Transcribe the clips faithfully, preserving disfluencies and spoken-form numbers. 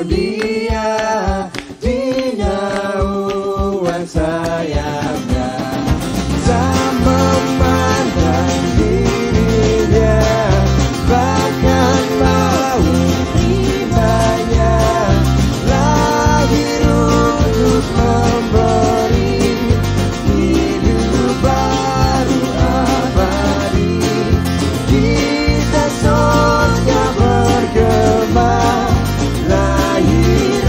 Dia di naungan sayapnya, sang memandang dirinya, bahkan mau terimanya lahir untuk memberi hidup baru abadi. Kita saja bergema, lahir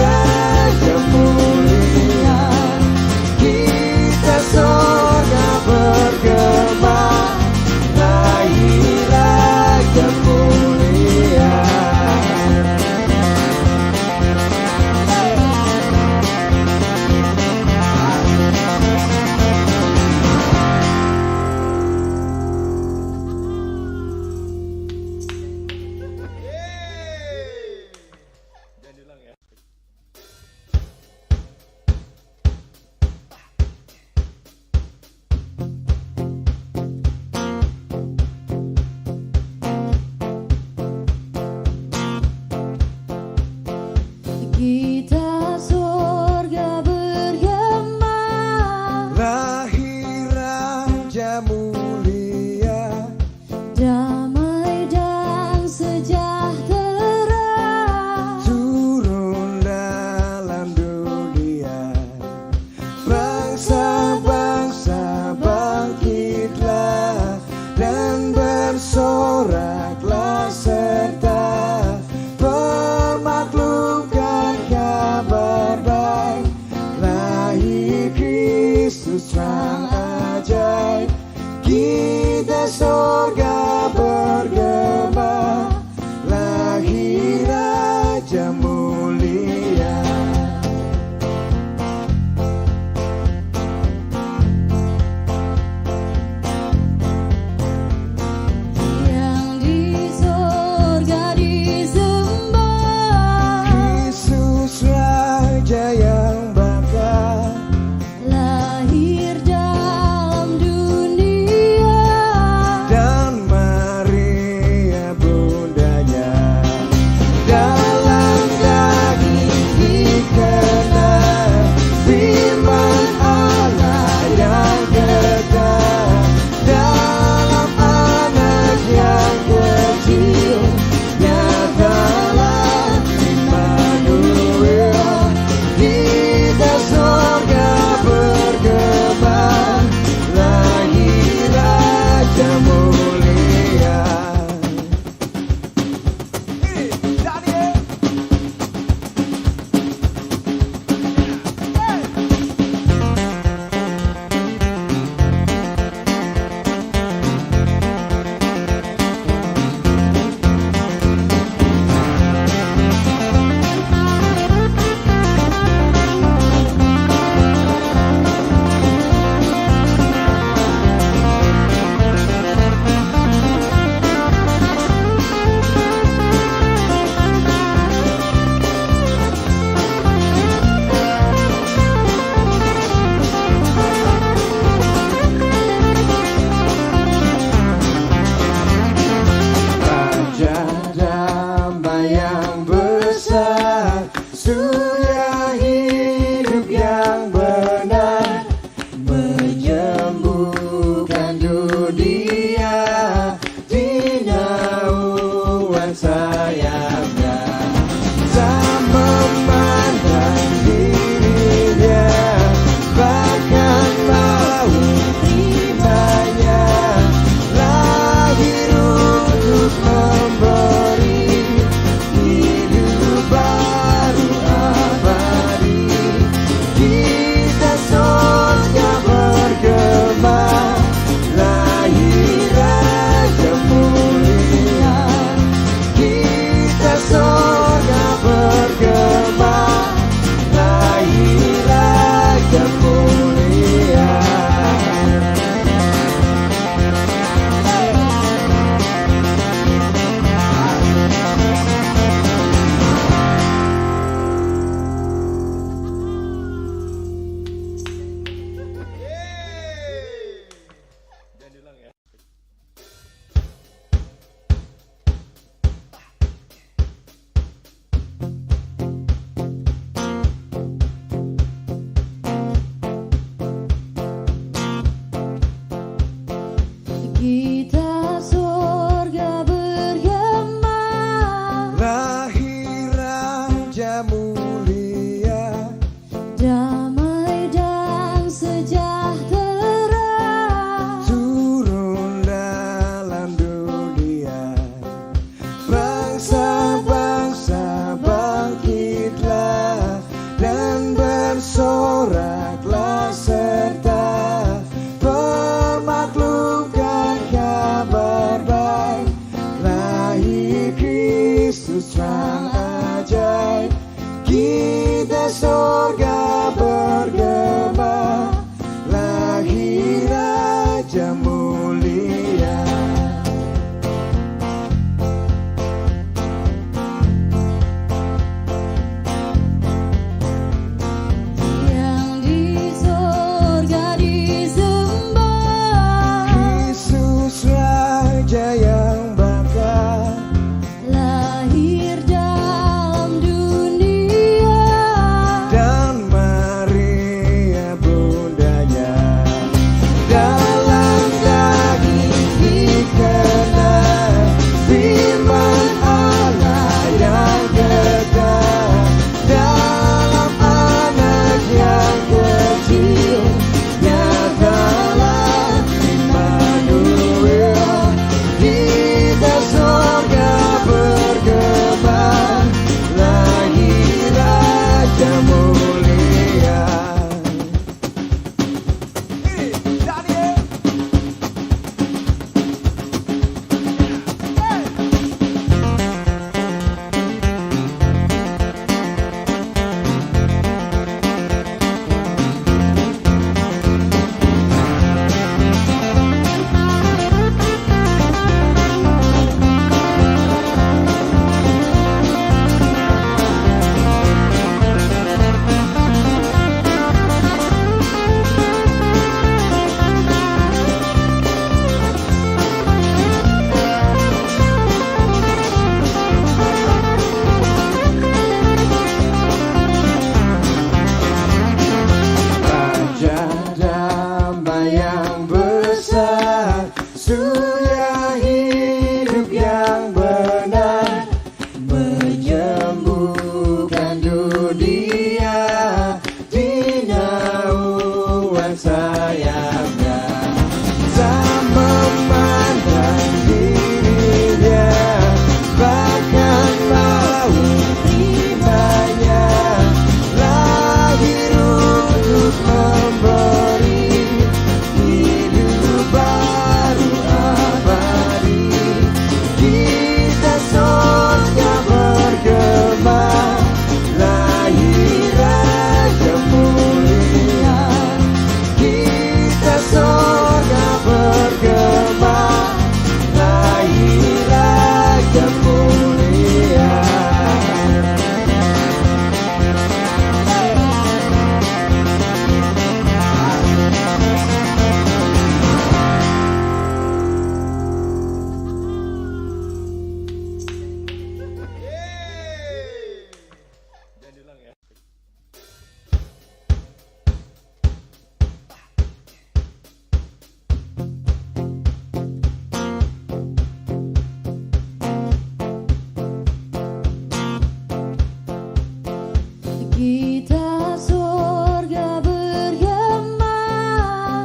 Kita sorga bergema.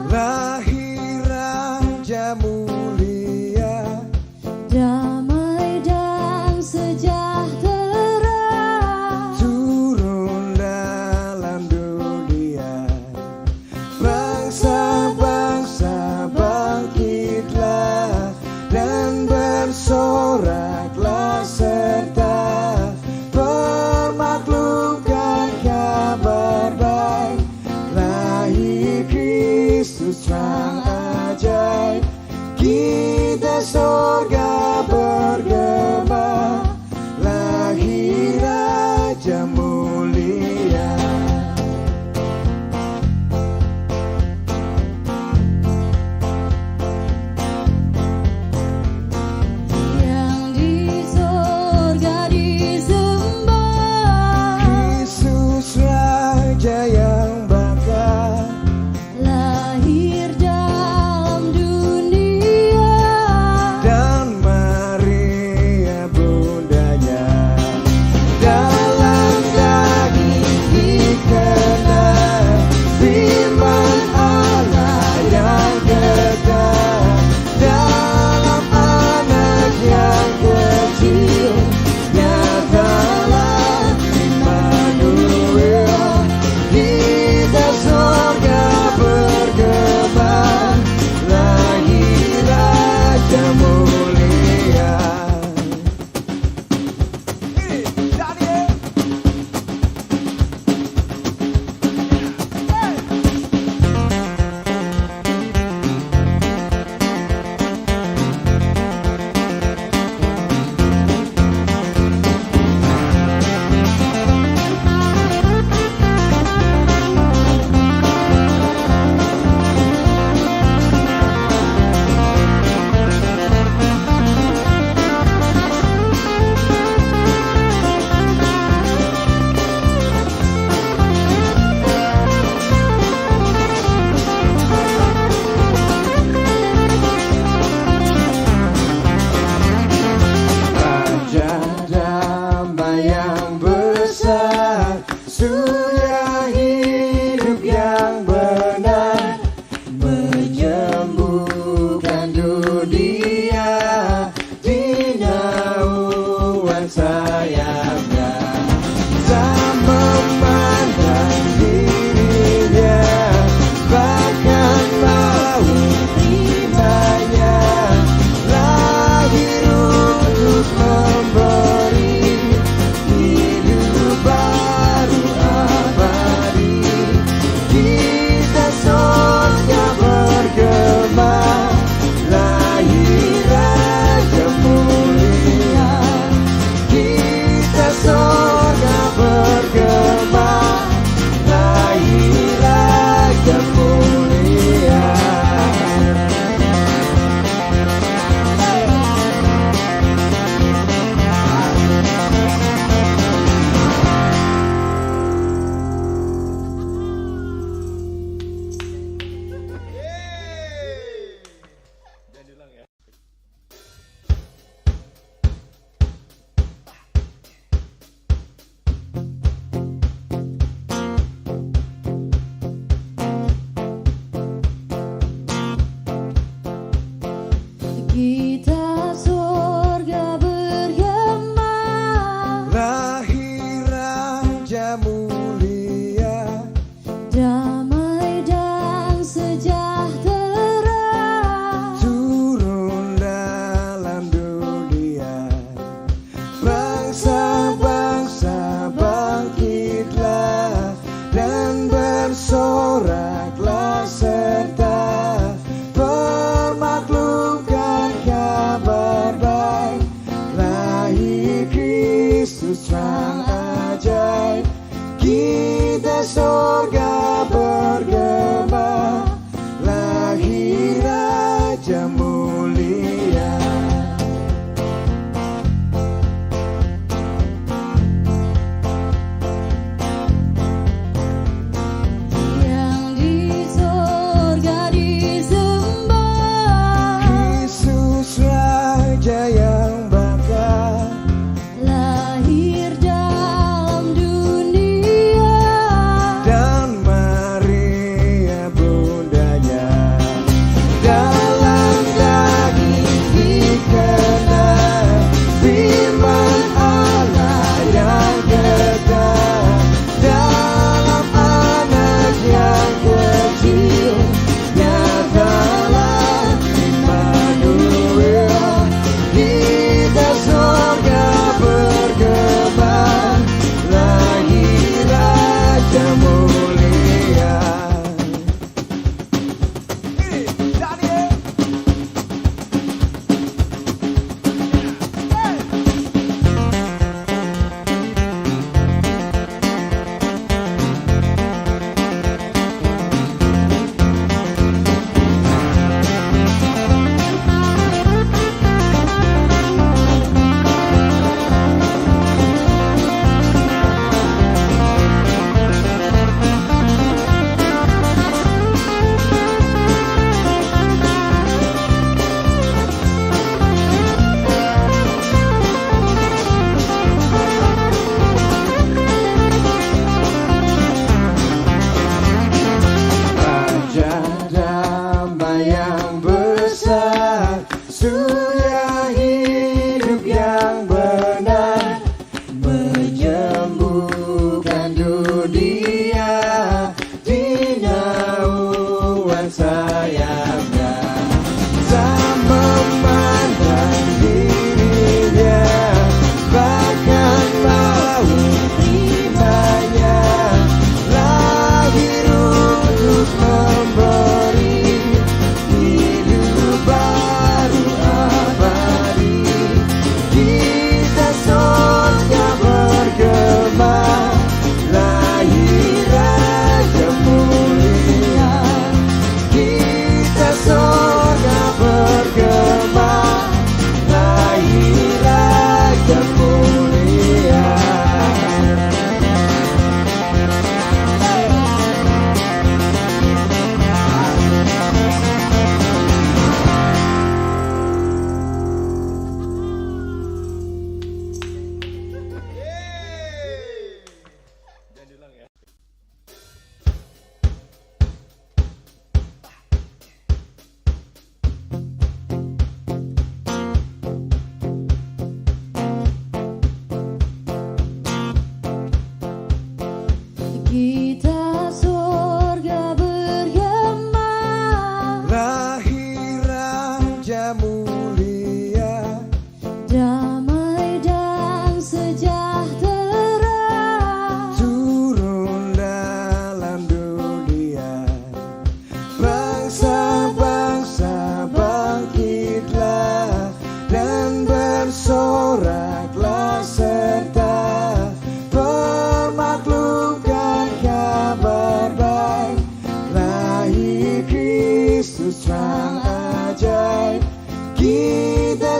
Lahir Raja mulia. Damai dan sejahtera. Turun dalam dunia. Bangsa-bangsa bangkitlah dan bersoraklah serta permaklumkan kabar baik. Lahir Kristus terang ajaib. Kita sorga bergema, lahir Raja mulia. Yang di sorga disembah. Kristus Raja yang bakal lahir dalam dunia. Dan Maria bundanya. Dalam daging dikenal, firman Allah yang kekal. Dalam anak yang kecil, nyatalah Immanuel. Kita sorga bergema, lahir Raja mulia. Raja damai yang besar, Surya hidup yang benar, menyembuhkan dunia di naungan sayapnya. Tak memandang dirinya, bahkan mau terimanya, lahir untuk memberi hidup baru abadi. Kita sorga bergema, lahir Raja mulia. Kita sorga bergema, lahir Raja mulia. Kita sorga bergema. Lahir Raja mulia. Damai dan sejahtera. Turun dalam dunia. Bangsa-bangsa bangkitlah dan bersoraklah serta permaklumkan kabar baik. Lahir Kristus terang ajaib.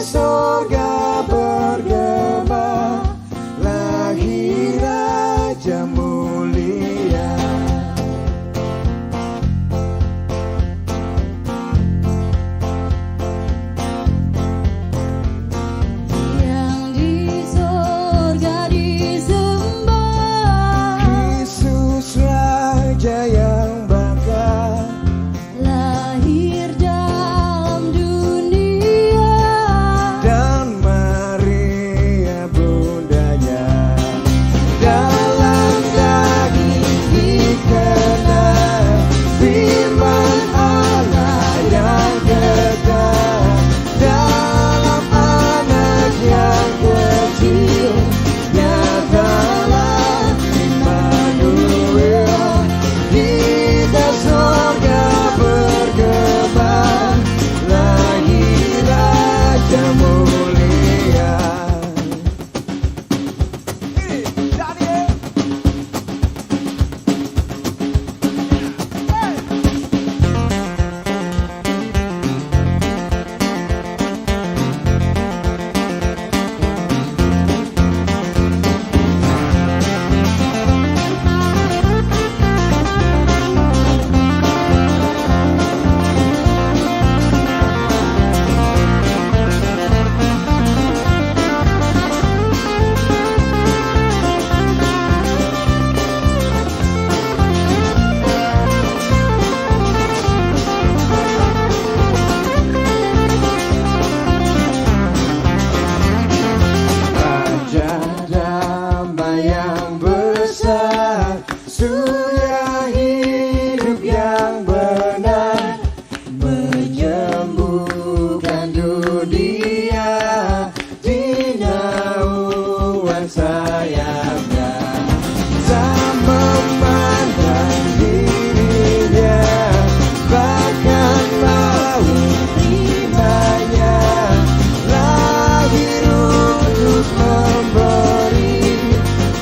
Sorga bergema, lahir Raja mulia. Yang di sorga disembah. Kristus Raja yang bangga. Lahir dalam dunia. Dan Maria bundanya. Dalam daging dikenal. Firman Allah yang kekal. Dalam anak yang kecil. Nyatalah Immanuel, kita sorga bergema, lahir Raja mulia. Ini, Daniel. Raja damai yang besar, Surya hidup yang benar, menyembuhkan dunia di naungan sayapnya. Sang memandang dirinya, bahkan mau terimanya, lahir untuk memberi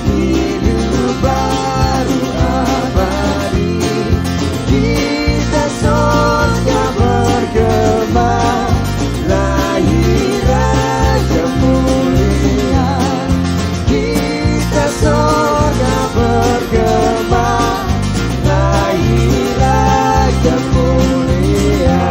hidup baru abadi. Kita sorga bergema, lahir Raja mulia. Kita sorga bergema, lahir Raja mulia.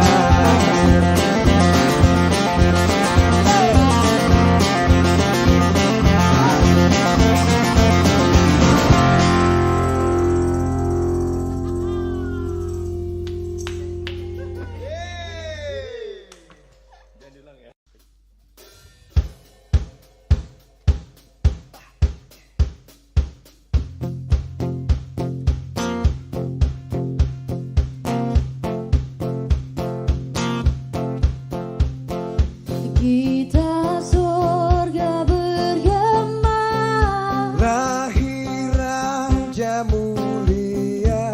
Kita sorga bergema. Lahir Raja mulia.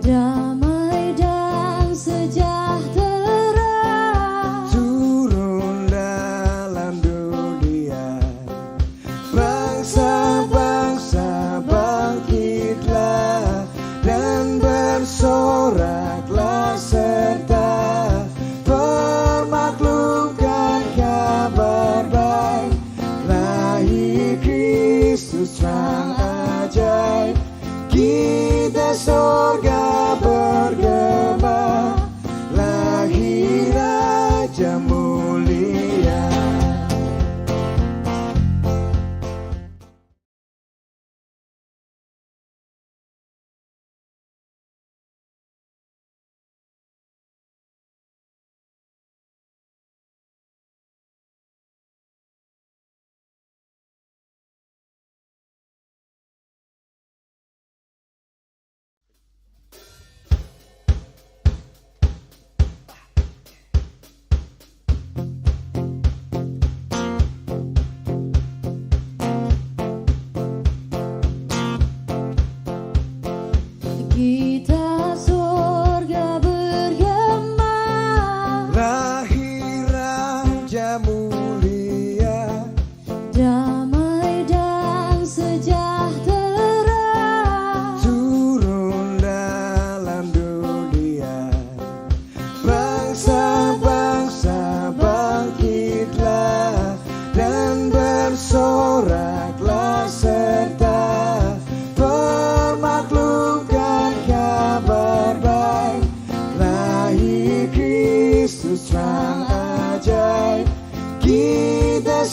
Damai dan sejahtera. Turun dalam dunia. Bangsa-bangsa bangkitlah dan bersoraklah serta permaklumkan kabar baik. Lahir Kristus terang ajaib.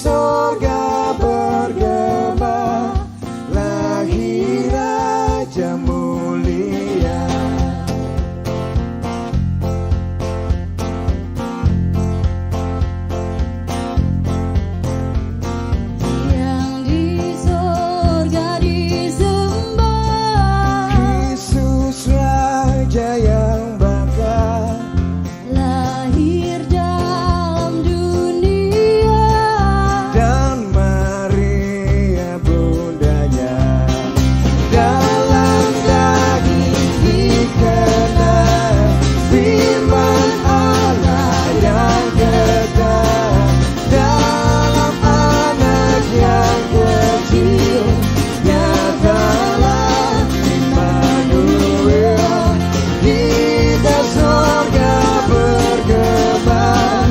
Sorga bergema, lahir Raja mulia. Yang di sorga disembah. Kristus Raja yang bangga. Lahir dalam dunia. Dan Maria bundanya. Dalam daging dikena. Firman Allah yang kekal. Dalam anak yang kecil. Nyatalah Immanuel. Di sorga bergema,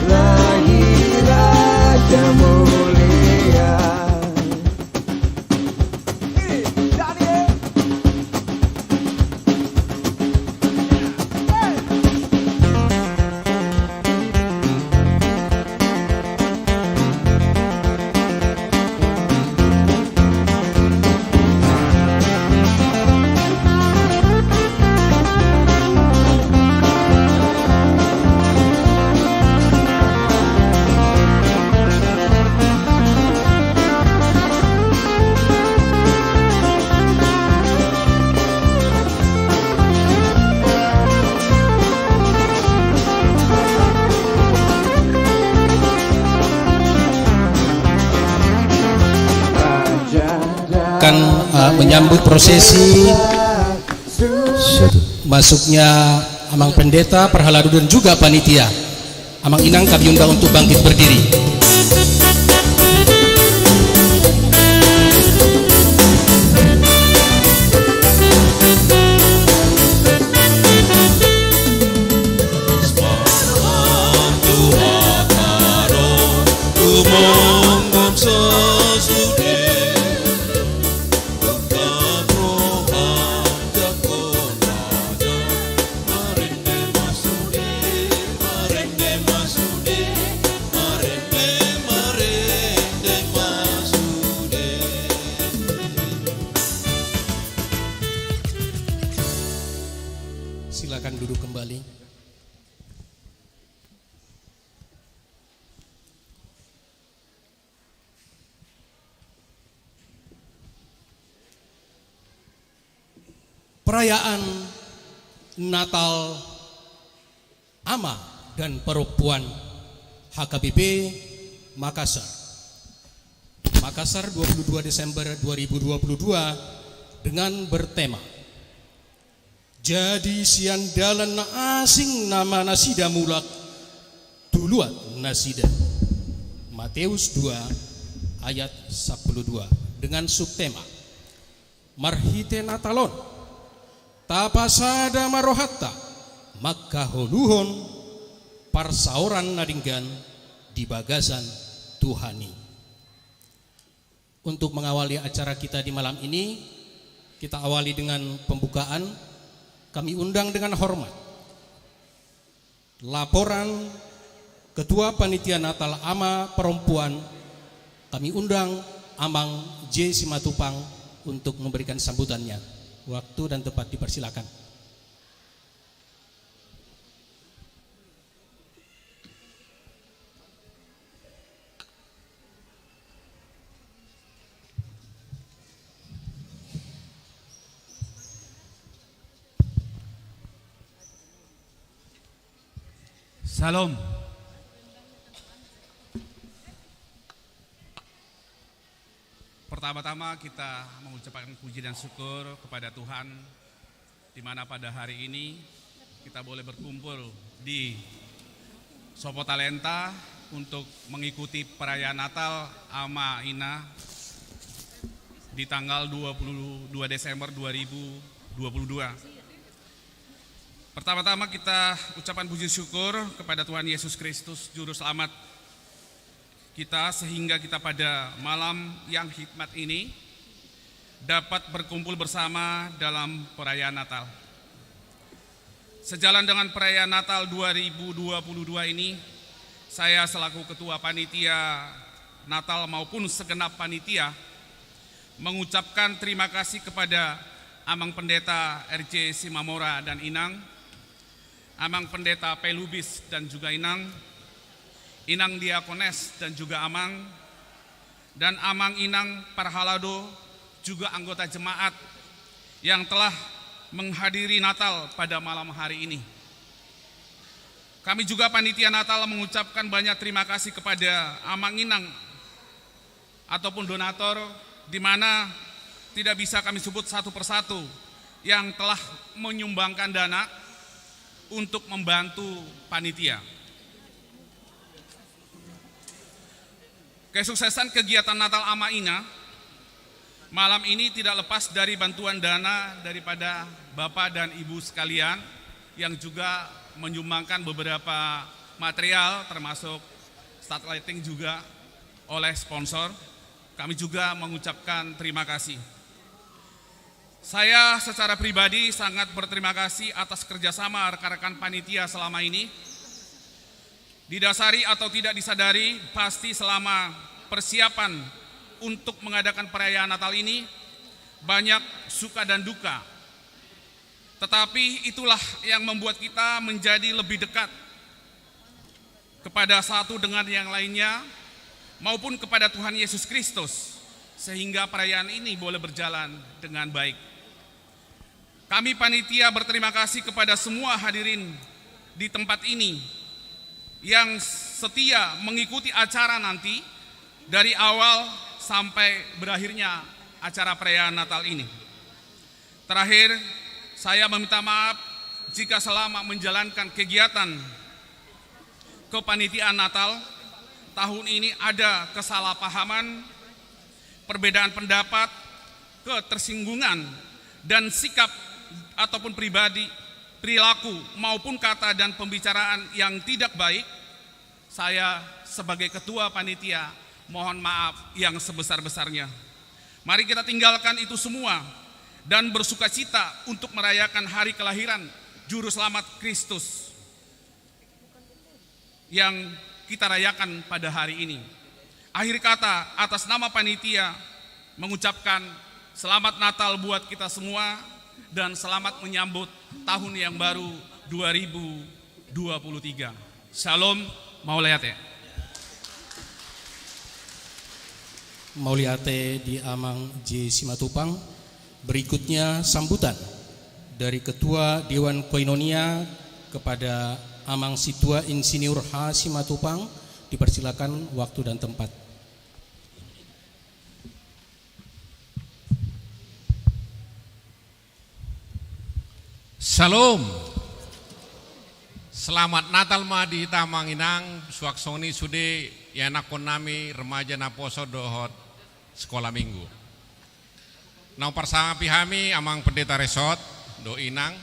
lahir Raja mulia. Akan, eh, menyambut prosesi masuknya Amang Pendeta, Parhalado, dan juga panitia. Amang Inang, kami undang untuk bangkit berdiri. Silakan duduk kembali. Perayaan Natal Ama dan Perempuan, H K B P Makassar. Makassar, dua puluh dua Desember dua ribu dua puluh dua, dengan bertema Jadi sian dalan na asing nama nasida mulak, tu luat nasida. Mateus dua ayat sampulu dua, dengan subtema Marhite Natal on, tapasada ma rohanta mangkaholuhon parsaoran na denggan di bagasan Tuhan i. Untuk mengawali acara kita di malam ini, kita awali dengan pembukaan. Kami undang dengan hormat laporan Ketua Panitia Natal Ama Perempuan. Kami undang Amang J Simatupang untuk memberikan sambutannya. Waktu dan tempat dipersilakan. Syalom. Pertama-tama kita mengucapkan puji dan syukur kepada Tuhan, di mana pada hari ini kita boleh berkumpul di Sopo Talenta untuk mengikuti perayaan Natal Ama Ina di tanggal dua puluh dua Desember dua ribu dua puluh dua. Pertama-tama kita ucapkan puji syukur kepada Tuhan Yesus Kristus, Juru Selamat kita, sehingga kita pada malam yang hikmat ini dapat berkumpul bersama dalam perayaan Natal. Sejalan dengan perayaan Natal dua ribu dua puluh dua ini, saya selaku Ketua Panitia Natal maupun segenap panitia mengucapkan terima kasih kepada Amang Pendeta R J Simamora dan Inang, Amang Pendeta Pelubis dan juga Inang, Inang Diakones dan juga Amang, dan Amang Inang Parhalado, juga anggota jemaat yang telah menghadiri Natal pada malam hari ini. Kami juga panitia Natal mengucapkan banyak terima kasih kepada Amang Inang ataupun donatur, di mana tidak bisa kami sebut satu persatu, yang telah menyumbangkan dana untuk membantu panitia. Kesuksesan kegiatan Natal Ama Ina malam ini tidak lepas dari bantuan dana daripada Bapak dan Ibu sekalian yang juga menyumbangkan beberapa material, termasuk start lighting juga oleh sponsor. Kami juga mengucapkan terima kasih. Saya secara pribadi sangat berterima kasih atas kerjasama rekan-rekan panitia selama ini. Didasari atau tidak disadari, pasti selama persiapan untuk mengadakan perayaan Natal ini banyak suka dan duka. Tetapi itulah yang membuat kita menjadi lebih dekat kepada satu dengan yang lainnya, maupun kepada Tuhan Yesus Kristus, sehingga perayaan ini boleh berjalan dengan baik. Kami panitia berterima kasih kepada semua hadirin di tempat ini yang setia mengikuti acara nanti dari awal sampai berakhirnya acara perayaan Natal ini. Terakhir, saya meminta maaf jika selama menjalankan kegiatan kepanitiaan Natal tahun ini ada kesalahpahaman, perbedaan pendapat, ketersinggungan, dan sikap ataupun pribadi, perilaku maupun kata dan pembicaraan yang tidak baik. Saya sebagai ketua panitia mohon maaf yang sebesar-besarnya. Mari kita tinggalkan itu semua dan bersukacita untuk merayakan hari kelahiran Juru Selamat Kristus yang kita rayakan pada hari ini. Akhir kata, atas nama panitia mengucapkan selamat Natal buat kita semua dan selamat menyambut tahun yang baru dua ribu dua puluh tiga. Shalom, mauliate. Mauliate di Amang J Simatupang. Berikutnya sambutan dari Ketua Dewan Koinonia kepada Amang Situa Insinyur H Simatupang, dipersilakan waktu dan tempat. Shalom. Selamat Natal ma di hita Amang Inang, suang songon i sude ianakhon nami remaja naposo dohot sekolah minggu. Naung parsangapi hami Amang Pendeta Resort dohot Inang,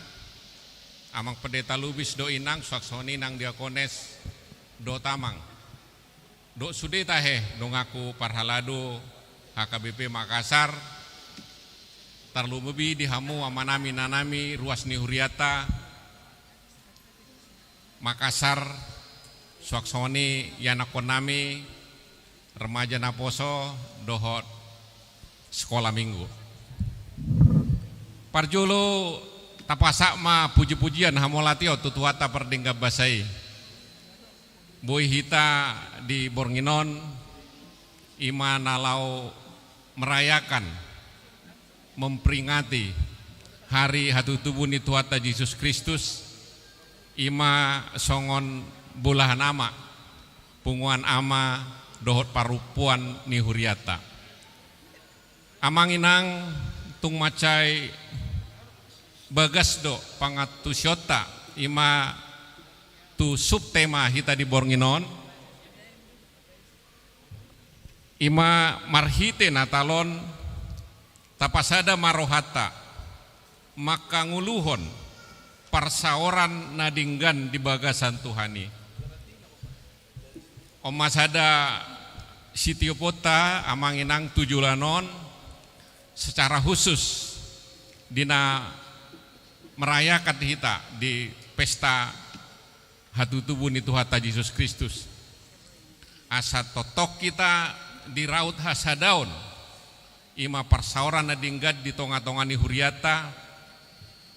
Amang Pendeta Lubis dohot Inang, suang songon i Inang Diakones dohot Amang. Dohot sude tahe donganku parhalado H K B P Makassar, tarlumobi di hamu amanami inanami ruas ni hurianta, Makassar, suang songon i ianakhon nami remaja naposo dohot sekolah minggu. Parjolo tapasahat ma puji-pujian hamauliateon tu Tuhanta pardenggan basa i. Boi hita di borngin on i ma na laho merayakan, memperingati hari hatutubu ni Tuhanta Jesus Kristus, i ma songon bolahan ama, punguan ama dohot parompuan ni hurianta. Amang Inang, tung mansai bagas do pangantusionta i ma tu subtema hita di borngin on, i ma marhite Natal on tapasada ma rohanta mangkangoluhon parsaoran na denggan di bagasan Tuhan i. On ma sada sitioponta Amang Inang tu joloan on, secara khusus di na merayakan hita di pesta hatutubu ni Tuhanta Jesus Kristus. Asa tongtong hita Di raut hasadaon, i ma parsaoran na denggan di tonga-tonga ni hurianta,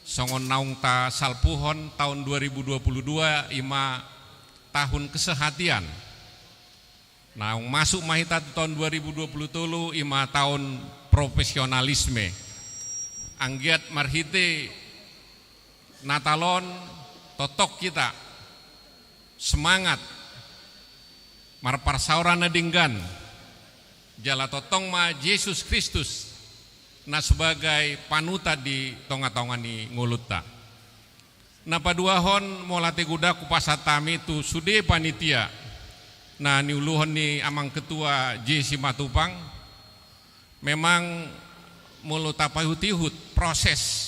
songon naung tasalpuhon taon dua ribu dua puluh dua, i ma tahun kesehatian. Naung masuk ma hita tu taon dua ribu dua puluh tolu, i ma taon profesionalisme. Anggiat marhite Natal on tongtong hita semangat marparsaoran na denggan, jala tongtong ma Jesus Kristus na sebagai panutan di tonga-tonga ni ngolunta. Na paduahon, mauliate godang hupasahat hami tu sude panitia na niuluhon ni Amang Ketua J. Simatupang. Memang molo tapaihut-ihut proses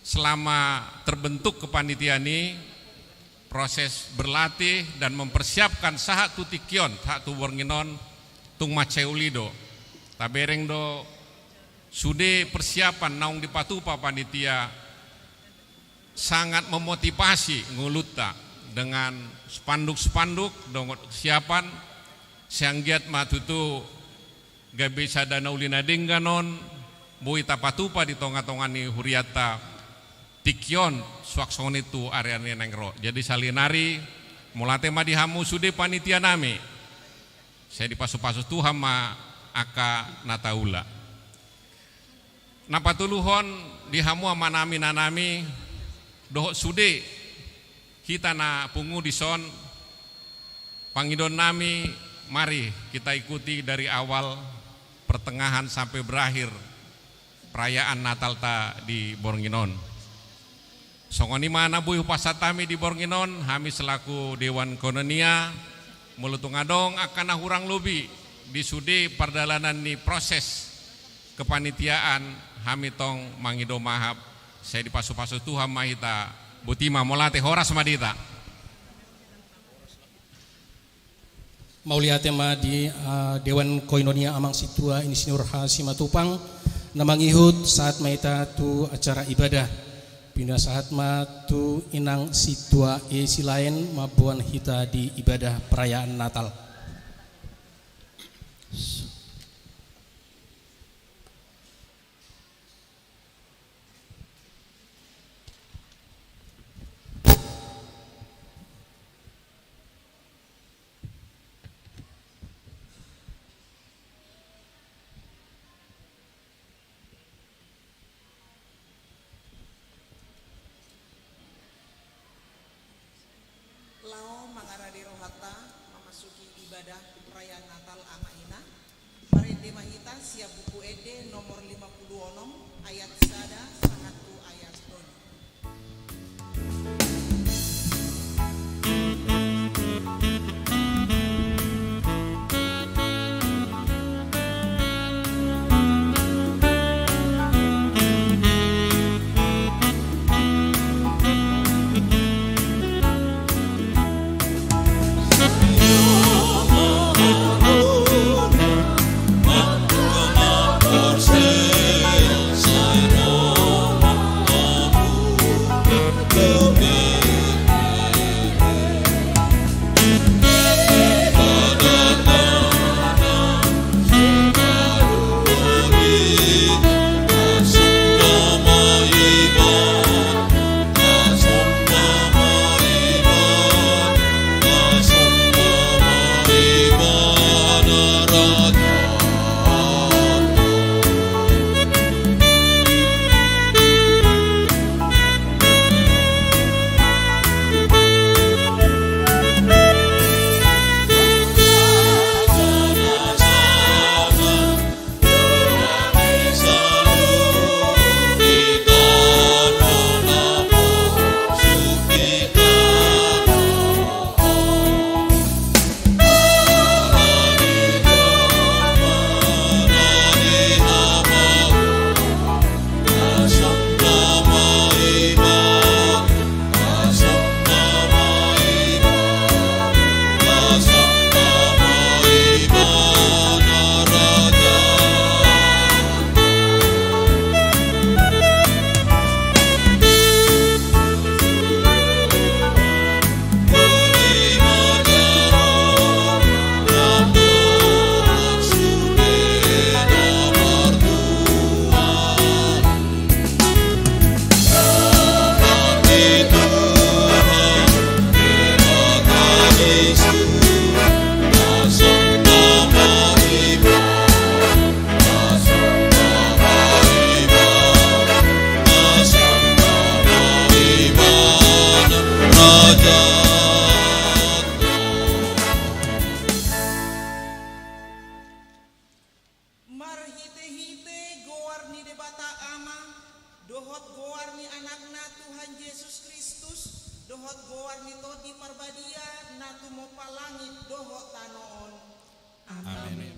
selama terbentuk kepanitiaan i, proses berlatih dan mempersiapkan sahat tu tingki on, sahat tu borngin on, tung mansai uli do. Tabereng do sude persiapan naung dipatupa panitia sangat memotivasi ngolunta dengan spanduk-spanduk, dohot kesiapan, sai anggiat ma tutu gabe sada na uli na denggan on boi tapatupa di tonga-tonga ni hurianta tingki on, suang songon i tu ari-ari na naeng ro. Jadi sahali nari, mauliate ma di hamu sude panitia nami. Sai dipasu-pasu Tuhan ma angka na taula. Na patoluhon, di hamu amanami, inanami, dohot sude hita na pungu dison, pangidoannami, mari kita ikuti dari awal, pertengahan sampai berakhir perayaan Natalta di borngin on. Songon i ma na boi hupasahat hami di borngin on, hami selaku Dewan Koinonia, molo tung adong angka na hurang lobi di sude pardalanan ni proses kepanitiaan, hami tong mangido maaf, sai dipasu-pasu Tuhan ma hita. Botima, mauliate, horas ma di hita. Mauliate ma di, ah, Dewan Koinonia Amang Sintua Insinyur H. Simatupang, na mangihut, sahat ma hita tu acara ibadah. Pinasahat ma tu Inang Sintua E. Silaen mamboan hita di ibadah perayaan Natal. Laho mangarade rohanta mamasuki ibadah perayaan Natal, Ama Ina, marende ma hita sian Buku Ende nomor lima puluh onom, ayat sada sahat tu ayat tolu. Goar ni Anakna Tuhan Jesus Kristus, dohot goar ni Tondi Parbadia, na tumompa langit dohot tano on. Amen. Amen.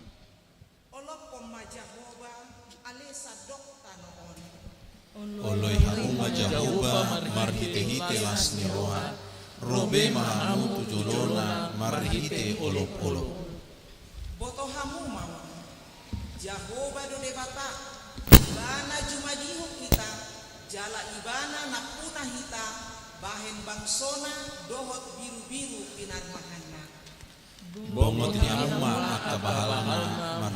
Olophon ma Jahowa, ale sandok tano on. Oloi hamu ma Jahowa, marhitehite las ni roha, ro be ma hamu tu jolona, marhite olopolop. Boto hamu ma on. Jahowa do Debata, Ibana jumadihon hita, jala Ibana nampuna hita, bahen bangsona dohot birubiru pinarmahanna. Bongoti hamu ma angka bahalna,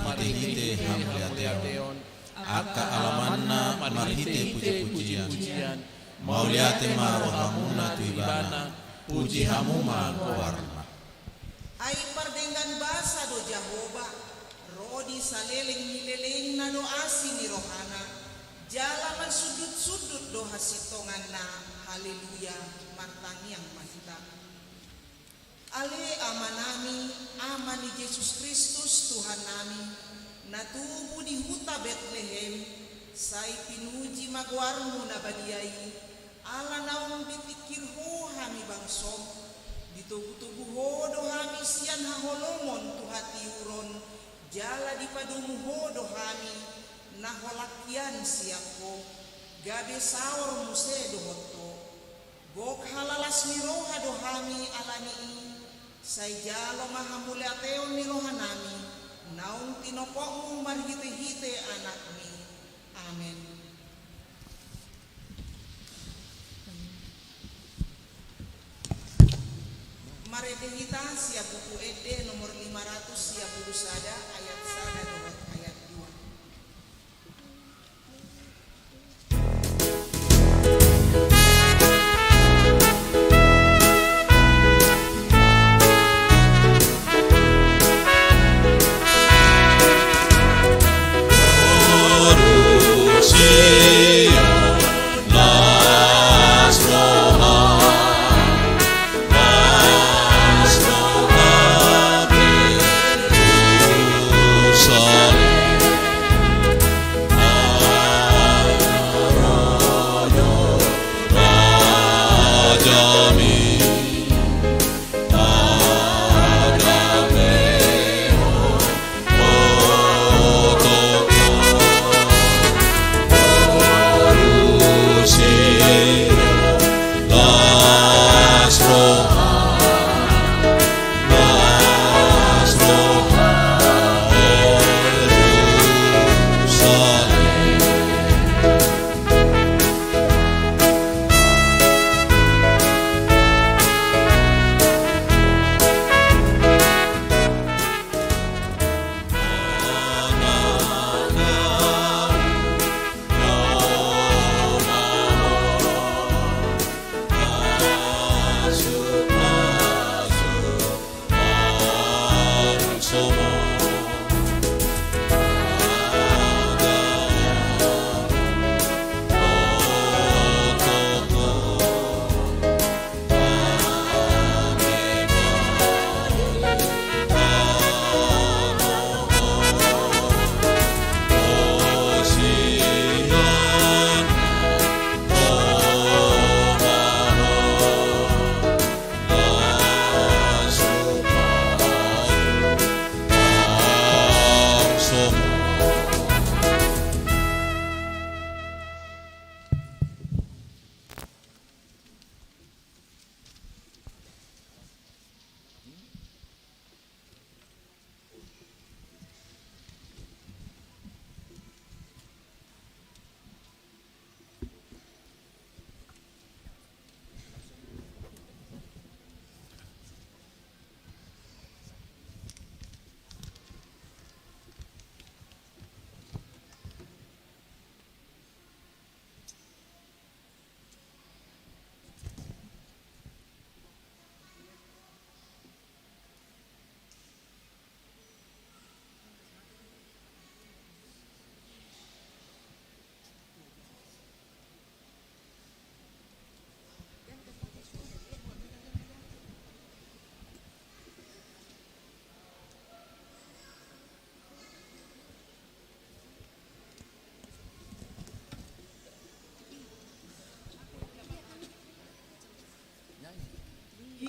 marhitehite hamuliateon. Angka alamanna, marhite pujipujian. Mauliate ma rohamuna tu Ibana, puji hamu ma goarna. Ai pardenggan basa do Jahowa, ro di saleleng ni lelengna do asi ni rohana, jala mansundut-sundut do hasintonganna. Haleluya, martangiang ma hita. Ale Amanami, Ama ni Jesus Kristus, Tuhannami, na tubu di huta Betlehem, sai pinuji ma goarmu na badia i, ala naung ditingkir Ho hami bangsom, ditogutogu Ho do hami sian haholomon tu hatiuron, jala dipadomu Ho do hami, na holan hian sian Ho, gabe saor muse dohot Ho. Gok halalas ni roha do hami ala ni i, sai jalo ma hamuliateon ni rohanami, naung tinopotmu marhitehite Anakmi. Amen. Marende hita sian Buku Ende nomor lima ratus sia pulu sada, ayat sada dohot ayat dua.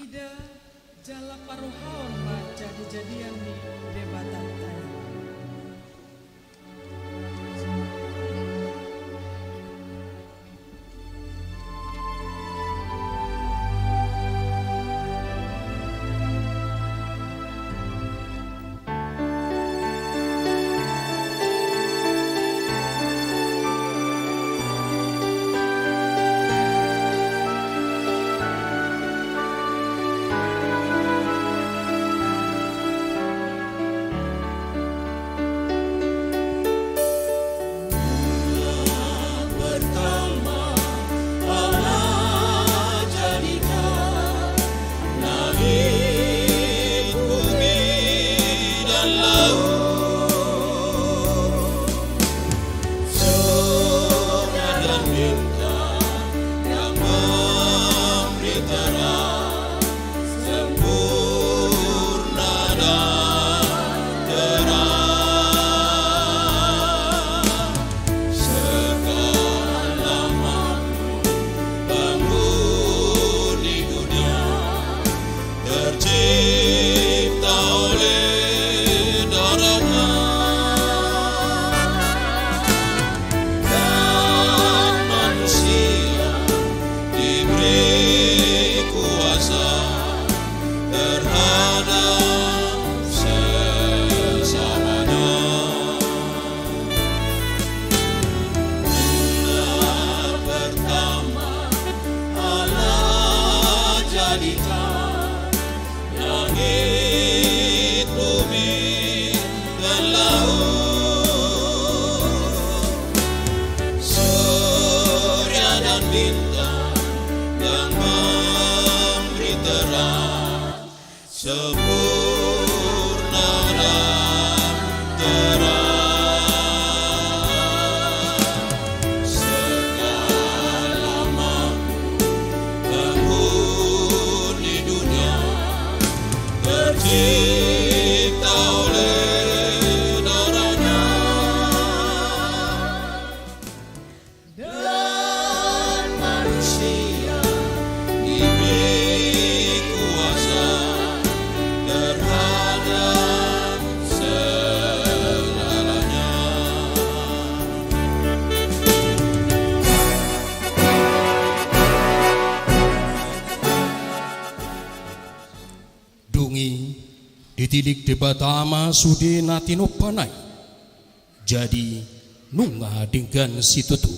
Ida jala parohaon ma jadijadian ni Debatanta i. Dung i, ditilik Debata ma sude na tinompana i. Jadi, nunga denggan situtu.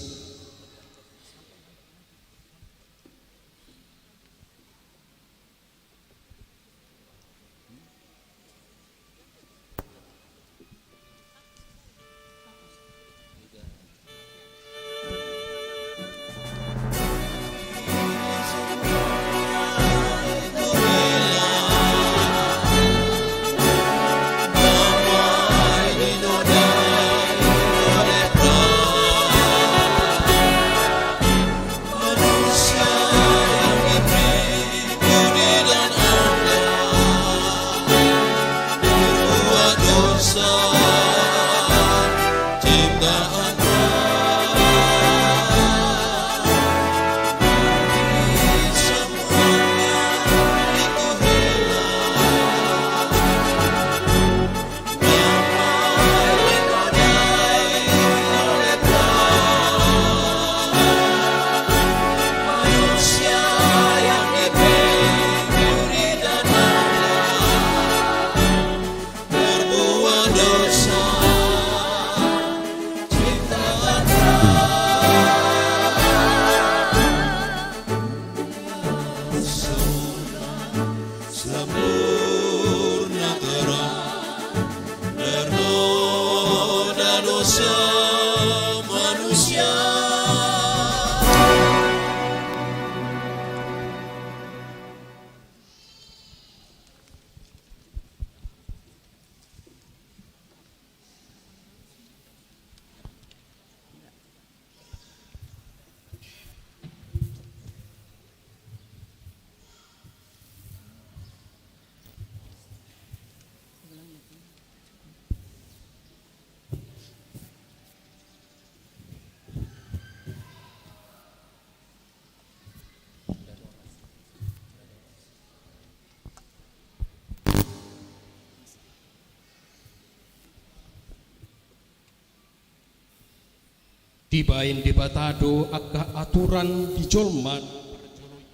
Dibaen Debata do angka aturan di jolma na parjolo i,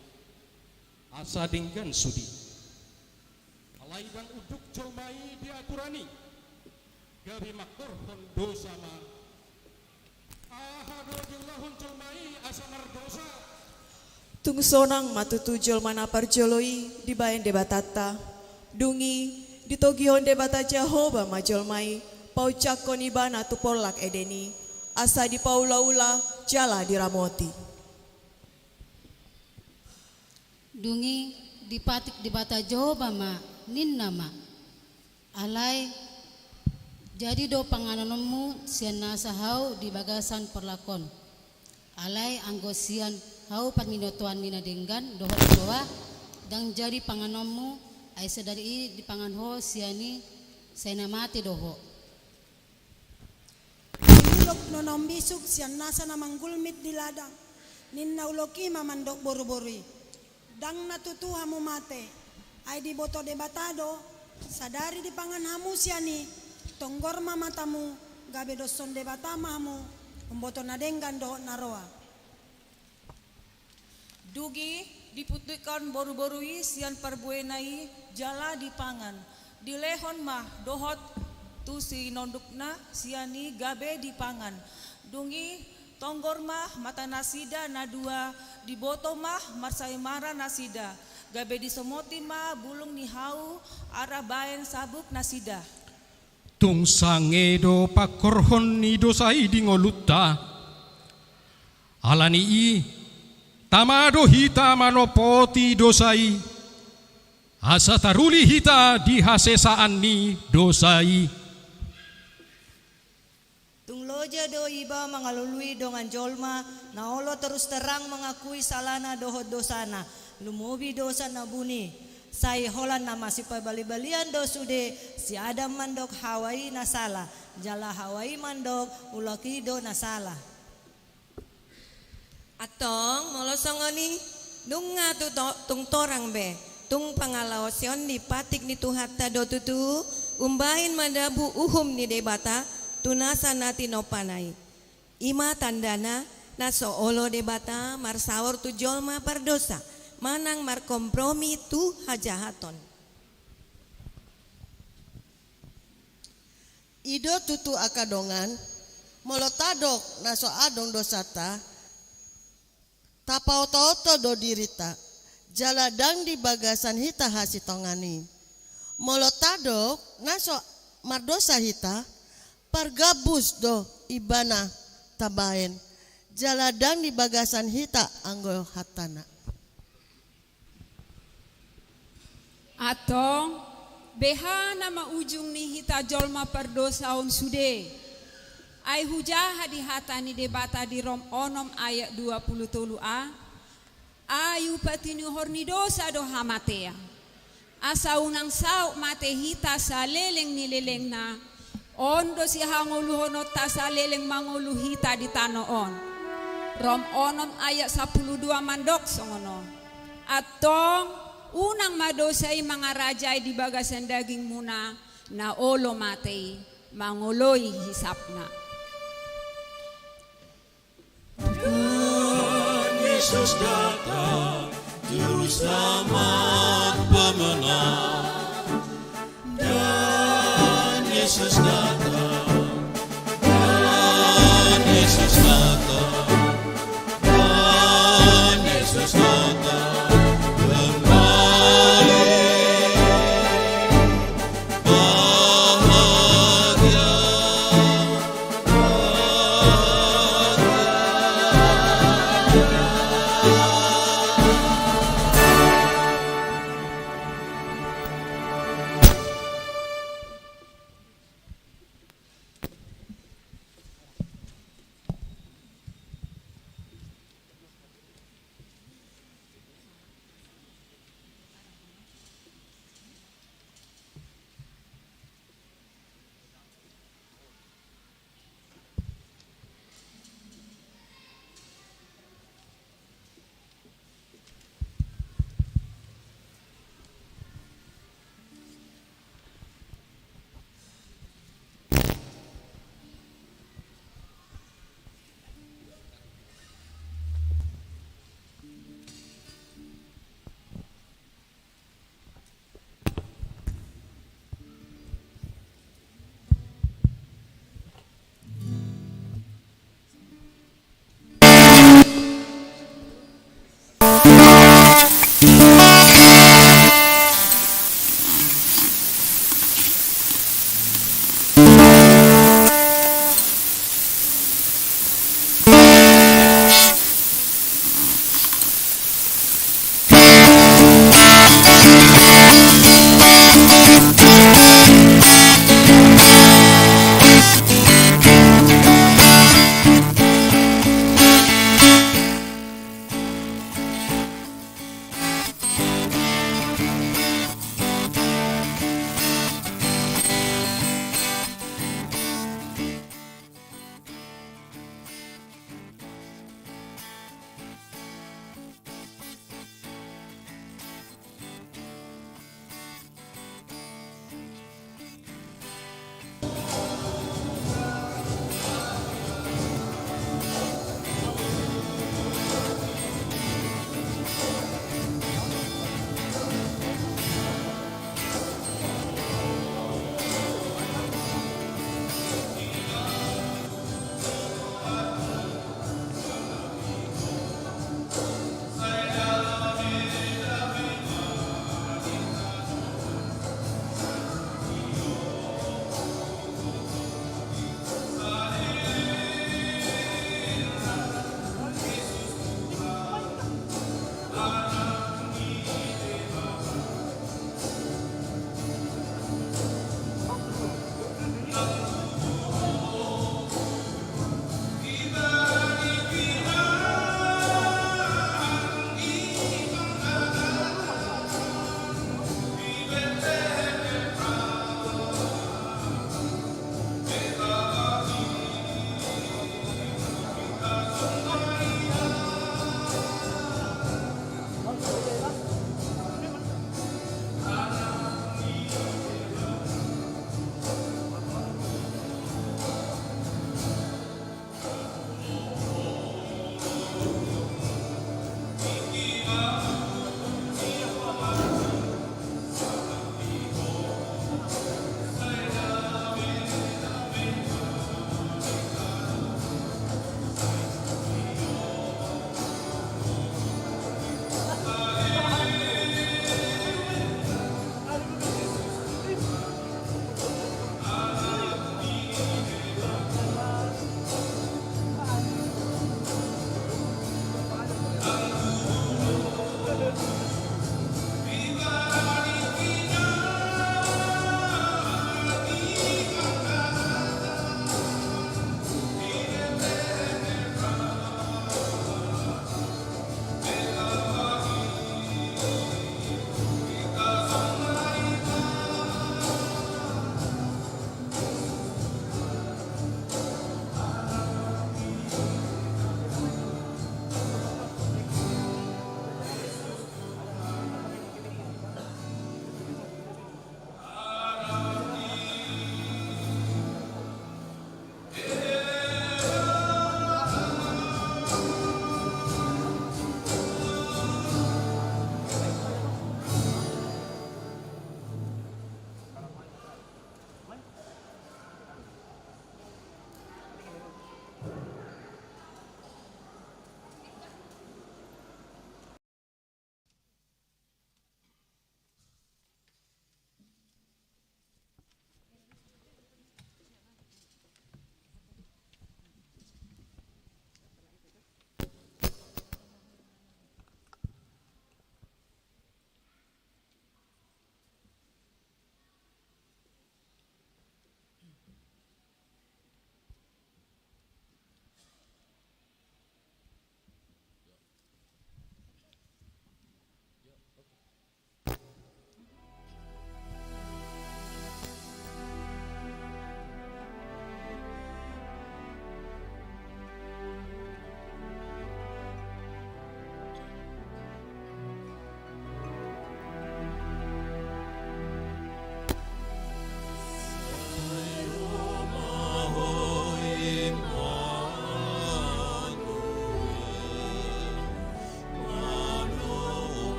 asa denggan sude. Alai ndang unduk jolma i di aturan i, gabe mangkorhon dosa ma. Aha do dilehon jolma i asa mardosa? Tung sonang ma tutu jolma na parjolo i dibaen Debatanta. Dung i, ditogihon Debata Jahowa ma jolma i, paunjakkon ibana tu porlak Eden i, asa dipaulaula jala diramoti. Dung i, dipatik Debata Jahowa ma, ninna ma: Alai jadi do panganonmu sian nasa hau di bagasan porlak on. Alai anggo sian hau parbinotoan ni na denggan dohot na roa, ndang jadi panganonmu, ai sadari i dipangan ho sian i, sai na mate do ho. Di ulok nona umbisuk sian nasa na manggulmit di ladang, ninna ulok i ma mandok boruboru i: Ndang na tutu hamu mate, ai diboto Debata do, sadari dipangan hamu sian i, tonggor ma matamu, gabe doshon Debata ma hamu, umboto na denggan dohot na roa. Dung i, dipuntikkon boruboru i sian parbuena i jala dipangan. Dilehon ma dohot tu sinondukna sian i gabe dipangan. Dung i, tonggor ma matanasida na dua, diboto ma marsaimaran nasida, gabe disomoti ma bulung ni hau arah baen sabuk nasida. Tung sanga do pangkorhon ni dosa i di ngolunta. Ala ni i, tama do hita manopoti dosa i, asa taruli hita di hasesaan ni dosa i. Tung loja do iba mangalului dongan jolma na olo terus terang mangakui salana dohot dosana, lumobi dosa na buni. Sai holan na masipabalibalian do sude si Adam mandok Hawa i na sala, jala Hawa i mandok ulok i do na sala. Antong, molo songon i, nunga tu to-, tung torang be, tung pangalaosion ni patik ni Tuhanta do tutu, umbahen madabu uhum ni Debata, tu nasa na tinompana i. I ma tandana, na so olo Debata marsaor tu jolma pardosa, manang markompromi tu hajahaton. I do tutu angka dongan, molo tadok na so adong dosanta, tapaotooto do dirinta, jala ndang di bagasan hita hasintongan i. Molo tadok na so mardosa hita, pargabus do ibana tabaen, jala ndang di bagasan hita anggo hatana. Antong, beha nama ujung ni hita jolma pardosa on sude? Ai hujaha di hata ni Debata di Rom onom ayat dua pulu tolu a: Ai upa tinuhor ni dosa do hamatean. Asa unang saut mate hita saleleng ni lelengna, on do sihangoluhononta saleleng mangolu hita di tano on. Rom onom ayat sampulu dua mandok songon on: Antong, unang ma dosa i mangarajai di bagasan dagingmuna, na olo mate i, mangoloi hisapna. Dan Yesus datang, Juru Selamat pemenang. Dan Yesus datang, dan Yesus datang, dan Yesus datang kembali.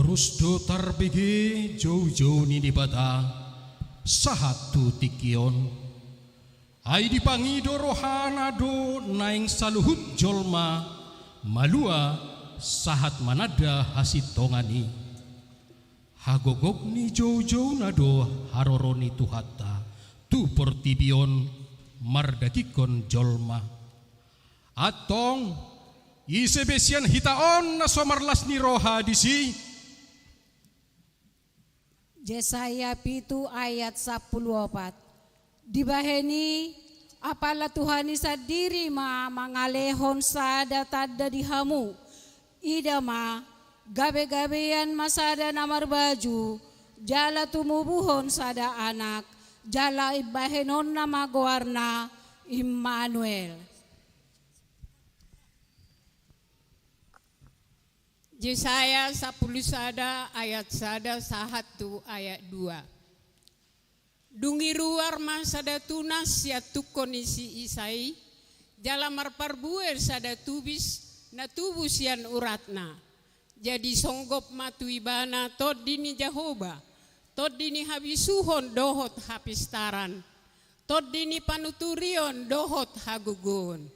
Torus do tarbege joujou ni Debata sahat tu tingki on. Ai dipangido rohana do naeng saluhut jolma malua sahat mananda hasintongan i. Hagogok ni joujouna do haroro ni Tuhanta tu portibi on mardagingkon jolma. Antong, ise be sian hita on na so marlas ni roha disi? Jesaya pitu ayat sampulu opat. Dibahen i, apala Tuhan i sandiri ma mangalehon sada tanda di hamu. Ida ma, gabe-gabean ma sada na marbaju, jala tumubuhon sada anak, jala imbahenonna ma goarna Immanuel. Jesaya sampulu sada ayat sada sahat tu ayat dua. Dung i ruar ma sada tunas sian tungko ni si Isai, jala marparbue sada tubis na tubu sian uratna. Jadi songgop ma tu ibana tondi ni Jahowa, tondi ni habisuhon dohot hapistaran, tondi ni panuturion dohot hagogoon,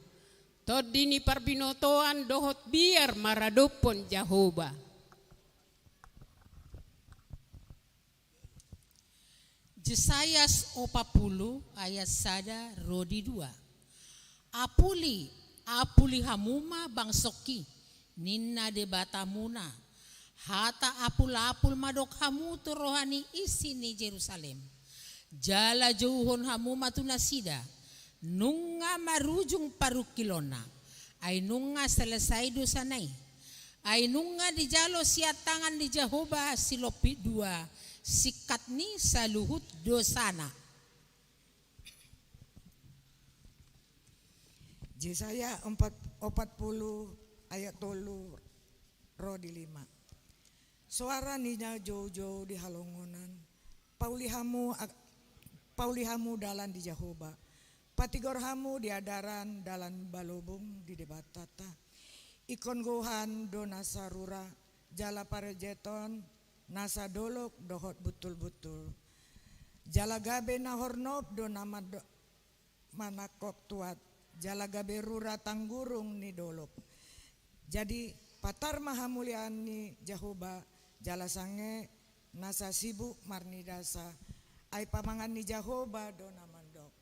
tondi ni parbinotoan dohot biar maradophon Jahowa. Jesaya opat pulu ayat sada ro di dua. Apuli, apuli hamu ma bangsongki, ninna Debatamuna. Hata apul-apul ma dok hamu tu roha ni isi ni Jerusalem. Jala jouhon hamu ma tu nasida. Nunga marujung parungkilonna. Ai nunga selesai dosana i. Ai nunga dijalo sian tangan ni Jahowa silompit dua singkat ni saluhut dosana. Jesaya empat, opat pulu ayat tolu ro di lima. Soara ni na joujou di halongonan. Pauli hamu, pauli hamu dalan di Jahowa. Patigor hamu di adaran dalan balobung di Debatanta. Ingkon gohan do nasa rura, jala parejeton nasa dolok dohot buntul-buntul. Jala gabe na hornop do na mando-, manangkok tuat, jala gabe rura tanggurung ni dolok. Jadi patar ma hamuliaon ni Jahowa, jala sange nasa sibuk marnidasa, ai pamangan ni Jahowa do na mandok.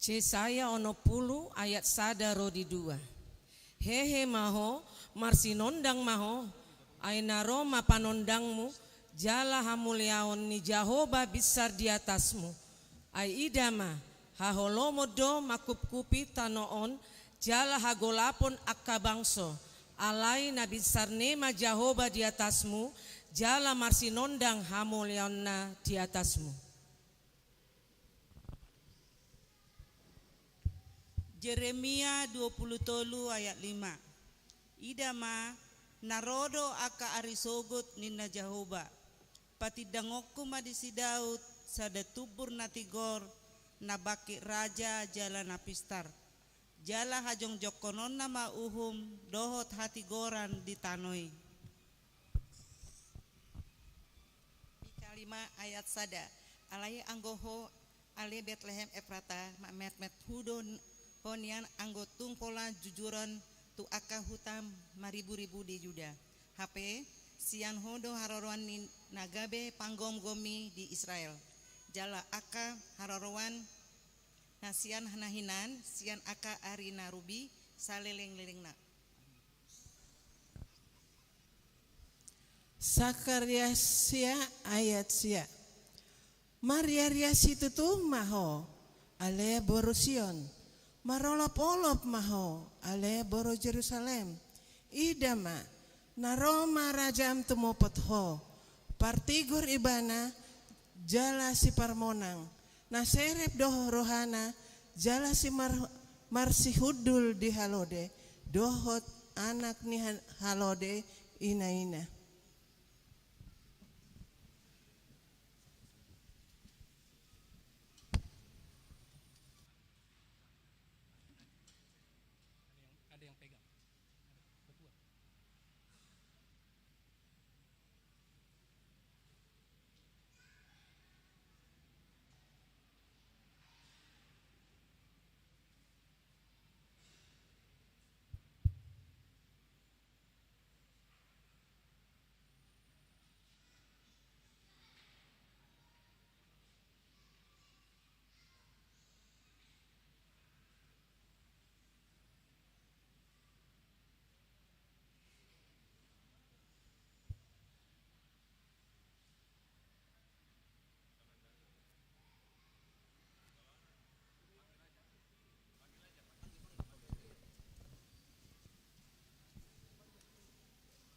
Jesaya onom pulu ayat sada ro di dua. Hehe ma ho, marsinondang ma ho, ai na ro ma panondangmu, jala hamuliaon ni Jahowa binsar di atasmu. Ai ida ma, haholomon do mangkupkupi tano on, jala hagolapon angka bangso, alai na binsar ne ma Jahowa di atasmu, jala marsinondang hamuliaonna di atasmu. Jeremia dua pulu tolu ayat lima. Ida ma, na ro do angka ari sogot ninna Jahowa. Patindangonku ma di si Daud sada tumbur na tigor, na bangkit raja jala na pistar. Jala hajongjongkononna ma uhum dohot hatigoran di tano i. Mika lima ayat sada. Alai anggo ho, ale Betlehem Efrata, marmetmet hudo ho nian anggo tung pola jujuran tu angka huta mariburibu di Juda. Hape, sian ho do haroroan ni na gabe panggomgomi di Israel. Jala angka haroroan na sian na hinan, sian angka ari na rubi, salelenglelengna. Sakarias sia ayat sia. Marriaria situtu ma ho, ale boru Sion. Marolopolop ma ho, ale boru Jerusalem. Ida ma, na ro ma rajam tumopot ho. Partigor ibana, jala siparmonang. Na serep do rohana, jala simar-, marsihundul di halode, dohot anak ni ha-, halode inaina. Yang pegang. Ketua.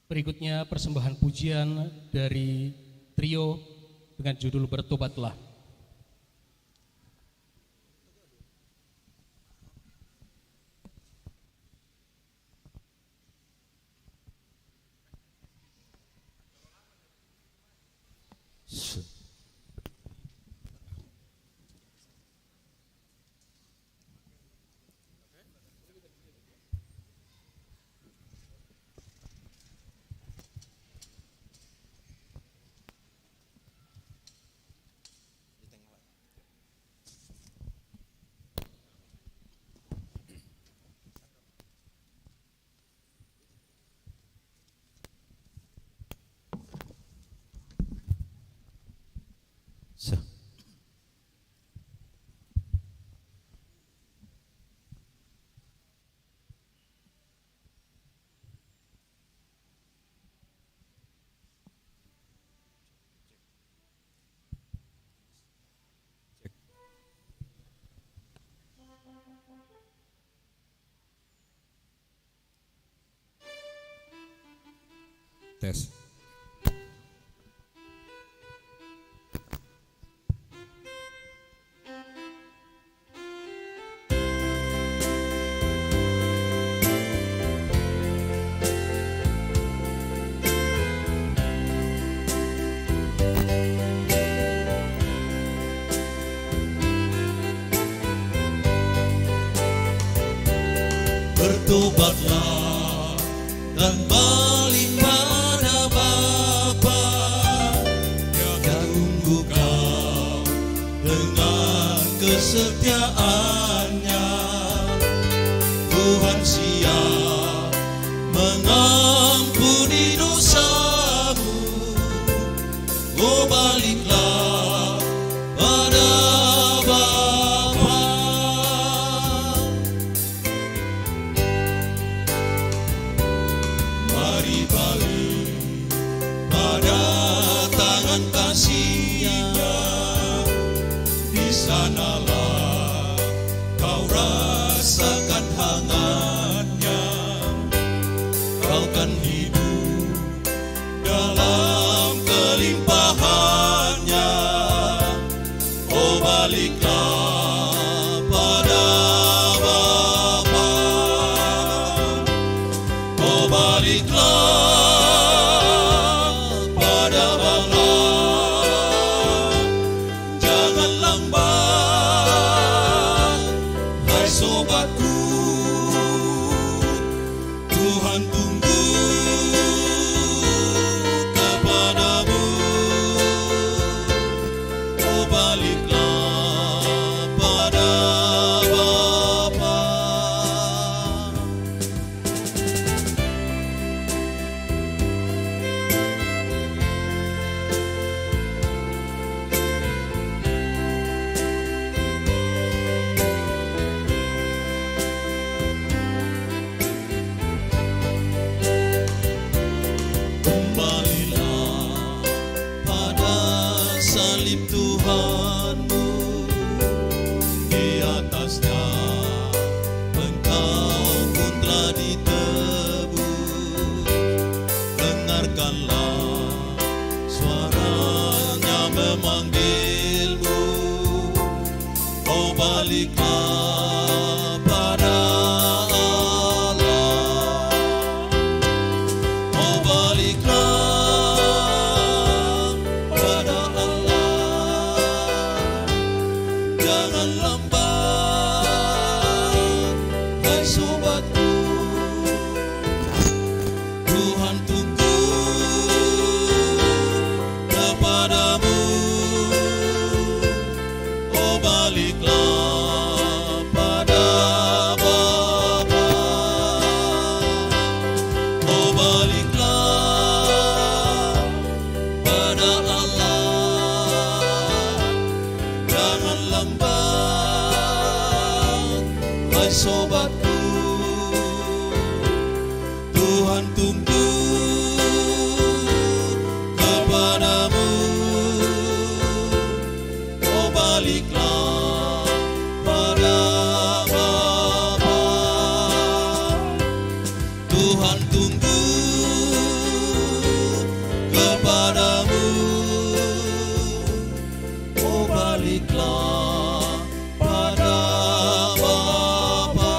Berikutnya persembahan pujian dari trio dengan judul Bertobatlah. Tes. Bertobatlah dan balik pada Bapa. Dia tunggu kau dengan kesetiaan-Nya. Tuhan siap mengampuni dosamu. Oh, baliklah pada Bapa. Mari balik pada tangan kasih-Nya. Di sanalah kau rasakan hangat-Nya. Kau kan hidup dalam kelimpahan-Nya. Oh, baliklah pada Bapa. Oh, baliklah pada Bapa. Jangan lambat, hai sobatku. Tuhan tunggu kepadamu. Oh, baliklah pada Bapa. Tuhan tunduk kepadamu, oh, baliklah pada Bapa. Tuhan tunduk kepadamu, oh, baliklah pada Bapa.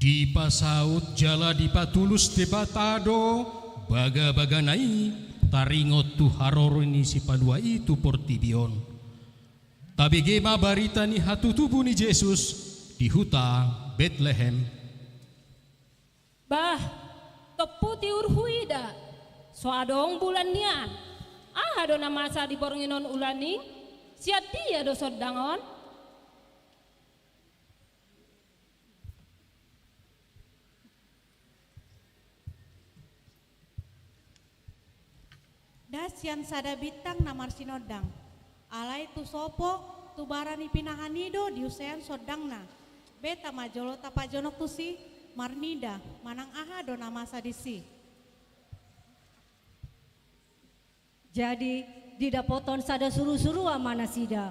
Dipasaut jala dipatulus Debata do bagabagana i taringot tu haroro ni Sipalua i tu portibi on. Tabege ma barita ni hatutubu ni Jesus di huta Betlehem. Bah, tompu tiur huida, so adong bulan nian. Aha do na masa di borngin on ulang i? Sian dia do sondang on? Nda sian sada bintang na marsinondang. Alai tu sopo, tu bara ni pinahan i do diusean sondangna. Beta ma jolo tapajonok tusi, marnida, manang aha do na masa disi. Jadi, didapothon sada surusuruan ma nasida,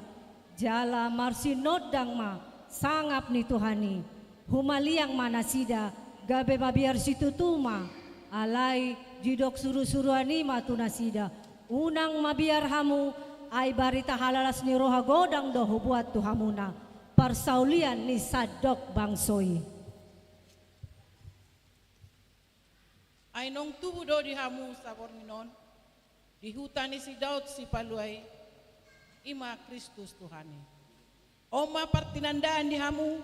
jala marsinondang ma sangap ni Tuhan i. Humaliang ma nasida, gabe mabiar situtu ma, alai didok surusuruan i ma tu nasida: Unang mabiar hamu, ai barita halalas ni roha godang do hubuat tu hamuna, parsaulian ni sandok bangso i. Ai naung tubu do di hamu saborngin on, di huta ni si Daud Sipalua i, i ma Kristus Tuhan i. On ma partinandaan di hamu,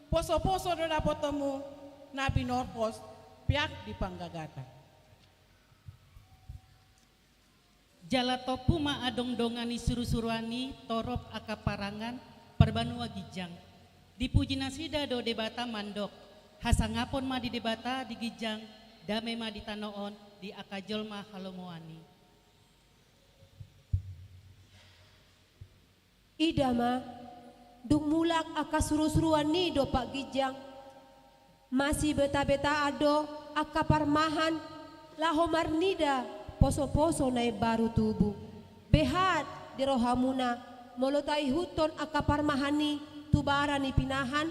posoposo do dapotonmu na binorhos peak di panggagatan. Jala tompu ma adong dongan ni surusuruan i torop angka parangan parbanua ginjang. Dipuji nasida do Debata mandok: Hasangapon ma di Debata di ginjang, dame ma di tano on di angka jolma halomoan i. Ida ma, dung mulak angka surusuruan i dompak ginjang, masibetabeta do angka parmahan laho marnida poso-poso na imbaru tubu. Behat di rohamuna, molo taihuthon angka parmahan i tu bara ni pinahan?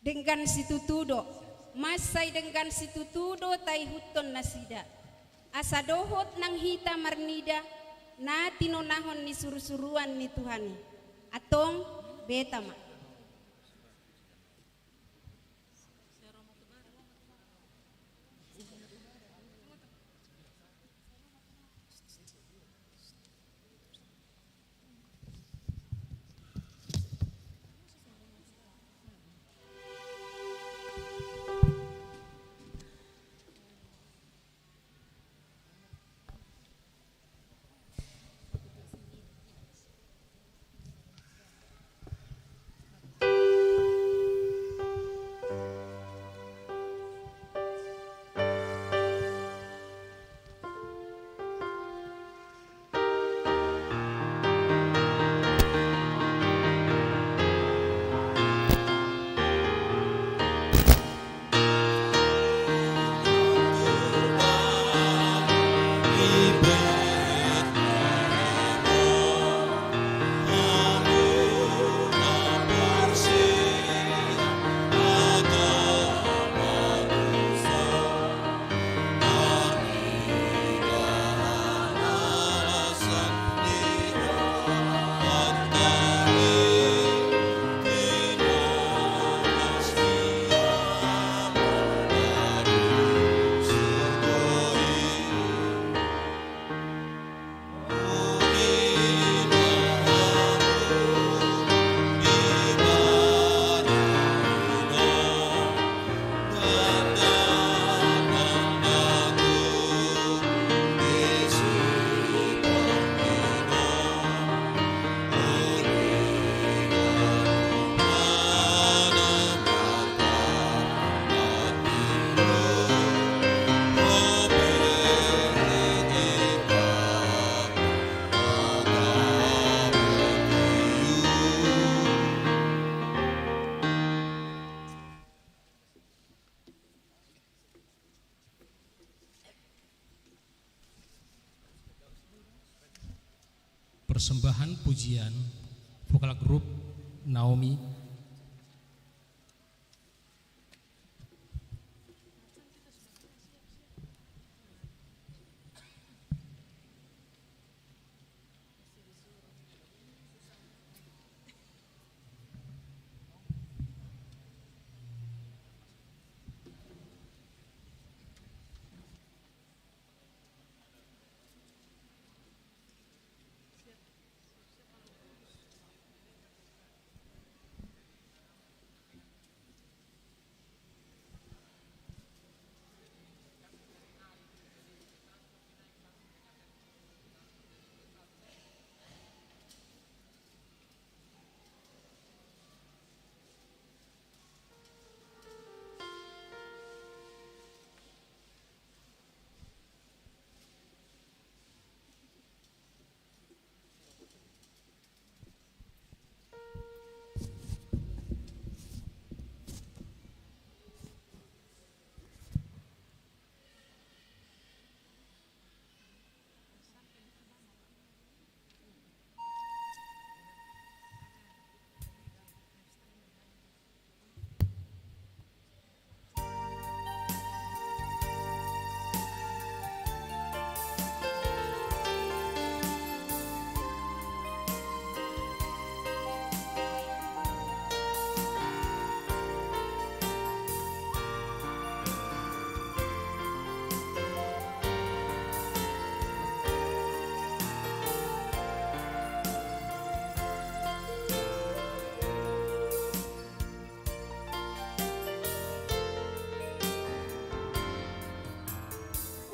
Denggan situtu do, mansai denggan situtu do taihuthon nasida. Asa dohot nang hita marnida na tinonahon ni suru-suruan ni Tuhan i. Antong, beta ma. Persembahan pujian, vokal grup Naomi.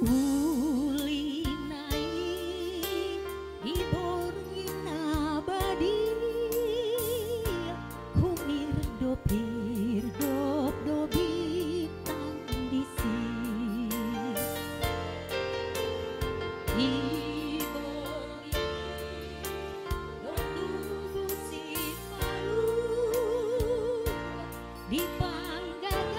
Uli na i di borngin na badia, humirdop-hirdop do bintang disi. I borngin do tubu sipaluhon di panggagatan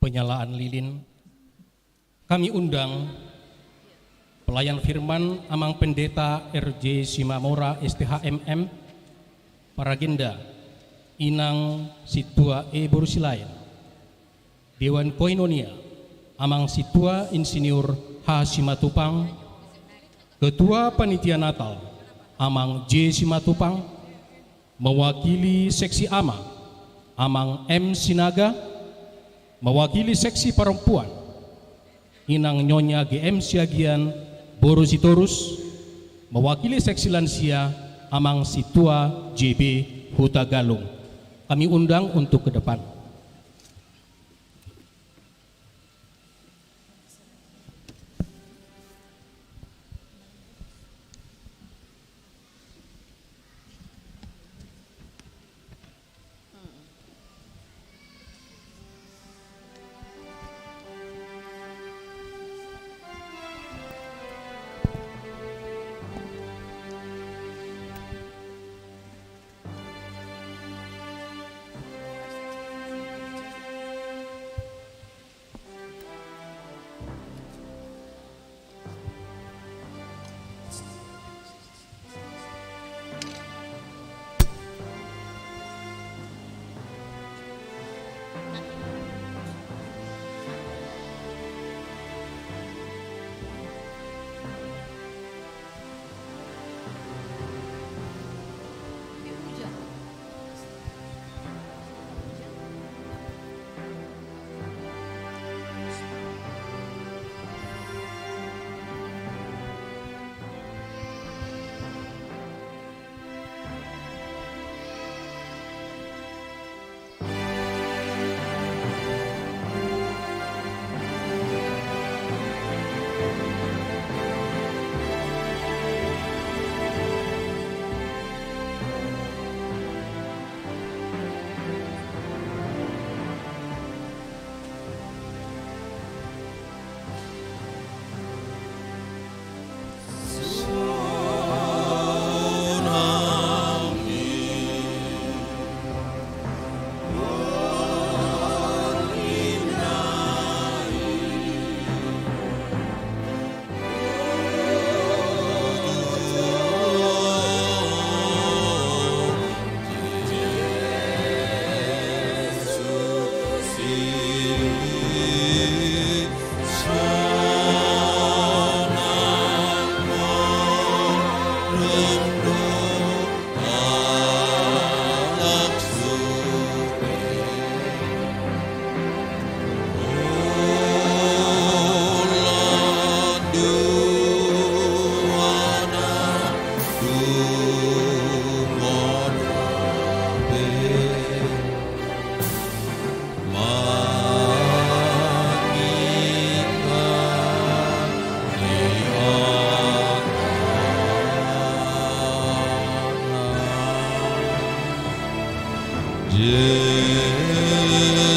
Penyalaan lilin. Kami undang pelayan firman Amang Pendeta R J Simamora, S T H M M, paragenda Inang Sintua E Boru Silaen, Dewan Koinonia, Amang Sintua Insinyur H Simatupang, Ketua Panitia Natal, Amang J Simatupang, mewakili seksi ama, Amang M Sinaga, mewakili seksi perempuan, Inang Nyonya G M Siagian, Boru Sitorus, mewakili seksi lansia, Amang Sintua J B Hutagalung. Kami undang untuk ke depan.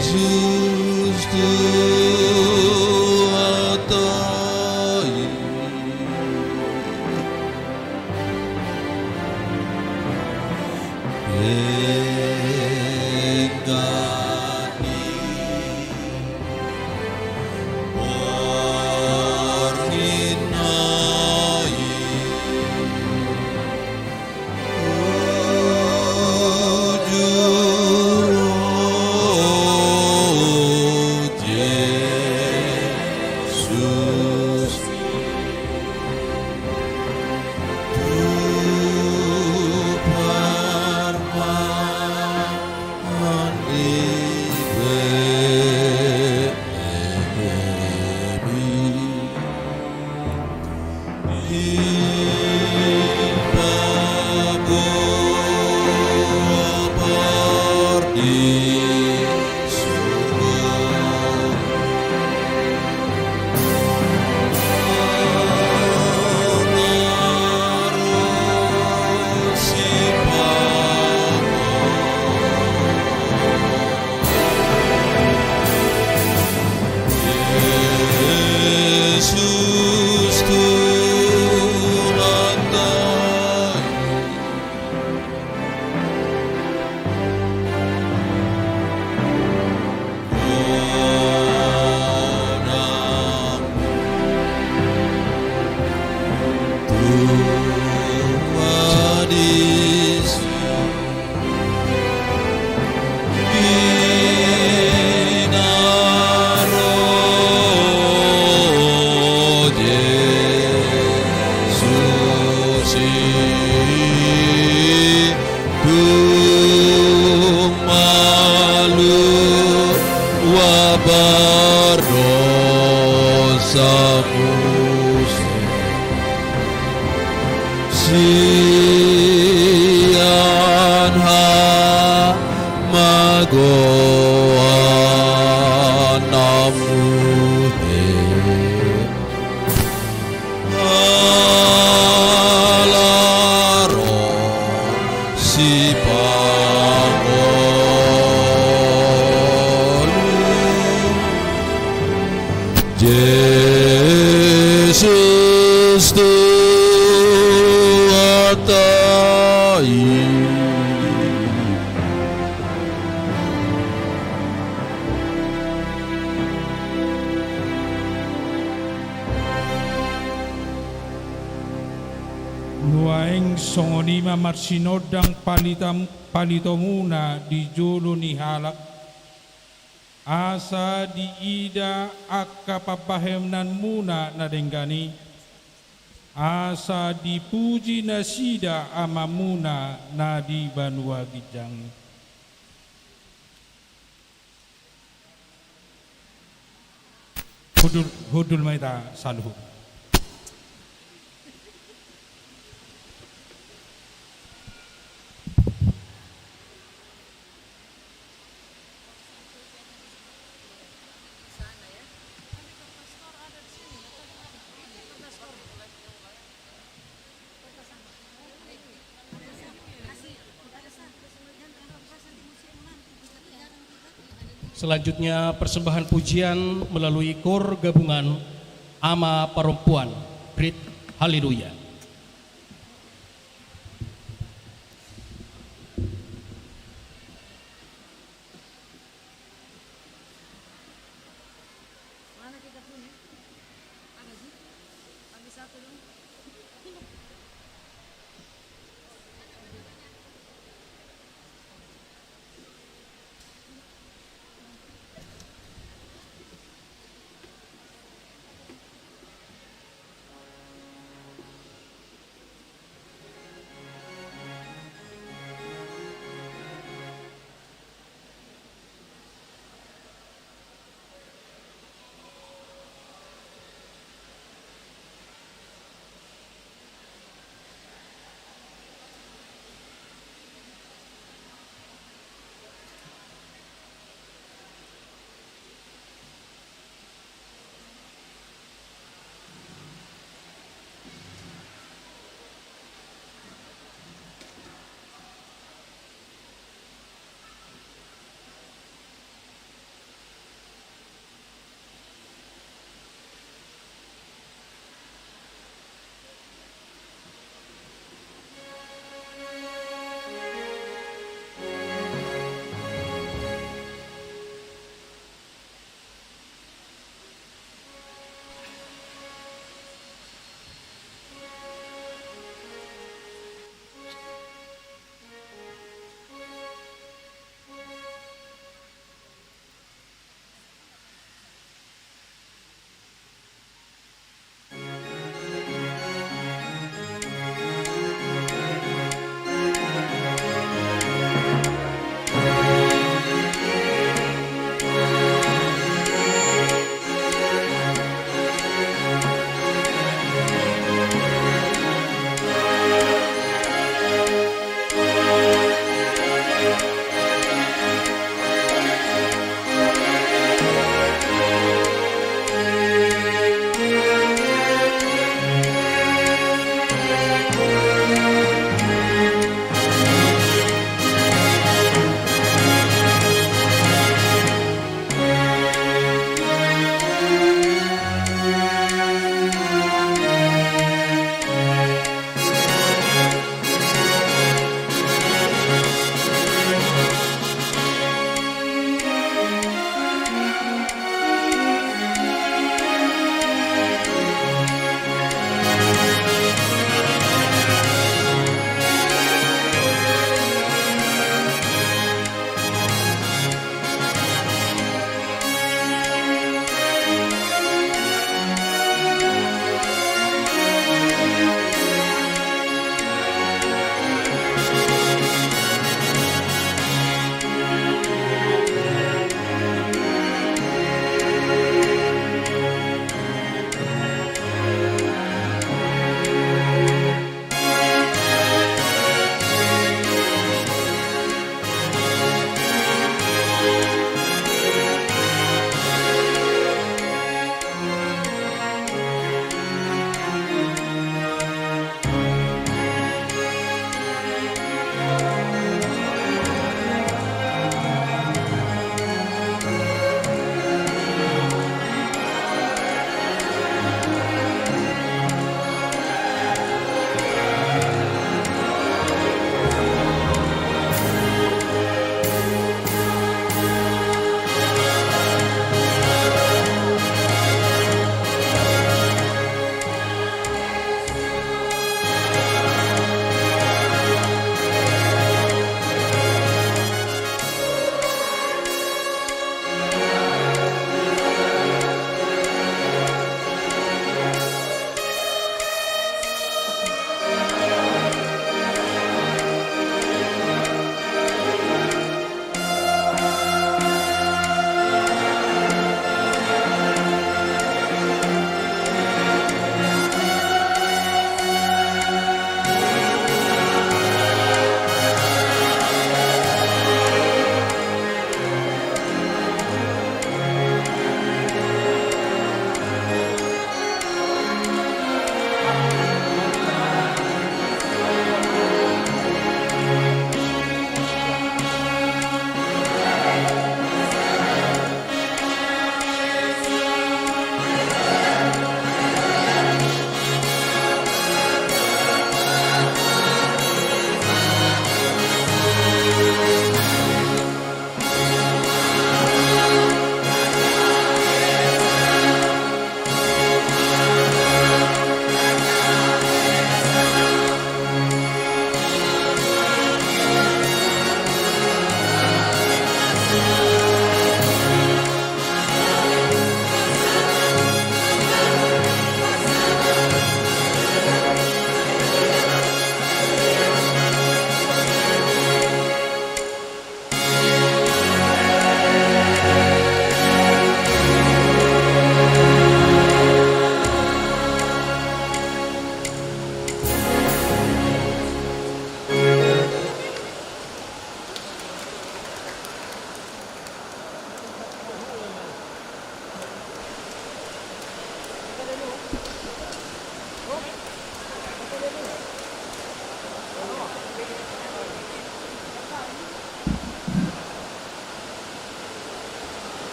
Jesus, Tuhan ta i. Denggan ni borngin na i. Bujur, o Jesus. Tu parmahan di Betlehem i. Di paboa pardi Ua pardosa muse sian hamagoan na muse. Ala ro sipangolu Jesus Tuhanta i. Nuaeng songon i ma marsinondang palitam-, palitomuna di jolo ni halak, asa diida angka pambahenanmuna na denggan i, asa dipuji nasida Amamuna na di banua ginjang i. Hundul, hundul ma hita saluhut. Selanjutnya, persembahan pujian melalui kor gabungan Ama Parompuan, Brit Haleluya.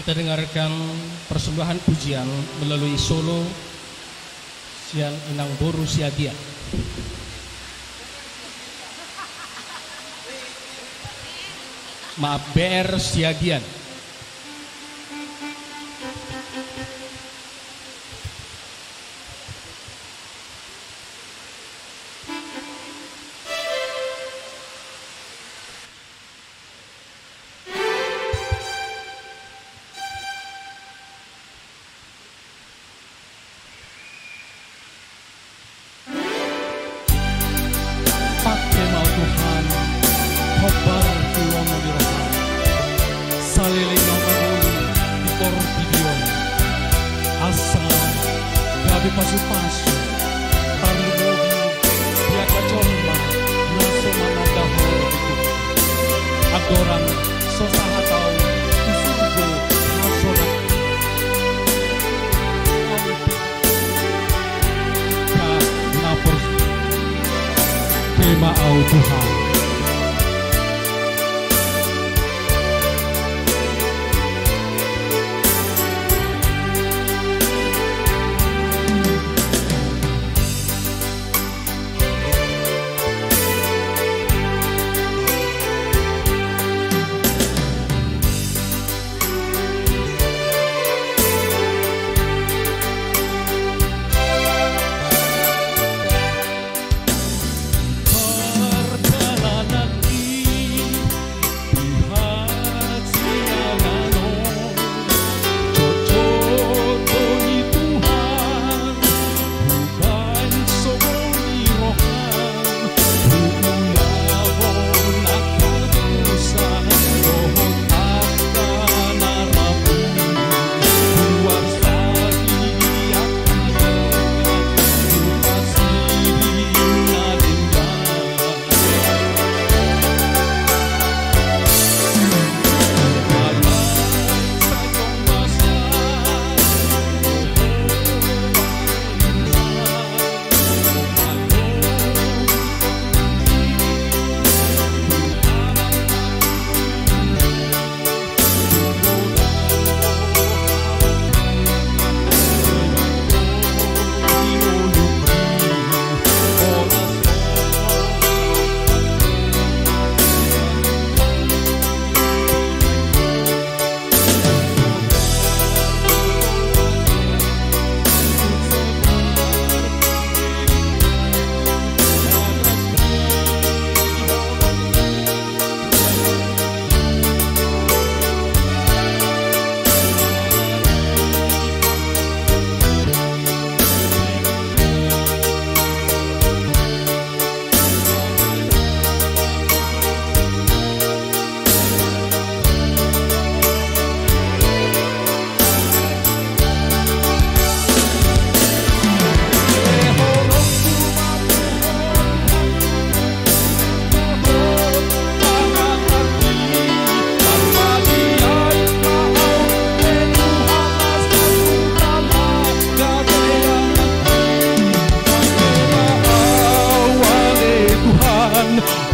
Kita dengarkan persembahan pujian melalui solo sian Inang Boru Siagian. Maaf, B R Siagian. Pake ma Tuhan, hombar tu lomo ni roham, saleleng na mangolu di portibi on, asa gabe pasupasu, tarlumobi di angka jolma na so mananda Ho di Tuhan. Andorang so sahat ahu tu surgo hasonang. Ahu pe na pos, pake ma ahu Tuhan.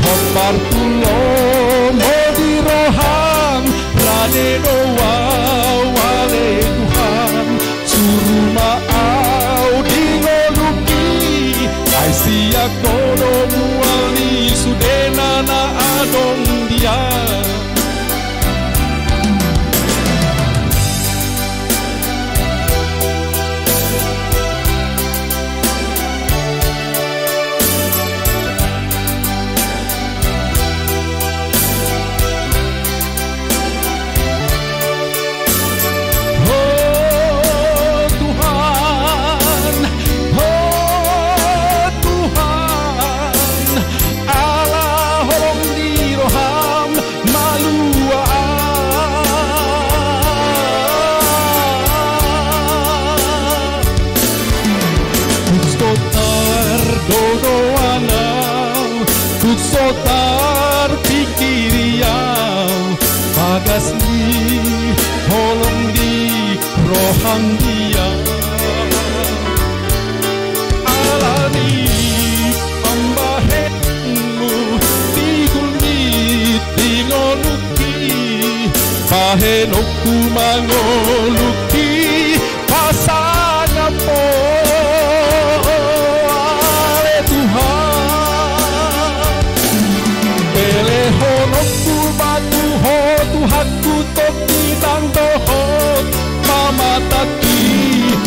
Hombar tu lomo di roham, rade do ahu ale Tuhan. Suru ma ahu di ngolungki, ai sian Ho do mual ni sudena na adong di an. Bahenonku mangoluhi pasangap Ho, ale Tuhan. Pelehononku ma tu Ho, Tuhanku, tongtong dohot pamatangki.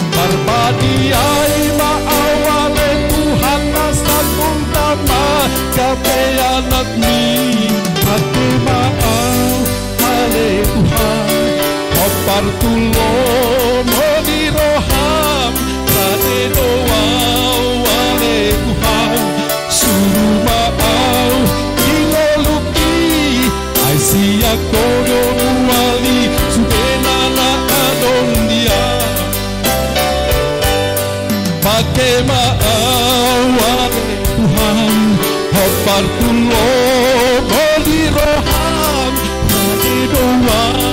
Parbadia i ma au, ale Tuhan, asa tung tama gabe anakmi. Pake ma au, ale Tuhan, hombar tu lomo ni roham. Rade do au, ale Tuhan, suru ma au mangoluhi. Ai sian Ho do mual ni sude na adong di au. Pake ma au, ale Tuhan, hombar tu lomo ni roham. Rade do au.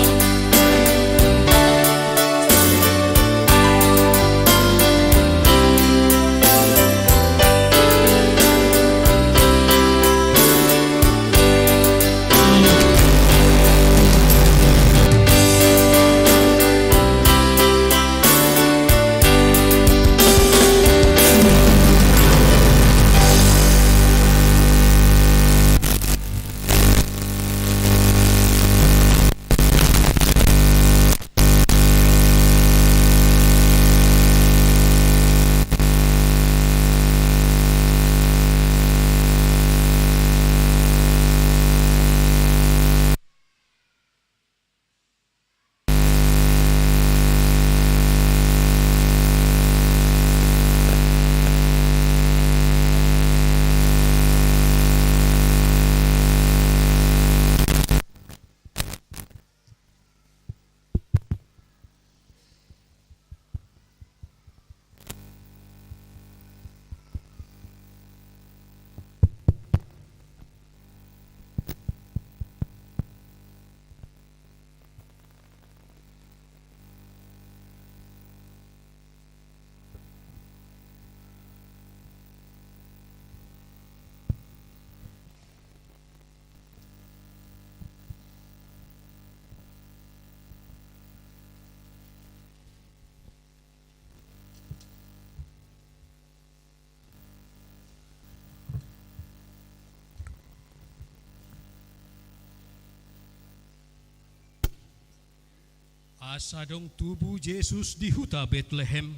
Asa dung tubu Jesus di huta Betlehem,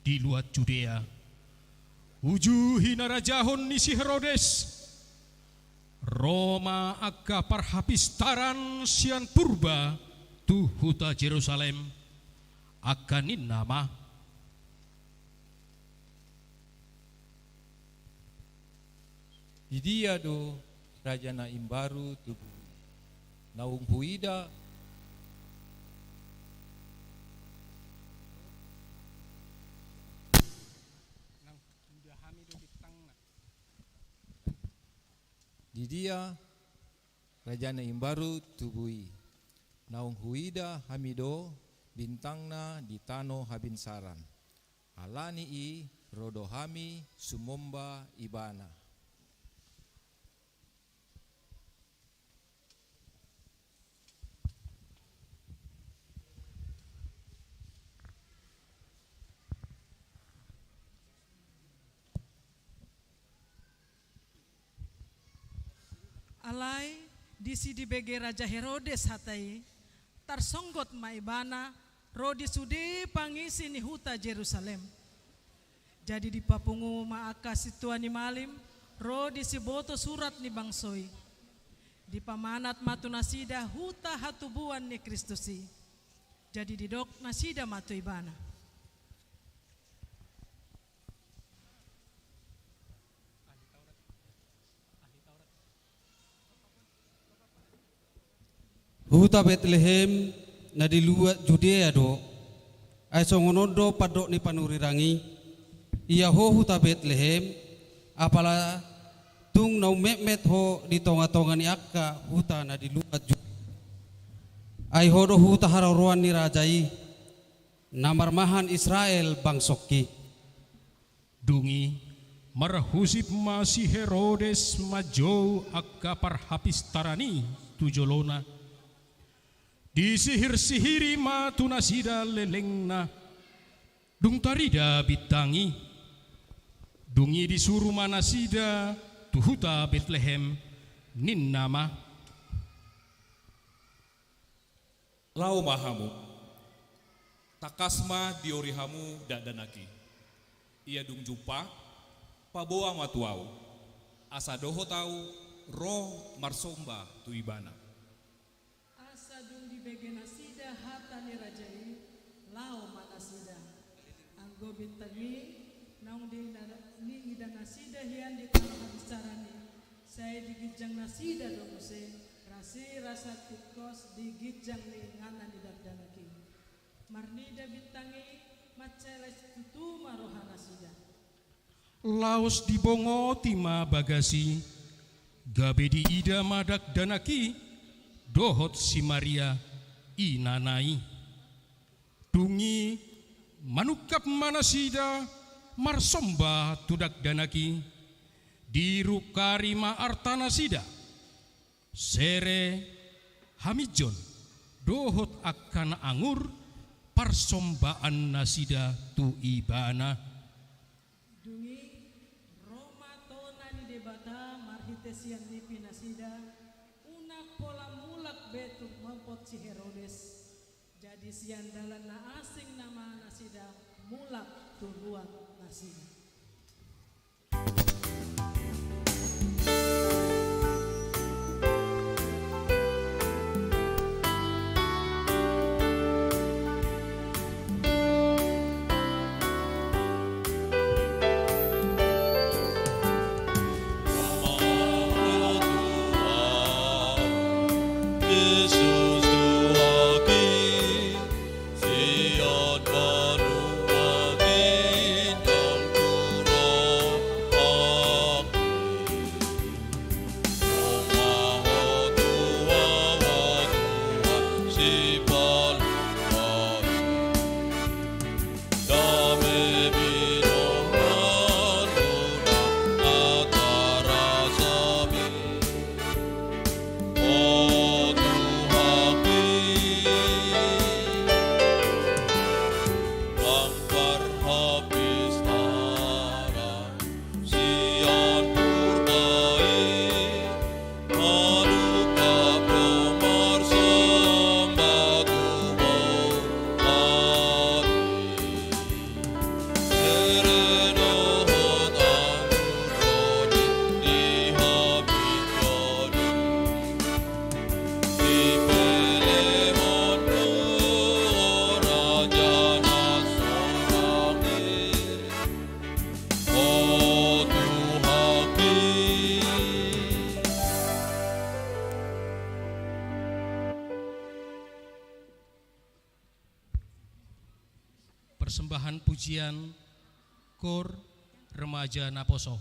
di luat Judea, uju hinarajahon ni si Herodes, ro ma angka parhapistaran sian purba tu huta Jerusalem, angka ninna ma: Di dia do raja na imbaru tubu i, naung huida? Di dia raja na imbaru tubu i, naung huida hami do bintangna di tano habinsaran? Ala ni i ro do hami sumomba ibana. Alai disi dibege raja Herodes hata i, tarsonggot ma ibana ro di sude pangisi ni huta Jerusalem. Jadi dipapungu ma angka sintua ni malim ro di siboto surat ni bangso i. Dipamanat ma tu nasida huta hatubuan ni Kristus i. Jadi didok nasida ma tu ibana: Huta Betlehem na di luat Judea do. Ai songon on do pandok ni panurirang i: Ia ho huta Betlehem, apala tung na ummetmet ho di tongatonga ni angka huta na di luat Judea. Ai ho do huta haroroan ni raja i, na marmahan Israel bangsongki. Dung i marhusip ma si Herodes manjou angka parhapistaran i tu jolona. Disihir-sihiri ma tu nasida lelengna. Dung tarida bintang i, dung i disuru ma nasida tu huta Betlehem, ninna ma: Laho ma hamu, tangkas ma diori hamu dakdanak i. Ia dung jumpa, paboa ma tu ahu, asa dohot ahu ro marsomba tu ibana. Asa dung dibege nasida hata ni raja i, laho ma nasida. Anggo bintang i naung diida, niida nasida hian di tano habisaran i, sai di ginjang nasida do muse, ras i rasa tingkos di ginjang ni inganan ni dakdanak i. Marnida bintang i, mansai las tutu ma roha nasida. Laos dibongoti ma bagas i, gabe diida ma dakdanak i dohot si Maria, inana i. Dung i manungkap ma nasida marsomba tu dakdanak i, dirungkari ma arta nasida, sere, haminjon, dohot angka na angur, parsombaannasida tu ibana. Dung i, ro ma tona ni Debata marhite sian lipi nasida, unang pola mulak be tumompa si Herodes. Jadi sian dalan na asing nama nasida mulak tu ruang nasida. Persembahan pujian Kor Remaja Naposo.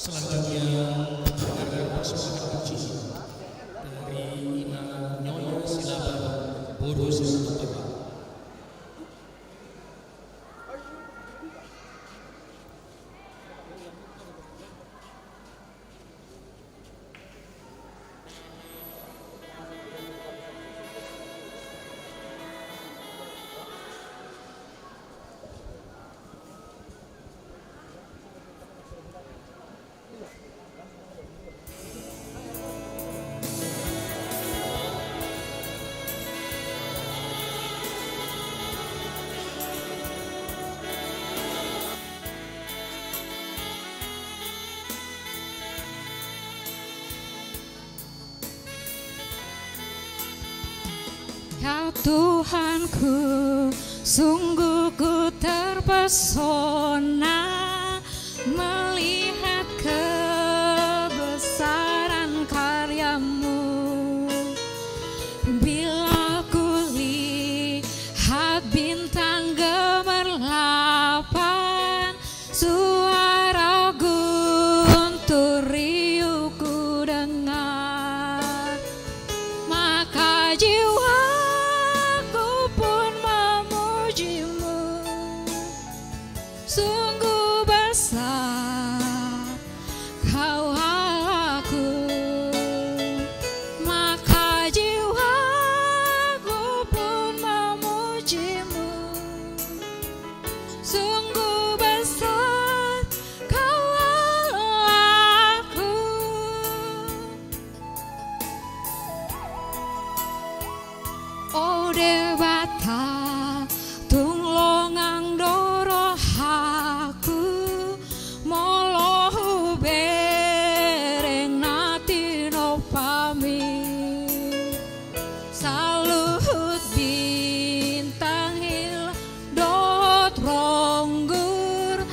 Selanjutnya, penghargaan personal kunci dari Inang Nyonya Silaban, boru Silaban. Ya Tuhanku, sungguh ku terpesona melihat kebesaran karya-Mu. Bila ku lihat bintang gemerlapan, suara guntur riuh ku dengar, maka jiwaku pun memuji-Mu. Sungguh besar Kau Allahku, maka jiwaku pun memuji-Mu. Sungguh besar Kau Allahku. O Debata, tung longang do rohangku molo hubereng na tinompaMi. Saluhut bintang, hilala dohot ronggur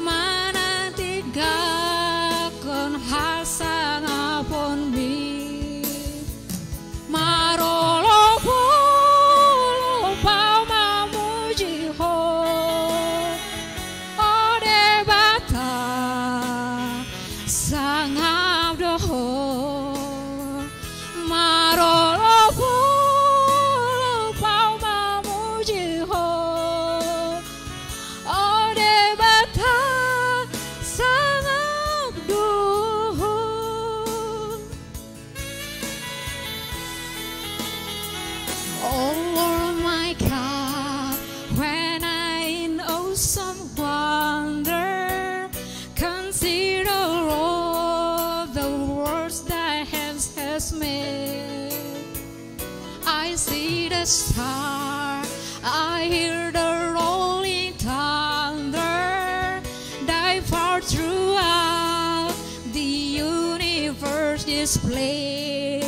manantigakkon hasangaponMi. Marolopolop ahu mamuji Ho, o Debata, sangap do Ho. Marolopolop ahu mamuji Ho, o Debata, sangap do Ho. O Lord my God, when I in awesome wonder consider all the works thy hands has made. I see the star, I hear the rolling thunder, thy power throughout the universe displayed.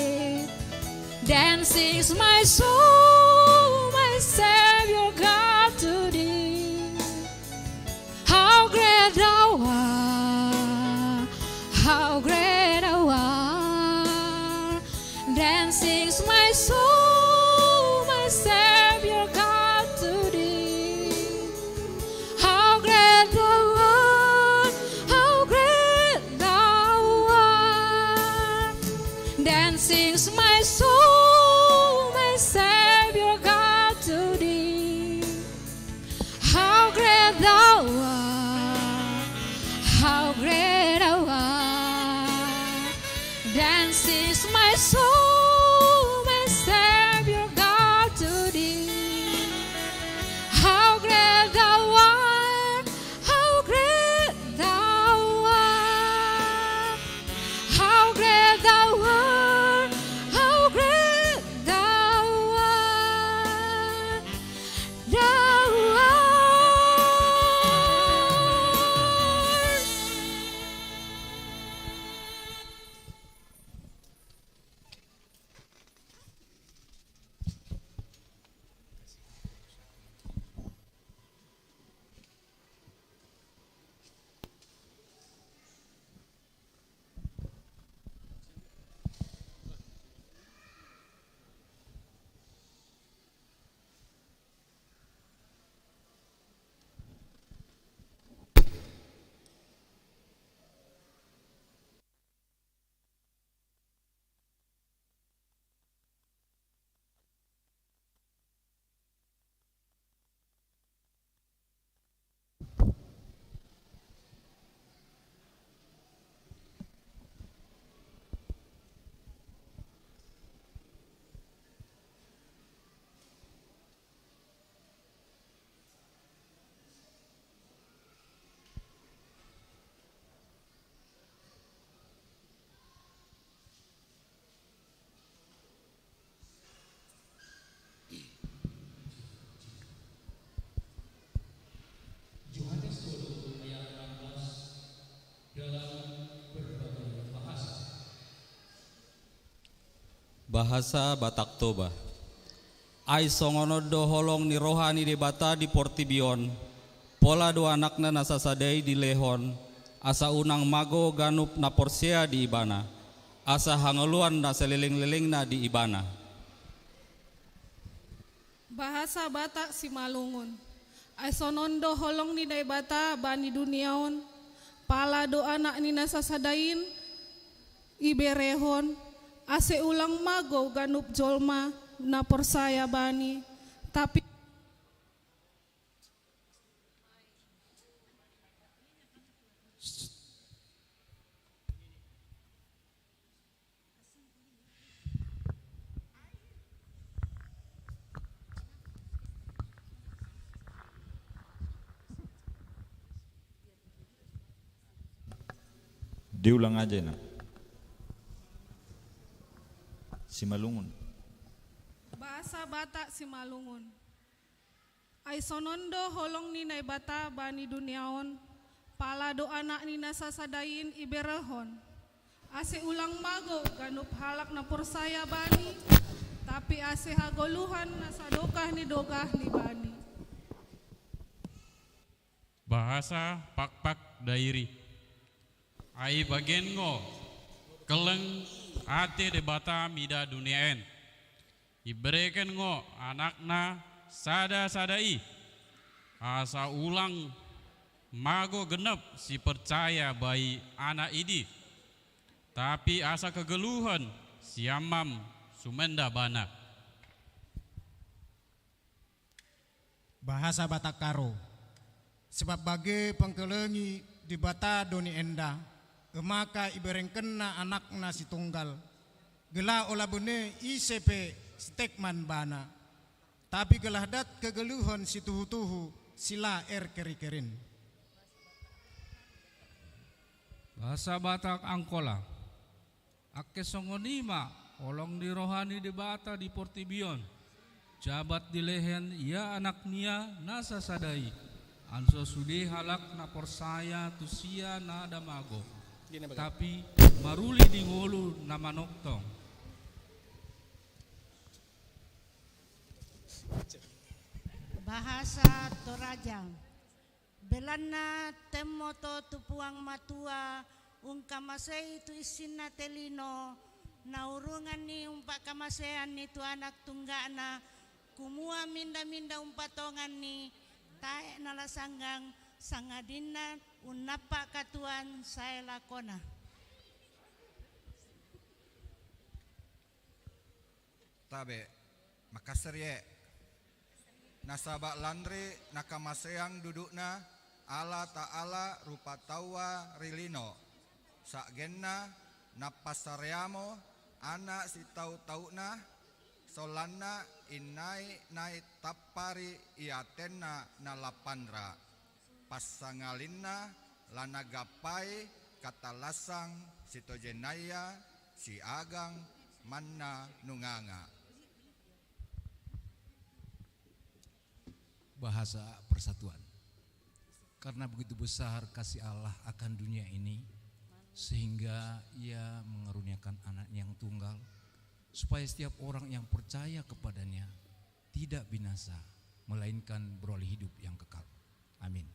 Then sings my soul, my Savior God, to thee. How great thou art, how great thou art. Then sings my soul, my Savior God, to thee. How great thou art, how great thou art. Then sings my soul, my Savior God, to thee. How great thou art, how great thou art. Then sings my soul, my Savior God, to thee. How great thou art, how great thou art. How great thou art, how great thou art, thou art. Bahasa Batak Toba. Ai songon on do holong ni roha ni Debata di portibi on, pola do Anakna na sasada i dilehon, asa unang mago ganup na porsea di Ibana, asa hangoluan na salelenglelengna di Ibana. Bahasa Batak Simalungun. Ai songon on do holong ni Debata bani dunia on, pala do Anakni na sasada i iberehon, ase ulang mago ganup jolma na porsea Bani, tapi Diulang aja, Inang. Simalungun. Bahasa Batak Simalungun. Ai songon on do holong ni Naibata bani dunia on, pala do Anakni na sasada i iberehon, ase ulang mago ganup halak na porsea Bani, tapi ase hagoluhan na sadokah ni dogah ni Bani. Bahasa Pakpak Dairi. Ai bagen ngo, keleng ate Debata mida dunia en. Ibereken ngo Anakna sada-sada i, asa ulang mago genep sipercaya bai Anak i di, tapi asa kegeluhan siammam sumenda Bana. Bahasa Batak Karo. Sebab bage pengkelengi Debata do ni enda, emaka iberengkenna Anakna situnggal, gela ola bene ise pe sitekman Bana, tapi gela dat kegeluhan situhu-tuhu sila erkeri-kerin. Bahasa Batak Angkola. Angke songon i ma holong ni roha ni Debata di portibi on, jabat dilehen ia Anaknia na sasada i, anso sude halak na porsea tu sia ndada mago, tapi maruli di ngolu na manongtong. Bahasa Toraja. Belanna temmoto tu Puang Matua, ungkamasei tu issinna te lino, na urungan ni umpakamasean ni tu Anak Tunggakna, kumua minda-minda umpatongan ni taek na lasanggang, sangadinna unnampak katuan saelakona. Tabe, makasseri e. Nasaba lanri na kamaseang dudukna, ala taala rupa taua ri lino, sagenna na pasareamo anak sitau-tauna, solanna innai nai tampari iatenna na lapanra. Passangalinna la na gampai katalasang sitojennaia siagang manna nunganga. Bahasa Persatuan. Karena begitu besar kasih Allah akan dunia ini, sehingga Ia mengaruniakan Anak-Nya yang tunggal, supaya setiap orang yang percaya kepada-Nya tidak binasa, melainkan beroleh hidup yang kekal. Amin.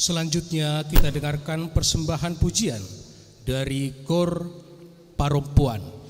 Selanjutnya kita dengarkan persembahan pujian dari Kor Parompuan.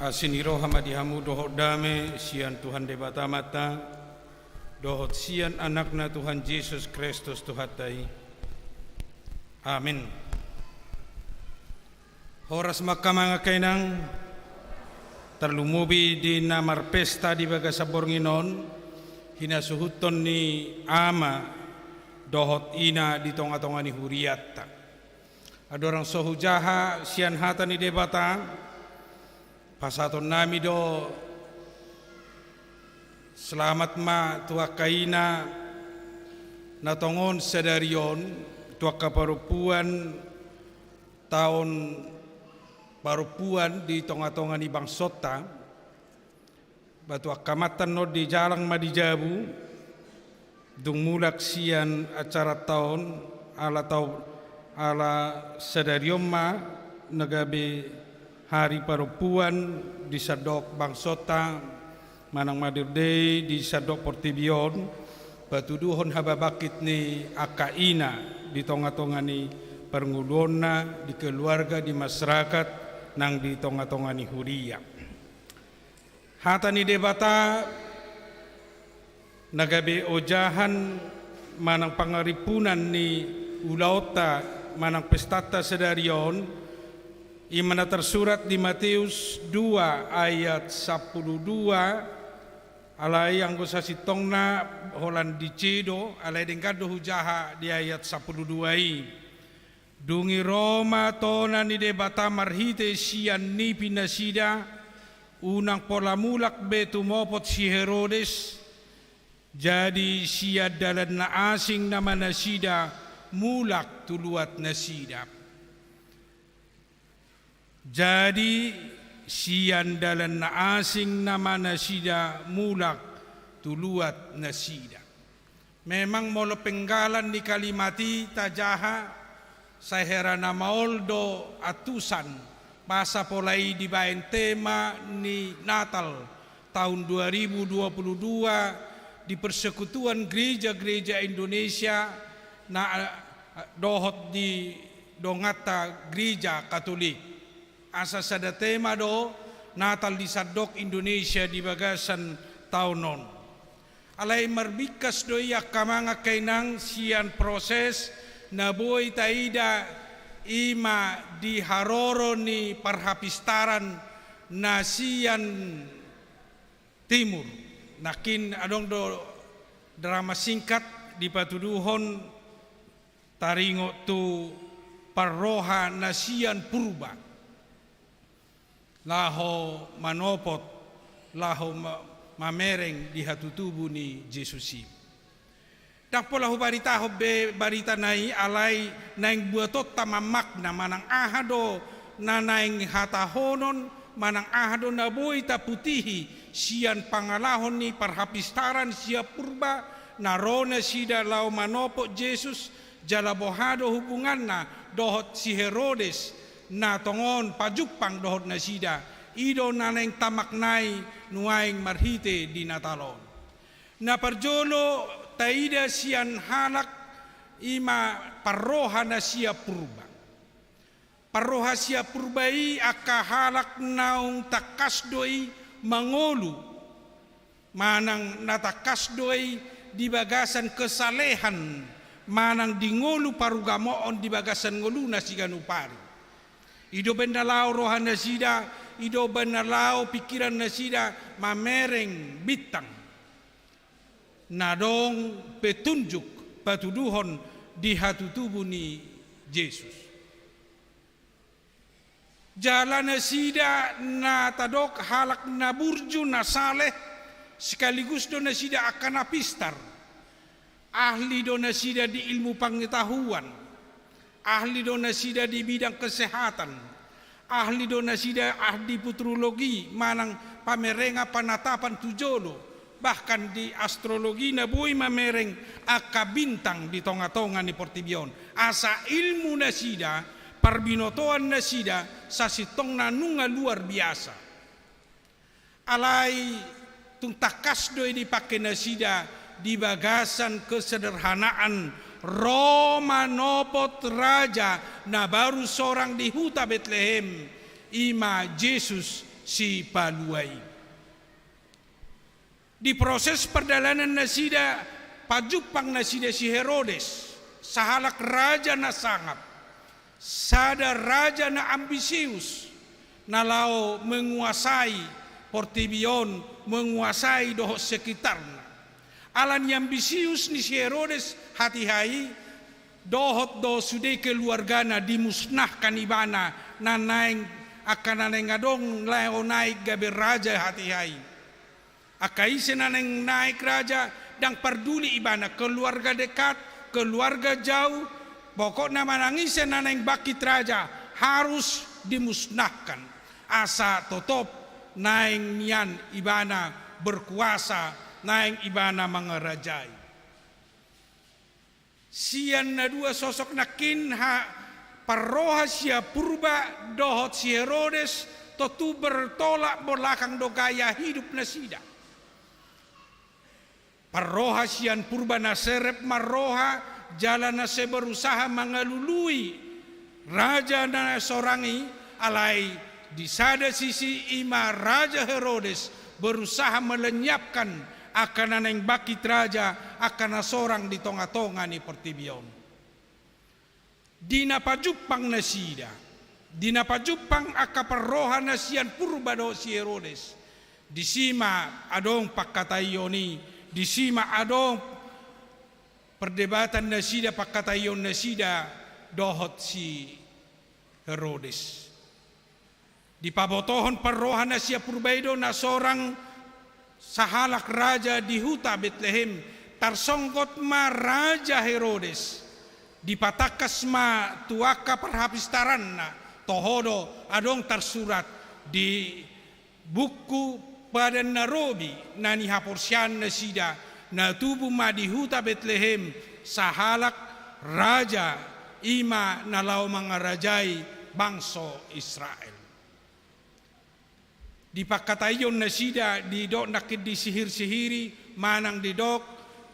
Asi ni roha ma di hamu dohot dame sian Tuhan Debata Amanta, dohot sian Anakna Tuhan Jesus Kristus Tuhanta i. Amin. Horas ma angka amang angka inang, tarlumobi di na marpesta di bagasan borngin on, hinasuhuton ni ama dohot ina di tonga-tonga ni hurianta. Andorang so hujaha sian hata ni Debata, pasahatonnami do selamat ma tu angka ina na tongon sadari on, tu angka parompuan taon parompuan di tonga-tonga ni bangsonta, ba tu angka amanta on di jalang ma di jabu, dung mulak sian acaranta on, ala tau, ala sadari on ma na gabe hari parompuan di sandok bangsonta, manang Mother Day di sandok portibi on, patuduhon hababangkit ni angka ina di tonga-tonga ni parngoluonna, di keluarga, di masyarakat, nang di tonga-tonga ni huria. Hata ni Debata na gabe ojahan manang pangarimpunan ni ulaonta manang pestanta sadari on, i ma na tarsurat di Mateus dua ayat sampulu dua, alai anggo sasintongna holan di C do, alai denggan do hujaha di ayat sampulu dua i. Dung i ro ma tona ni Debata marhite sian nipi nasida, unang pola mulak be tumopot si Herodes, jadi sian dalan na asing nama nasida mulak tu luat nasida. Jadi sian dalan na asing nama nasida mulak tu luat nasida. Memang molo penggalan ni kalimat i tajaha, sai hera na maol do antusan, masa pola i dibaen tema ni Natal tahun dua ribu dua puluh dua di persekutuan gereja-gereja Indonesia na, eh, dohot di donganta gereja Katolik. Asa sada tema do Natal di sandok Indonesia di bagasan taon on. Alai marbingkas do i angka amang angka inang sian proses na boi taida, i ma di haroro ni parhapistaran na sian timur. Nangkin adong do drama singkat dipatuduhon taringot tu parroha na sian purba laho manopot, laho ma-, mamereng di hatutubu ni Jesus i. Ndang pola hubaritahon be baritana i, alai naeng buatonta ma makna manang aha do na naeng hatahonon, manang aha do na boi taputihi sian pangalahon ni parhapistaran sian purba, na ro nasida laho manopot Jesus, jala boha do hubunganna dohot si Herodes na tongon pajumpang dohot nasida. I do na naeng tamaknai nuaeng marhite di Natal on. Na parjolo taida sian halak, i ma parroha na sian purba. Parroha sian purba i angka halak naung tangkas do i mangolu, manang na tangkas do i di bagasan kesalehan, manang di ngolu parugamoon di bagasan ngoluna siganup ari. I do umbaen na laho roha nasida, i do umbaen na laho pingkiran nasida mamereng bintang na adong petunjuk patuduhon di hatutubu ni Jesus. Jala nasida na tadok halak na burju, na saleh, sekaligus do nasida angka na pistar. Ahli do nasida di ilmu pengetahuan, ahli do nasida di bidang kesehatan, ahli do nasida ahli futurologi manang pamerengan panatapan tu jolo, bahkan di astrologi na boi mamereng angka bintang di tonga-tonga ni portibi on. Asa ilmu nasida, parbinotoan nasida, sasintongna nunga luar biasa. Alai tung tangkas do i dipangke nasida di bagasan kesederhanaan, ro manopot raja na baru sorang di huta Betlehem, i ma Jesus Sipalua i. Di proses pardalanan nasida, pajumpang nasida si Herodes, sahalak raja na sangap, sada raja na ambisius, na laho menguasai portibi on, menguasai dohot sekitarna. Ala ni ambisius ni si Herodes hatiha i, dohot do sude keluargana dimusnahkan ibana, na naeng, angka na naeng adong laho naek gabe raja hatiha i. Angka ise na naeng naek raja, ndang parduli ibana, keluarga dekat, keluarga jauh, pokokna manang ise na naeng bangkit raja, harus dimusnahkan. Asa totop naeng nian ibana berkuasa, naeng ibana mangarajai. Sian na dua sosok nangkin, ha, parroha sian purba dohot si Herodes, tontu bertolak belakang do gaya hidup nasida. Parroha sian purba na serep marroha, jala na sai berusaha mangalului raja na sorang i, alai di sada sisi i ma Raja Herodes berusaha melenyapkan angka na naeng bangkit raja, angka na sorang di tonga-tonga ni portibi on. Di na pajumpang nasida, di na pajumpang angka parroha na sian purba dohot si Herodes, disi ma adong pangkataion i, disi ma adong perdebatan nasida, pangkataion nasida dohot si Herodes. Dipabotohon parroha na sian purba i do na sorang sahalak raja di huta Betlehem, tarsonggot ma Raja Herodes. Dipatangkas ma tu angka parhapistaranna, toho do adong tarsurat di buku Padan na Robi na nihaporseaon nasida, na tubu ma di huta Betlehem sahalak raja, i ma na laho mangarajai bangso Israel. Di pangkataion nasida didok nangkin disihir-sihiri, manang didok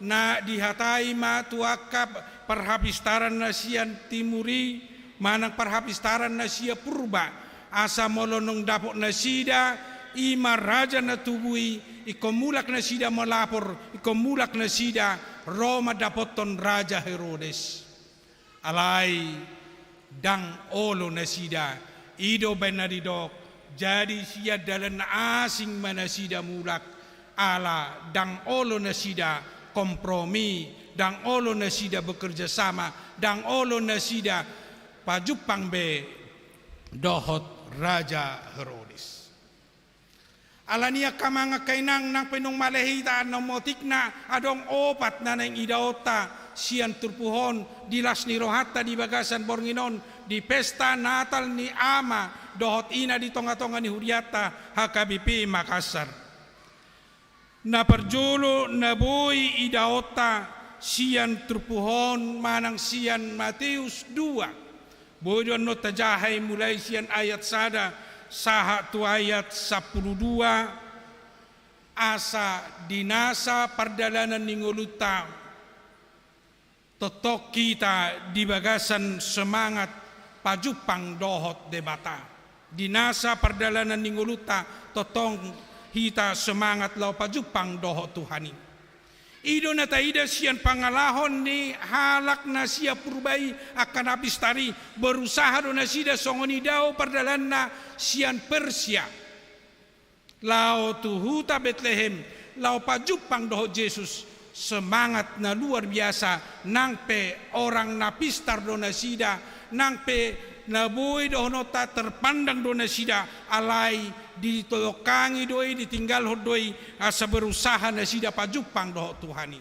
na dihatai ma tu angka parhapistaran na sian timur i, manang parhapistaran na sian purba, asa molo naung dapot nasida i ma raja na tubu i, ingkon mulak nasida melapor, ingkon mulak nasida ro mandapothon Raja Herodes. Alai ndang olo nasida, i do umbaen na didok, jadi sian dalan na asing ma nasida mulak, ala ndang olo nasida kompromi, ndang olo nasida bekerja sama, ndang olo nasida pajumpang be dohot Raja Herodes. Ala ni i angka amang, angka inang, nang pe naung male hita, naung otik na, adong opat na naeng idaonta sian turpuk on di las ni rohanta di bagasan borngin on, di pesta Natal ni ama dohot ina di tonga-tonga ni hurianta H K B P Makassar. Na parjolo na boi idaonta sian turpuk on manang sian Mateus dua. Boi do annon tajaha i mulai sian ayat sada sahat tu ayat sampulu dua, asa di nasa pardalanan ni ngolunta tongtong hita di bagasan semangat pajumpang dohot Debata. Di nasa pardalanan ni ngolunta tongtong hita semangat laho pajumpang dohot Tuhan i. I do na taida sian pangalahon ni halak na sian purba i, angka na pistar i, berusaha do nasida songon i dao pardalananna sian Persia laho tu huta Betlehem, laho pajumpang dohot Jesus. Semangat na luar biasa, nang pe orang na pistar do nasida, nang pe na boi dohononta terpandang do nasida, alai ditolongkangi do i, ditinggalhon do i, asa berusaha nasida pajumpang dohot Tuhan i.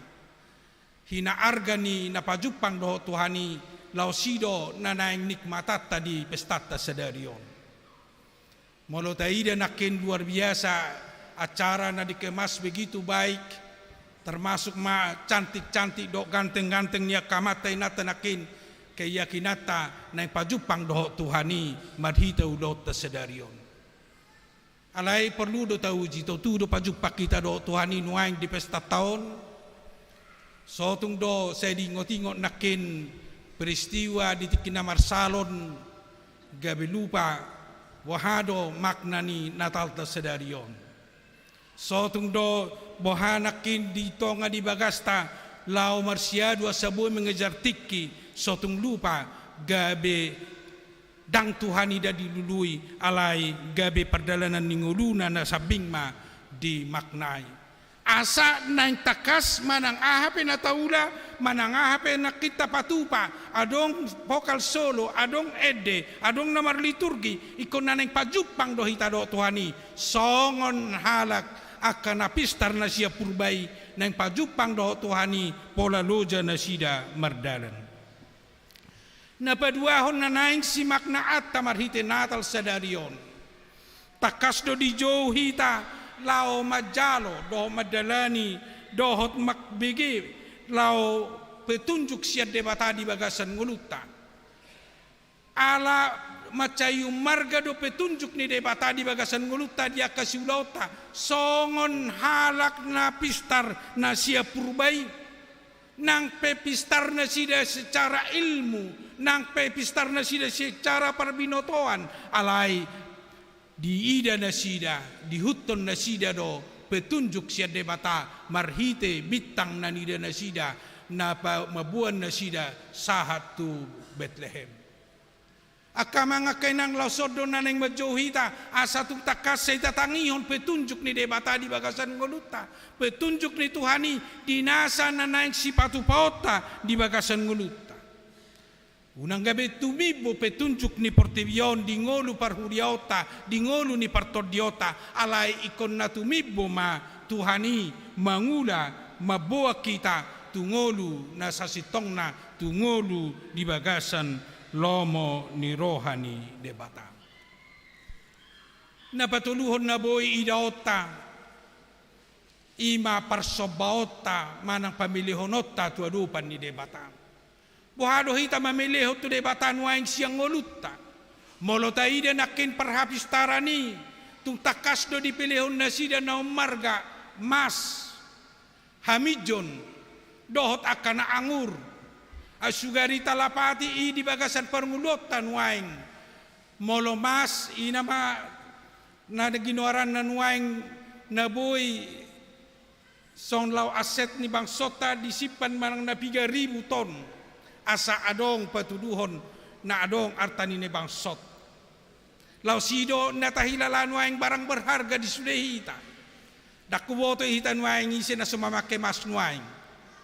Hinaarga ni na pajumpang dohot Tuhan i, laos i do na naeng nikmatanta di pestanta sadari on. Molo taida nangkin luar biasa acara na dikemas begitu baik, termasuk ma cantik-cantik dohot ganteng-ganteng ni angka amanta inanta nangkin, keyakinanta naeng pajumpang dohot Tuhan i marhite ulaonta sadari on. Alai porlu do tauji, tontu do pajumpang hita dohot Tuhan i nuaeng di pestanta on. So tung do sai diingot-ingot nangkin peristiwa di tingki na marsalon, gabe lupa Boha do makna ni Natalta sadari on? Sotung do boha nangkin di tonga ni bagasta laho marsiadu asa boi mangejar tingki, sotung lupa gabe ndang Tuhan i dilului, alai gabe pardalanan ni ngoluna na sambing ma dimaknai. Asa naeng tangkas manang aha pe na taula, manang aha pe nangkin tapatupa, adong vokal solo, adong ende, adong na marliturgi, ingkon na naeng pajumpang do hita dohot Tuhan i, songon halak angka na pistar na sian purba i, naeng pajumpang dohot Tuhan i pola loja nasida mardalan. Na paduahon na naeng simaknaanta marhite Natal sadari on. Tangkas do dijou hita laho manjalo dohot mandalani dohot mambege laho petunjuk sian Debata di bagasan ngolunta. Ala mansai ummarga do petunjuk ni Debata di bagasan ngolunta di angka siulaonta, songon halak na pistar na sian purba i. Nang pe pistar nasida secara ilmu, nang pe pistar nasida secara parbinotoan, alai diida nasida, diihuthon nasida do petunjuk sian Debata marhite bintang na niida nasida, na pa-, mamboan nasida sahat tu Betlehem. Angka amang, angka inang, laos on do na naeng manjou hita, asa tung tangkas hita tangihon petunjuk ni Debata di bagasan ngolunta, petunjuk ni Tuhan i di nasa na naeng sipatupaonta di bagasan ngolunta. Unang gabe tumimbo petunjuk ni portibi on di ngolu parhuriaonta, di ngolu ni partondionta, alai ingkon na tumimbo ma Tuhan i mangula, mamboan hita tu ngolu na sasintongna, tu ngolu di bagasan lomo ni roha ni Debata. Na patoluhon na boi idaonta, i ma parsombaonta manang pamelehononta tu adopan ni Debata. Boha do hita mamelehon tu Debata nuaeng sian ngolunta? Molo taida nangkin parhapistaran i, tung tangkas do dipelehon nasida na ummarga mas, haminjon, dohot angka na angur. Ai sugari talapati i di bagasan parngoluonta nuaeng. Molo mas, i nama na ginoaranna nuaeng na boi songon laho aset ni bangsonta disimpan manang na piga ribu ton, asa adong patuduhon na adong arta ni na bangsot. Laos i do na tahilala nuaeng barang berharga di sude hita. Ndang huboto i hita nuaeng ise na so mamangke mas nuaeng.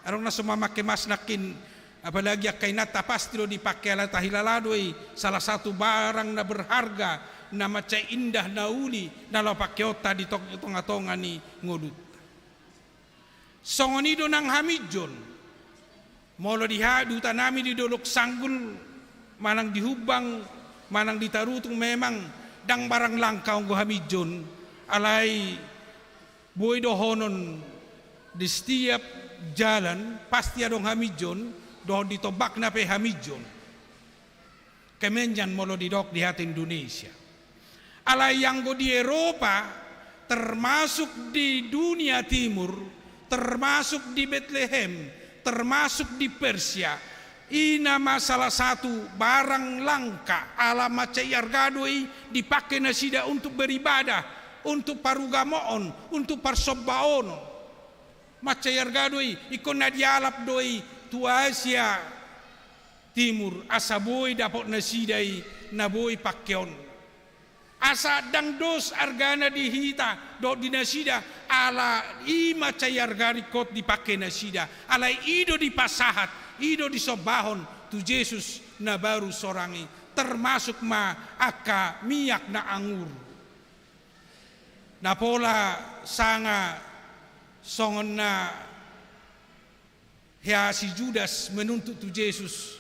Adong na so mamangke mas nangkin, apalagi angka inanta pasti do dipangke, ala tahilala do i salah satu barang na berharga, na mansai indah, na uli, na laho pangkeonta di tong-, tongatonga ni ngolunta. Songon i do nang haminjon. Molo di ha-, di hutanami di Dolok Sanggul, manang di Humbang, manang di Tarutung, memang ndang barang langka anggo haminjon, alai boi dohonon di setiap jalan pasti adong haminjon, dohot di tombakna pe haminjon. Kemenyan molo didok di hata Indonesia. Alai anggo di Eropa, termasuk di dunia timur, termasuk di Betlehem, termasuk di Persia, i nama salah satu barang langka, ala mansai arga do i dipangke nasida untuk beribadah, untuk parugamoon, untuk parsombaonon. Mansai arga do i, ingkon na dialap do i tu Asia Timur, asa boi dapot nasida i na boi pangkeon. Asa ndang dos argana di hita dohot di nasida, ala i mansai arga ringkot dipangke nasida, alai i do dipasahat, i do disombahon tu Jesus na baru sorang i, termasuk ma angka miak na angur. Na pola sanga songon na hea si Judas menuntut tu Jesus.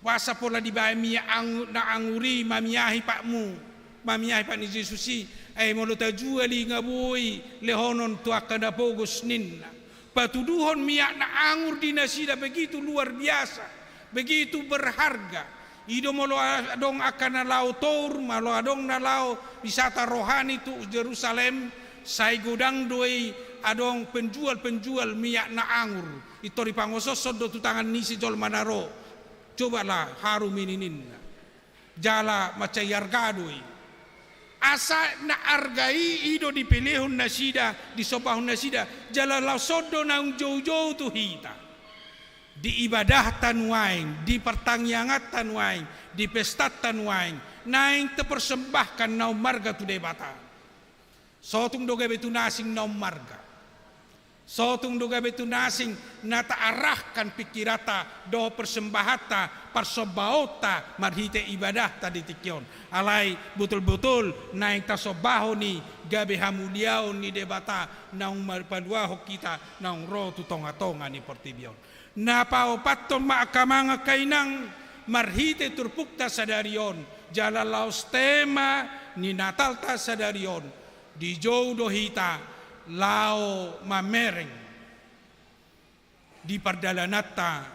Boasa pola dibaen miak angu-, na angur i mamiahi patmu, mamiahi pat ni Jesus i, ai molo tajual i nga boi lehonon tu angka na pogos ninna. Patuduhon miak na angur di nasida begitu luar biasa, begitu berharga. I do molo adong angka na laho tour, molo adong na laho wisata rohani tu Jerusalem, sai godang do i adong penjual-penjual miak na angur. Intor dipangososhon do tu tangan ni si jolma na ro. Cobalah, harum ini ninna. Jala mansai arga do i. Asa na arga i, i do dipelehon nasida, disombahon nasida, jala laos on do naung joujou tu hita. Di ibadahta nuaeng, di partangianganta nuaeng, di pestanta nuaeng, naeng tapersembahkan na ummarga tu Debata. Sotung do gabe tu na asing na ummarga. Sotung do gabe tu na asing na taarahkan pingkiranta dohot persembahanta, parsombaonta marhite ibadahta di tingki on. Alai botul-botul naeng tasombahon i gabe hamuliaon ni Debata naung marpaluahon hita naung ro tu tonga-tonga ni portibi on. Na paopathon ma angka amang angka inang, marhite turpukta sadari on, jala laos tema ni Natalta sadari on, dijou do hita laho mamereng di pardalananta,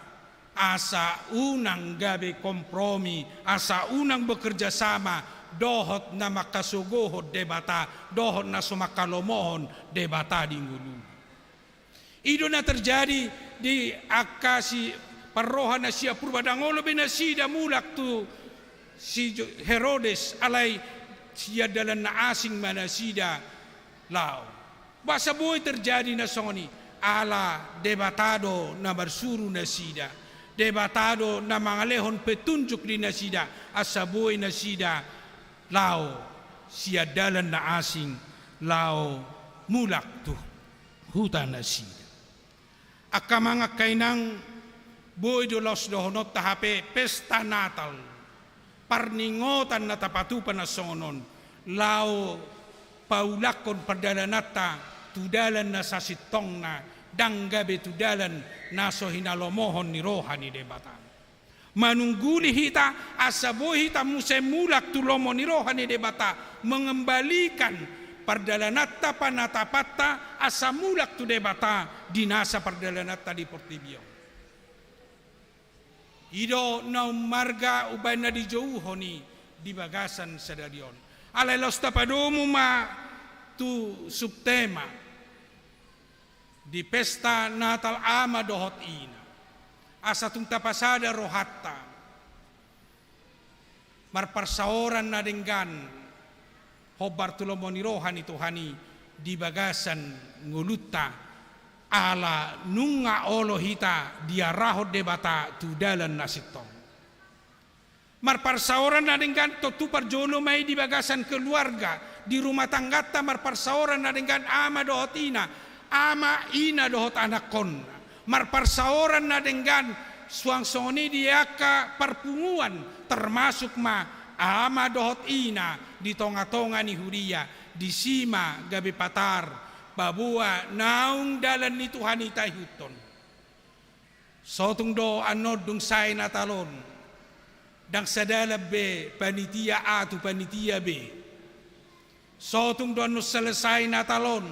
asa unang gabe kompromi, asa unang bekerja sama dohot na mangkasogohon Debata, dohot na so mangkalomohon Debata di ngoluna. I do na terjadi di angka si parroha na sian purba, ndang olo be nasida mulak tu si Jo-, Herodes, alai sian dalan na asing ma nasida laho. Boasa boi terjadi na songon i? Ala Debata do na marsuru nasida. Debata do na mangalehon petunjuk di nasida, asa boi nasida laho sian dalan na asing, laho mulak tu huta nasida. Angka amang angka inang, boi do laos dohononta hape pesta Natal, parningotan na tapatupa na songon on, laho paulakhon pardalananta tu dalan na sasintongna, ndang gabe tu dalan na so hinalomohon ni roha ni Debata. Manungguli hita, asa boi hita muse mulak tu lomo ni roha ni Debata, mengembalikan pardalananta, panatapanta, asa mulak tu Debata di nasa pardalananta di portibi on. I do na ummarga umbahen na dijouhon i di bagasan sadari on. Alai laos tapadomu ma tu subtema di pesta Natal ama dohot ina. Asa tung tapasada rohanta marparsaoran na denggan hombar tu lomo ni roha ni Tuhan i di bagasan ngolunta, ala nunga olo hita diarahon Debata tu dalan na sintong. Marparsaoran na denggan tontu parjolo ma i di bagasan keluarga, di rumah tangganta marparsaoran na denggan ama dohot ina, ama, ina dohot anakkonna. Marparsaoran na denggan suang songon i di angka parpunguan, termasuk ma ama dohot ina di tonga-tonga ni huria, disi ma gabe patar, paboa naung dalan ni Tuhan i taihuthon. Sotung do annon dung sae Natal on, ndang sadalan be panitia A tu panitia B. Sotung do annon selesai Natal on,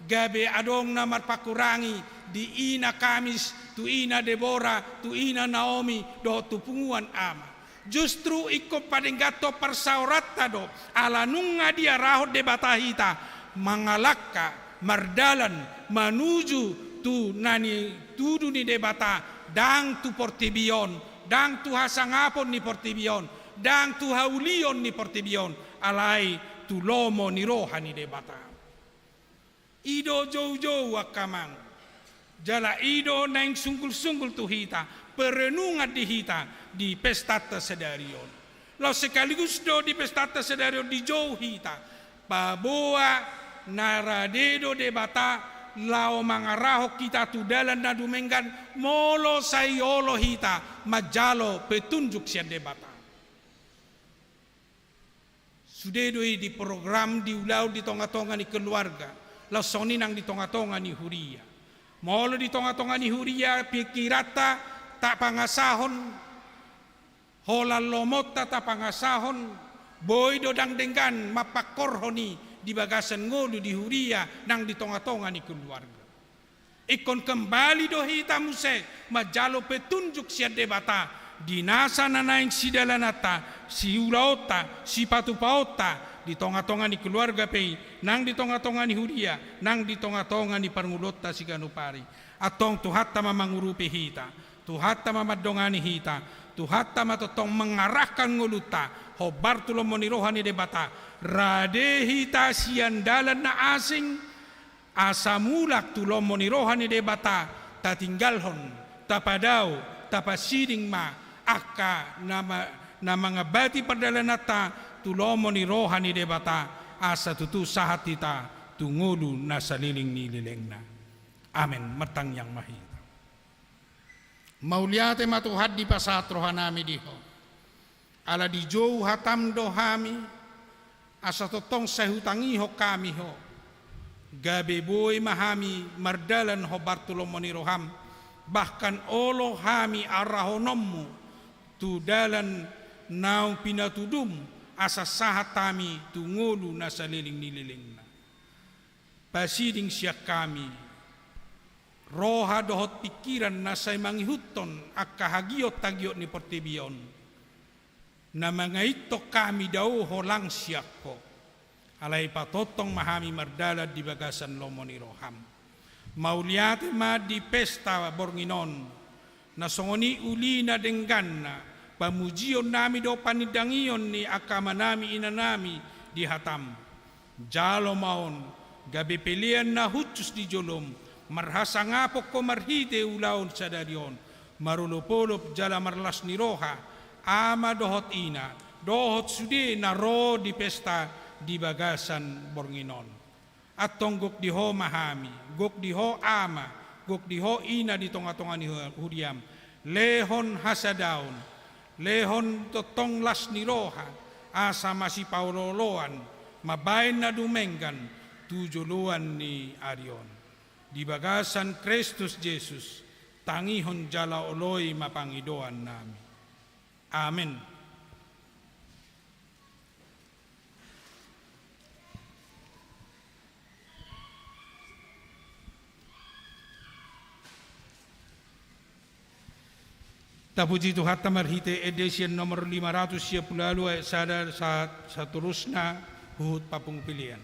gabe adong na marpakurangi di ina Kamis, tu ina Debora, tu ina Naomi, dohot tu punguan ama. Justru ingkon padengganhon parsaoranta do, ala nunga diarahon Debata hita, mangalangka, mardalan, manuju tu na nitudu ni Debata, ndang tu portibi on, ndang tu hasangapon ni portibi on, ndang tu haulion ni portibi on, alai tu lomo ni roha ni Debata. I do joujou angka amang. Jala i do naeng sunggul-sunggul tu hita, perenungan di hita, di pestanta sadari on. Laos sekaligus do di pestanta sadari on dijou hita, paboa na rade do Debata laho mangarahon hita tu dalan na dumenggan, molo sai olo hita manjalo petunjuk sian Debata. Sude do i di program, di ulaon di tonga-tonga ni keluarga, laos songon i nang di tonga-tonga ni huria. Molo di tonga-tonga ni huria pingkiranta tapangasahon, holan lomonta tapangasahon, boi do ndang denggan mampangkorhon i di bagasan ngolu di huria nang di tonga-tonga ni keluarga. Ingkon kembali do hita muse manjalo petunjuk sian Debata, di nasa na naeng sidalananta, siulaonta, sipatupaonta, di tonga-tonga ni keluarga pe i, nang di tonga-tonga ni huria, nang di tonga-tonga ni parngoluonta siganup ari. Antong Tuhanta ma mangurupi hita, Tuhanta ma mandongani hita, Tuhanta ma tongtong mangarahkan ngolunta hombar tu lomo ni roha ni Debata, rade hita sian dalan na asing, asa mulak tu lomo ni roha ni Debata, tatinggalhon, tapadao, tapasiding ma angka na ma-, na mangambati pardalananta tu lomo ni roha ni Debata, asa tutu sahat hita tu ngolu na saleleng ni lelengna. Amen. Martangiang ma hita. Mauliate ma Tuhan dipasahat rohanami di Ho. Ala dijou hataM do hami, asa tongtong sai hutangihon hami Ho. Gabe boi ma hami mardalan hombar tu lomo ni rohaM, bahkan olo hami arahononMu tu dalan naung pinatuduM, asa sahat hami tu ngolu na saleleng ni lelengna. Pasiding sian hami roha dohot pingkiran na sai mangihuthon angka hagiot-hagiot ni portibi on, na mangaithon hami dao holang sian Ho. Alai patongtong ma hami mardalan di bagasan lomo ni rohaM. Mauliate ma di pesta borngin on, na songon i ulina dengganna, pamujionnami dohot panindangion ni angka amanami inanami di hataM. Jalo ma on, gabe pelean na hushus di joloM, marhasangapon Ho marhite ulaon sadari on, marolopolop jala marlas ni roha, ama dohot ina, dohot sude na ro di pesta di bagasan borngin on. Antong gok di Ho ma hami, gok di Ho ama, gok di Ho ina di tonga-tonga ni hu-, huriaM. Lehon hasadaon, lehon tongtong las ni roha, asa masipaolo-oloan, mambahen na dumenggan, tu joloan ni ari on. Di bagasan Kristus Jesus, tangihon jala oloi ma pangidoannami. Amen. Tapuji Tuhanta marhite ende sian nomor lima ratus sia pulu ualu ayat sada sahat saterusna huhut papungu pelean.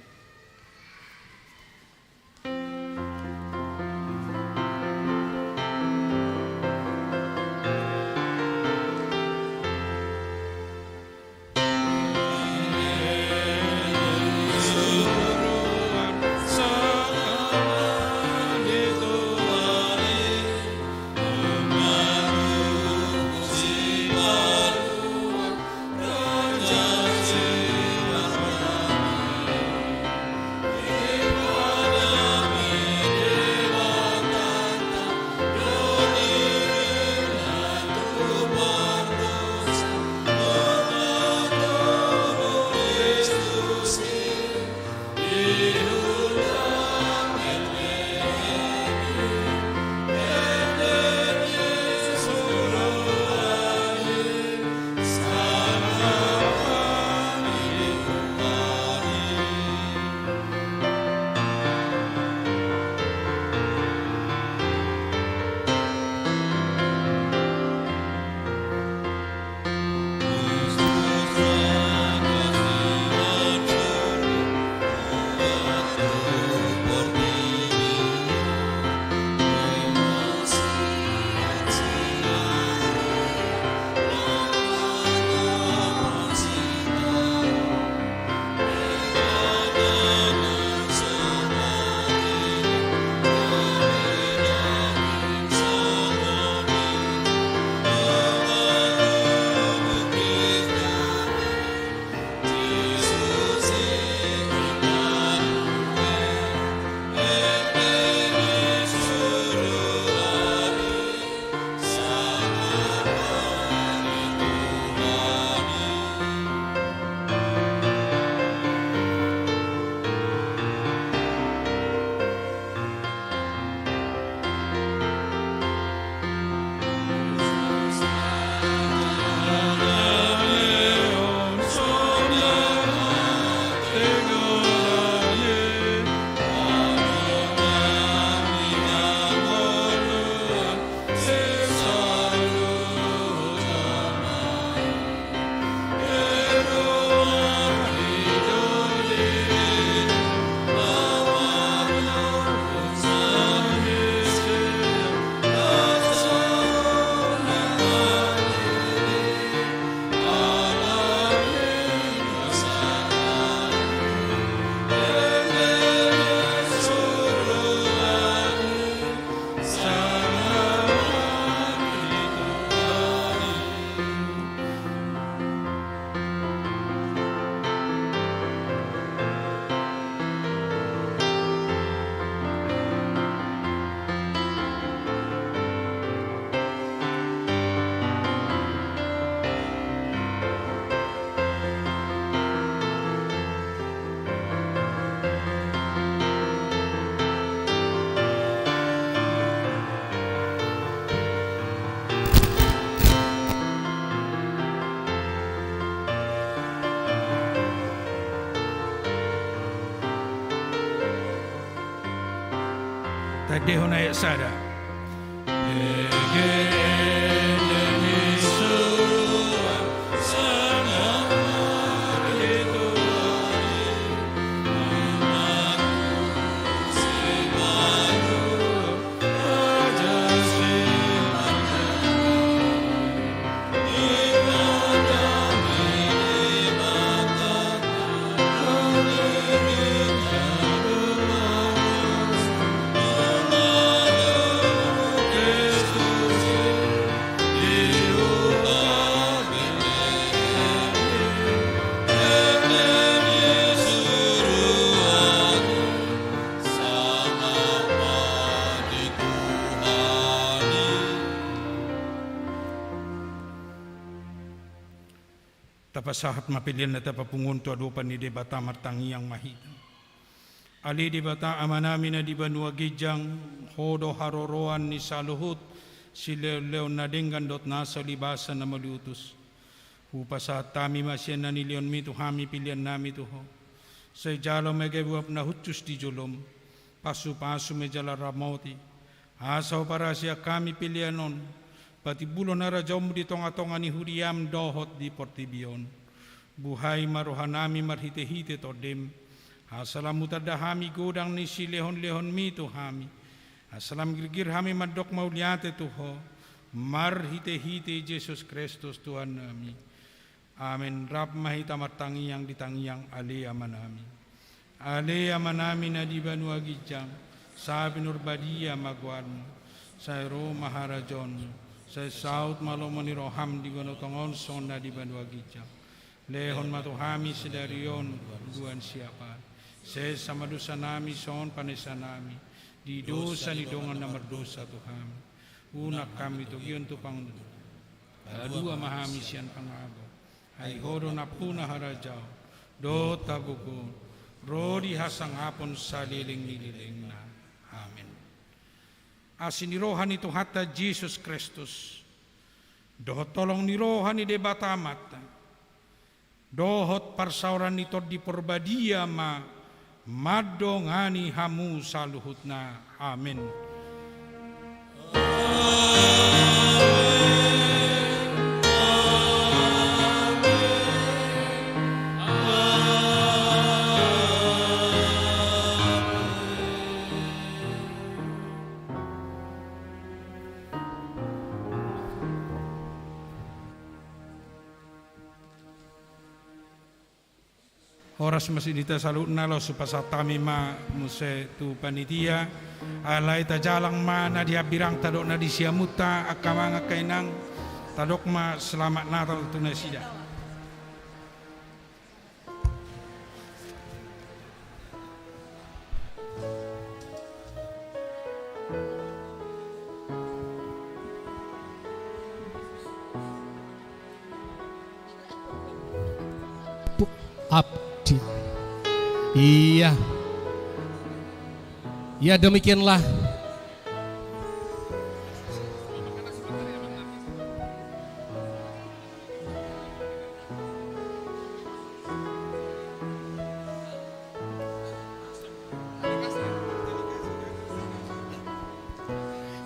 Dehon ayat sada. Tapasahat ma pelean na tapapungu on tu adopan ni Debata. Martangiang ma hita. Ale Debata Amanami na di banua ginjang, Ho do haroroan ni saluhut silehonlehon na denggan dohot nasa ulibasan na mauliutus. Hupasahat hami ma sian na nilehonMi tu hami peleannami tu Ho. Sai jalo ma gabe uap na hushus di joloM. Pasupasu ma jala ramoti, asa huparasian hami pelean on patimbulhon harajaonMu di tongatonga ni huriaM dohot di portibi on. Buhai ma rohanami marhitehite TondiM, asa lam hutanda hami godang ni silehonlehonMi tu hami, asa lam girgir hami mandok mauliate tu Ho, marhitehite Jesus Kristus Tuhannami. Amen. Rap ma hita martangiang di tangiang. Ale Amanami. Ale Amanami na di banua ginjang, sai pinarbadia ma goarMu, sai ro ma harajaonMu, sai saut ma lomo ni rohaM di banua tonga on songon na di banua ginjang. Lehon ma tu hami sadari on ngolunami siapari. Sesa ma dosanami songon panesanami di dosa ni dongan na mardosa tu hami. Unang hami togion tu pangunjunan. Palua ma hami sian pangago. Ai Ho do nampuna harajaon dohot hagogoon ro di hasangapon saleleng ni lelengna. Amen. Asi ni roha ni Tuhanta Jesus Kristus, dohot holong ni roha ni Debata Amanta, dohot parsaoran ni Tondi Parbadia ma mandongani hamu saluhutna. Amen. Horas ma sian hita saluhutna. Laos hupasahat hami ma muse tu panitia. Alai tajalang ma na di hambirangta dohot na di siamunta, angka amang angka inang. Tadok ma selamat Natal tu nasida. Abdi. Iya. Ya, demikianlah.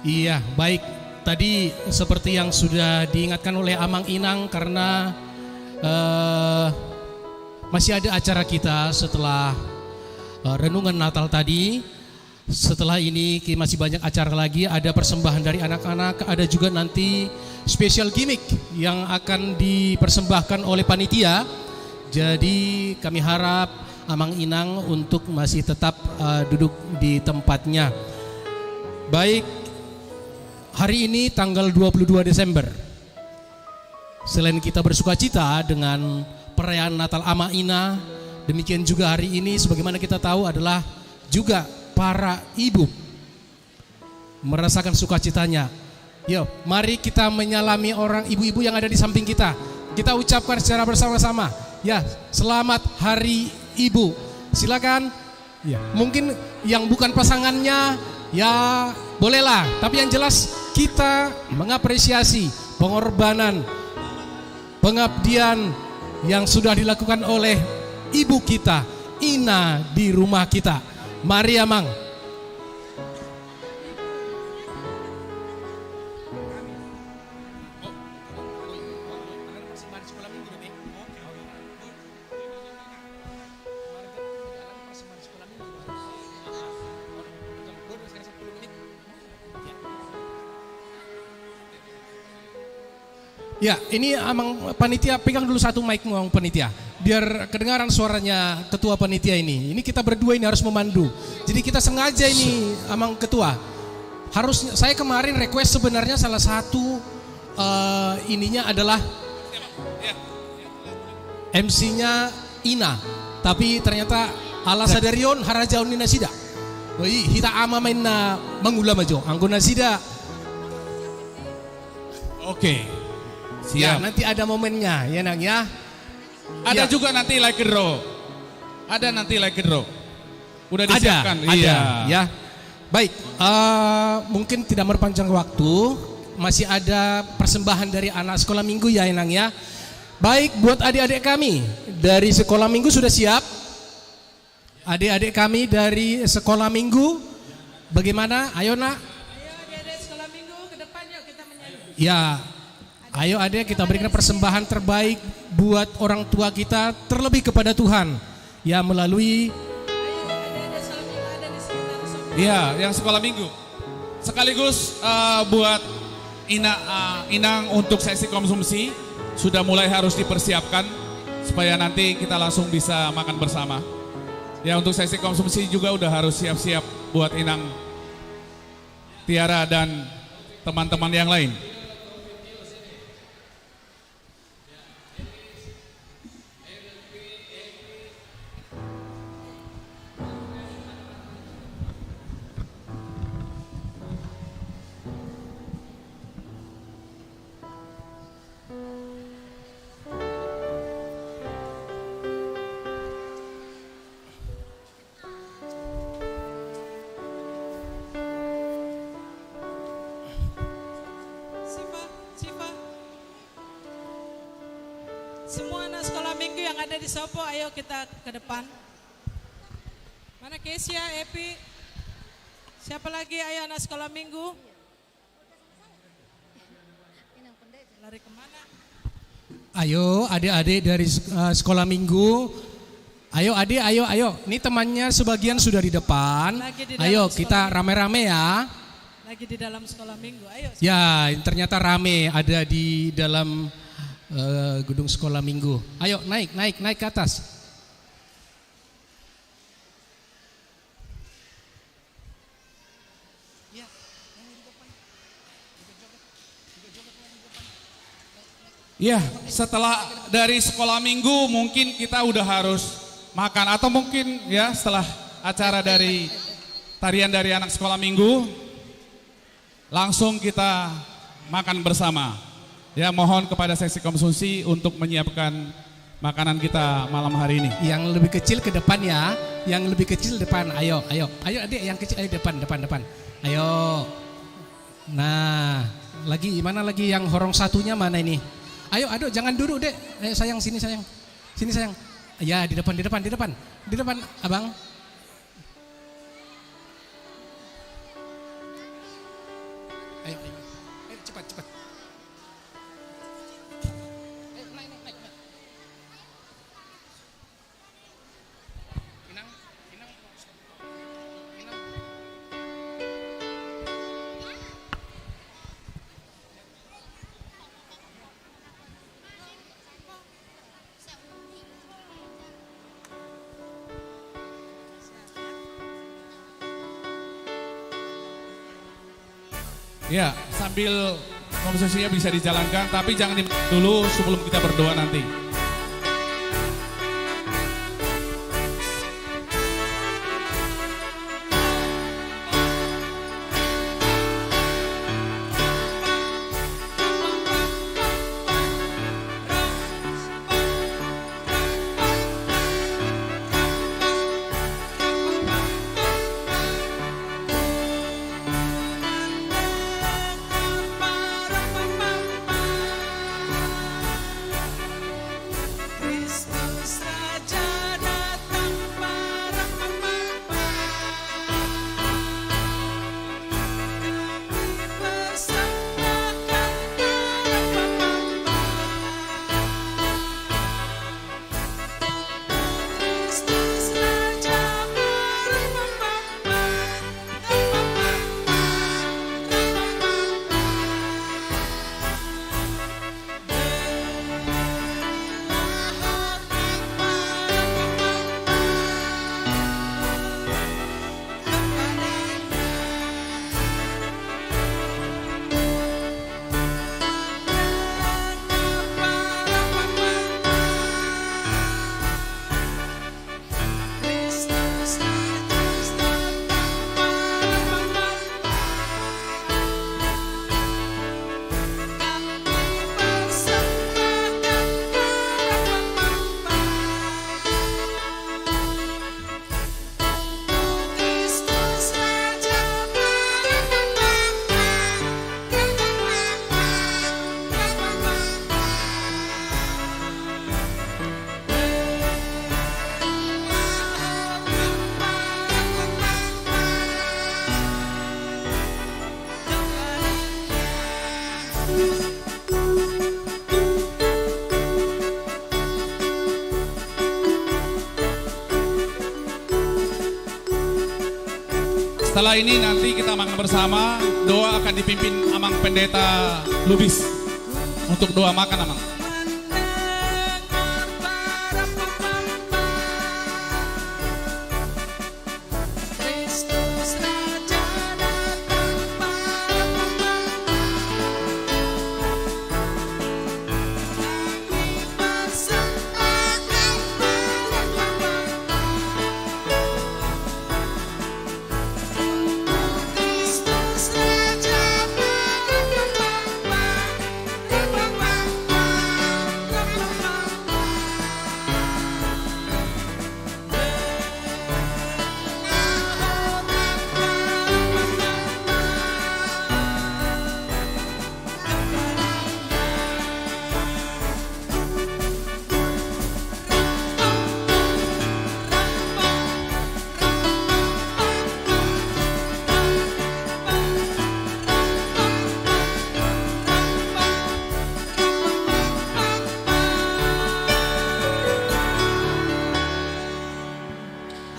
Iya, baik. Tadi seperti yang sudah diingatkan oleh Amang Inang, karena, eh, masih ada acara kita setelah, eh, renungan Natal tadi. Setelah ini ki-, masih banyak acara lagi, ada persembahan dari anak-anak, ada juga nanti special gimmick yang akan dipersembahkan oleh panitia. Jadi kami harap Amang Inang untuk masih tetap, eh, duduk di tempatnya. Baik, hari ini tanggal dua puluh dua Desember. Selain kita bersukacita dengan perayaan Natal Ama Ina, demikian juga hari ini, sebagaimana kita tahu, adalah juga para ibu merasakan sukacitanya. Yo, mari kita menyalami orang ibu-ibu yang ada di samping kita. Kita ucapkan secara bersama-sama. Ya, selamat Hari Ibu. Silakan. Ya, mungkin yang bukan pasangannya, ya bolehlah. Tapi yang jelas kita mengapresiasi pengorbanan, pengabdian yang sudah dilakukan oleh ibu kita, ina di rumah kita. Mari, Amang. Ya, ini amang panitia, pegang dulu satu mic-mu, amang panitia. Biar kedengaran suaranya ketua panitia ini. Ini kita berdua ini harus memandu. Jadi kita sengaja ini, amang ketua. Harus, saya kemarin request sebenarnya salah satu, eh, ininya adalah M C-nya Ina. Tapi ternyata ala sadari on harajaon ni nasida. Jadi hita ama ma inna mangula ma jo. Anggo nasida. Oke. Ya, siap. Nanti ada momennya, ya, Nang, ya. Ada juga nanti lucky draw. Ada nanti lucky draw. Udah disiapkan. Ada, iya. Ya. Baik, eh, mungkin tidak memperpanjang waktu. Masih ada persembahan dari anak sekolah minggu, ya, Nang, ya. Baik, buat adik-adik kami dari sekolah minggu sudah siap? Adik-adik kami dari sekolah minggu, bagaimana? Ayo, Nak. Ayo, adik-adik sekolah minggu, ke depan yuk, kita menyanyi. Ya, ayo, adik, kita berikan persembahan terbaik buat orang tua kita, terlebih kepada Tuhan. Ya, melalui... Ayo, adik-adik sekolah minggu ada di sekitar sofa. Iya, yang sekolah minggu. Sekaligus, eh, buat ina-, eh, inang untuk sesi konsumsi sudah mulai harus dipersiapkan supaya nanti kita langsung bisa makan bersama. Ya, untuk sesi konsumsi juga udah harus siap-siap buat inang Tiara dan teman-teman yang lain. Siva, Siva. Semua anak sekolah minggu yang ada di sofa, ayo kita ke depan. Mana Kesia, Epi? Siapa lagi? Ayo, anak sekolah minggu. Lari kemana? Ayo, adik-adik dari sek-, eh, sekolah minggu. Ayo, adik, ayo, ayo. Ini temannya sebagian sudah di depan. Lagi di dalam sekolah minggu. Ayo, kita rame-rame ya. Lagi di dalam sekolah minggu. Ayo. Ya, ternyata rame ada di dalam, eh, gedung sekolah minggu. Ayo, naik, naik, naik ke atas. Ya, setelah dari sekolah minggu mungkin kita udah harus makan, atau mungkin ya setelah acara dari tarian dari anak sekolah minggu, langsung kita makan bersama. Ya, mohon kepada seksi konsumsi untuk menyiapkan makanan kita malam hari ini. Yang lebih kecil ke depan ya, yang lebih kecil depan. Ayo, ayo, ayo adik yang kecil, ayo depan, depan, depan. Ayo. Nah, lagi mana lagi yang horong satunya mana ini? Ayo, aduh, jangan duduk, Dek. Ayo sayang, sini sayang. Sini sayang. Ya, di depan, di depan, di depan. Di depan, Abang. Ayo, ayo. Ayo, cepat, cepat. Ayo, naik, naik, naik, naik. Inang, Inang, Inang. Ya, sambil komposisinya bisa dijalankan, tapi jangan di dulu sebelum kita berdoa nanti. Setelah ini nanti kita makan bersama, doa akan dipimpin Amang Pendeta Lubis. Untuk doa makan, Amang.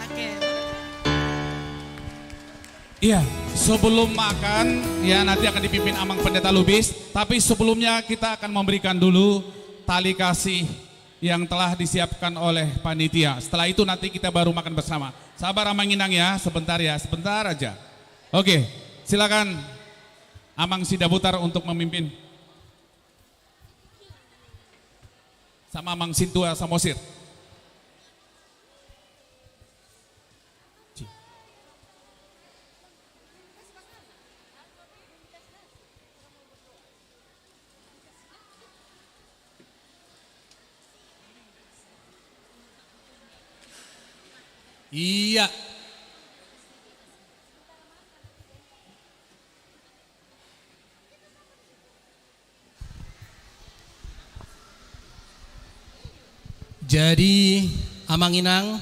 Oke. Iya, sebelum makan, ya, nanti akan dipimpin Amang Pendeta Lubis. Tapi sebelumnya kita akan memberikan dulu tali kasih yang telah disiapkan oleh panitia. Setelah itu nanti kita baru makan bersama. Sabar Amang Inang ya, sebentar ya, sebentar aja. Oke, silakan Amang Sidabutar untuk memimpin. Sama Amang Sintua Samosir. Iya. Jadi, Amang Inang,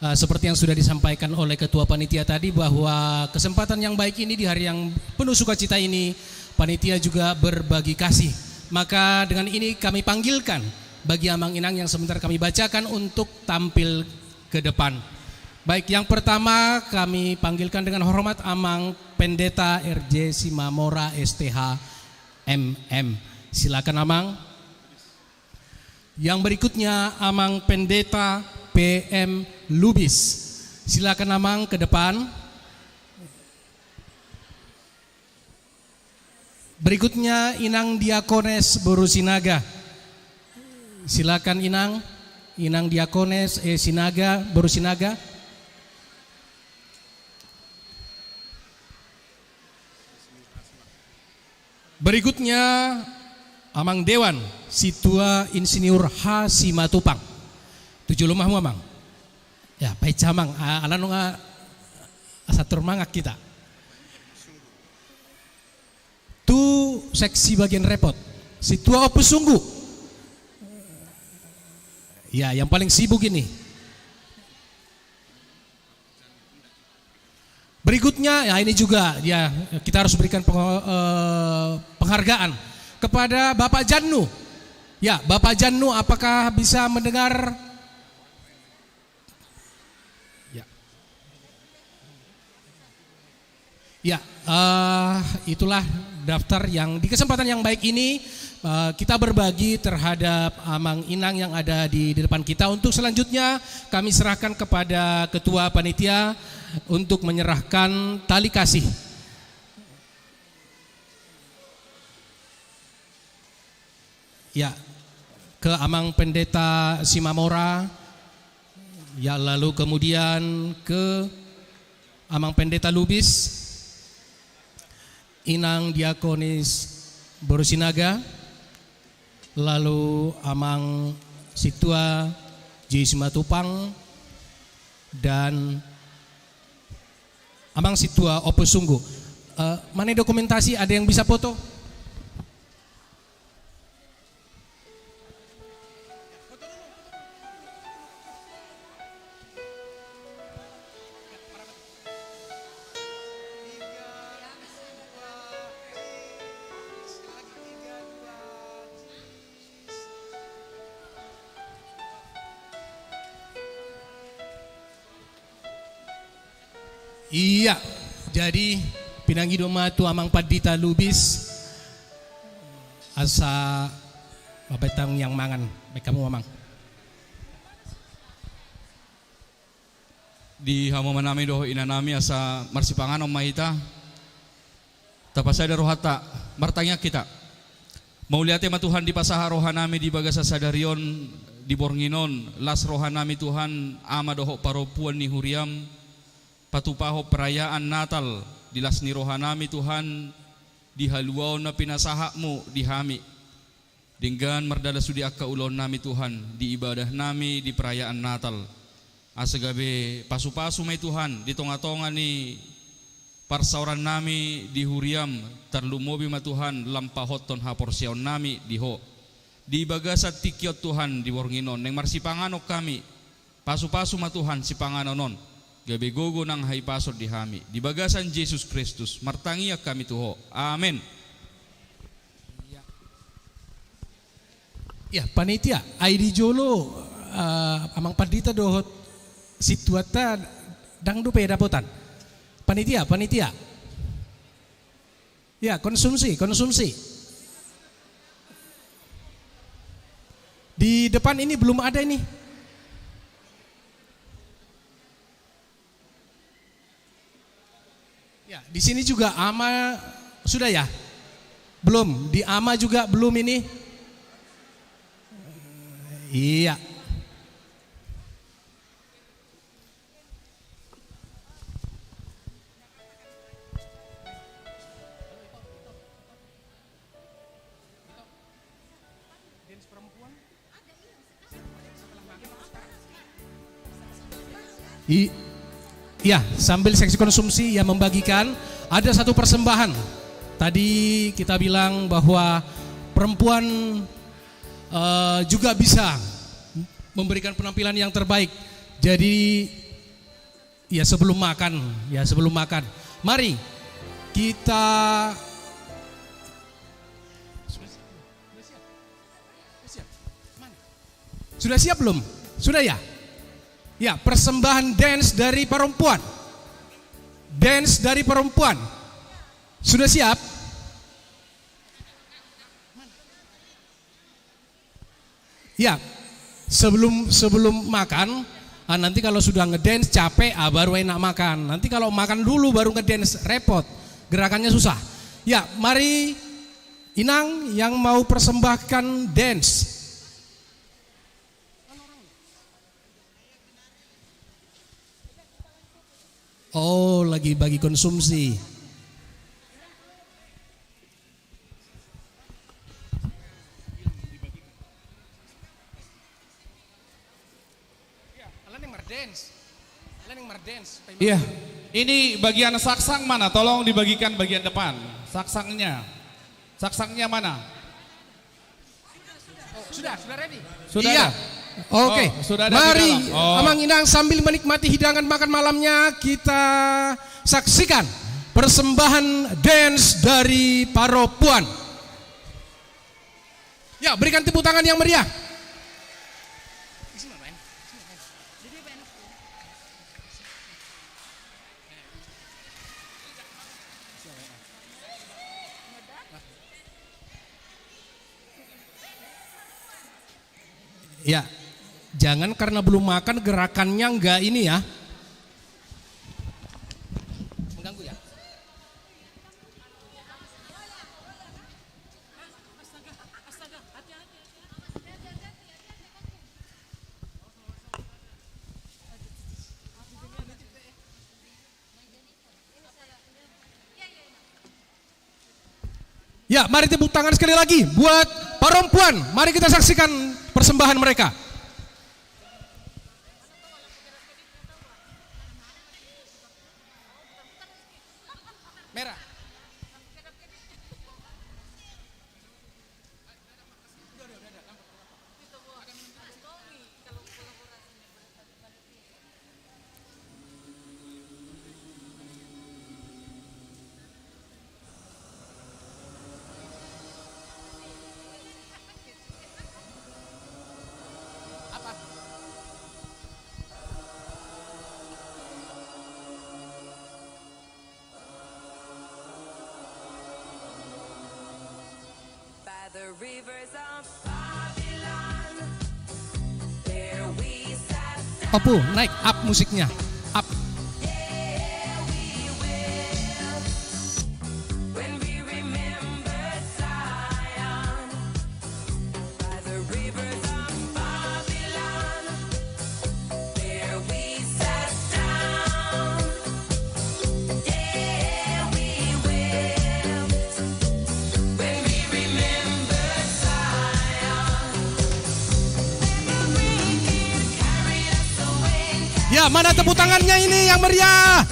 eh, seperti yang sudah disampaikan oleh Ketua Panitia tadi, bahwa kesempatan yang baik ini, di hari yang penuh sukacita ini, panitia juga berbagi kasih. Maka dengan ini kami panggilkan bagi Amang Inang yang sebentar kami bacakan untuk tampil ke depan. Baik, yang pertama kami panggilkan dengan hormat Amang Pendeta R J Simamora, S T H, M M. Silakan, Amang. Yang berikutnya, Amang Pendeta P M Lubis. Silakan, Amang, ke depan. Berikutnya, Inang Diakones boru Sinaga. Silakan, Inang. Inang Diakones, eh, Sinaga, boru Sinaga. Berikutnya, Amang Dewan, Sintua Insinyur H Simatupang. Tu jolo ma hamu, Amang. Ya, baen, Amang. A-, ala nunga asa turmangan hita. Tu seksi bagian repot. Sintua Ompusunggu. Ya, yang paling sibuk ini. Berikutnya, ya, ini juga, ya, kita harus berikan peng-, eh, penghargaan kepada Bapak Jannu. Ya, Bapak Jannu, apakah bisa mendengar? Ya. Ya, eh, itulah daftar yang di kesempatan yang baik ini, eh, kita berbagi terhadap Amang Inang yang ada di, di depan kita. Untuk selanjutnya, kami serahkan kepada Ketua Panitia untuk menyerahkan tali kasih. Ya, ke Amang Pendeta Simamora, ya, lalu kemudian ke Amang Pendeta Lubis, Inang Diakonis boru Sinaga, lalu Amang Sintua J Simatupang, dan Amang Sintua Ompusunggu. Eh, mana dokumentasi, ada yang bisa foto? Iya. Jadi, pinangido ma tu Amang Pandita Lubis, asa mambahen tangiang mangan, bahen hamu Amang. Di hamu amanami dohot inanami, asa marsipanganon ma hita. Tapasada rohanta, martangiang hita. Mauliate ma Tuhan, dipasahat rohanami di bagasan sadari on, di borngin on, las rohanami Tuhan, ama dohot parompuan ni huriam, patupahon perayaan Natal, di las ni rohanami Tuhan, di haluaon na pinasahatmu di hami. Denggan mardalan sude angka ulaonnami Tuhan, di ibadahnami di perayaan Natal. Asa gabe pasupasu ma i Tuhan, di tongatonga ni parsaorannami di huriam, tarlumobi ma Tuhan, lam pahothon haporseaonnami di Ho. Di bagasan tingki on Tuhan, di borngin on, naeng marsipanganon hami, pasupasu ma Tuhan sipanganon on, gabe gogo nang hahipason di hami. Di bagasan Jesus Kristus, martangiang hami tu Ho. Amen. Ya, panitia, ai di jolo, eh, Amang Pandita dohot sintuanta ndang dope dapotan. Panitia, panitia. Ya, konsumsi, konsumsi. Di depan ini belum ada ini. Ya, di sini juga ama sudah ya? Belum, di ama juga belum ini. Iya. I-, iya, sambil seksi konsumsi yang membagikan, ada satu persembahan. Tadi kita bilang bahwa perempuan, eh, juga bisa memberikan penampilan yang terbaik. Jadi, ya, sebelum makan, ya, sebelum makan. Mari kita Sudah siap belum? Sudah ya? Ya, persembahan dance dari perempuan. Dance dari perempuan. Sudah siap? Ya, sebelum, sebelum makan, ah, nanti kalau sudah ngedance, capek, ah, baru enak makan. Nanti kalau makan dulu, baru ngedance, repot. Gerakannya susah. Ya, mari, Inang, yang mau persembahkan dance. Oh, lagi bagi konsumsi. Iya. Ini bagian saksang mana? Tolong dibagikan bagian depan. Saksangnya. Saksangnya mana? Oh, sudah, sudah ready? Sudah. Iya. Oke. Oh, sudah ada di dalam. Oh. Mari, Amang Inang, sambil menikmati hidangan makan malamnya, kita saksikan persembahan dance dari Paropuan. Ya, berikan tepuk tangan yang meriah. Ya, jangan karena belum makan gerakannya nggak ini ya. Mengganggu ya. Ya, mari tepuk tangan sekali lagi buat Paropuan. Mari kita saksikan persembahan mereka. Merah. Opu, naik, up musiknya. Up. Ya, mana tepuk tangannya ini yang meriah?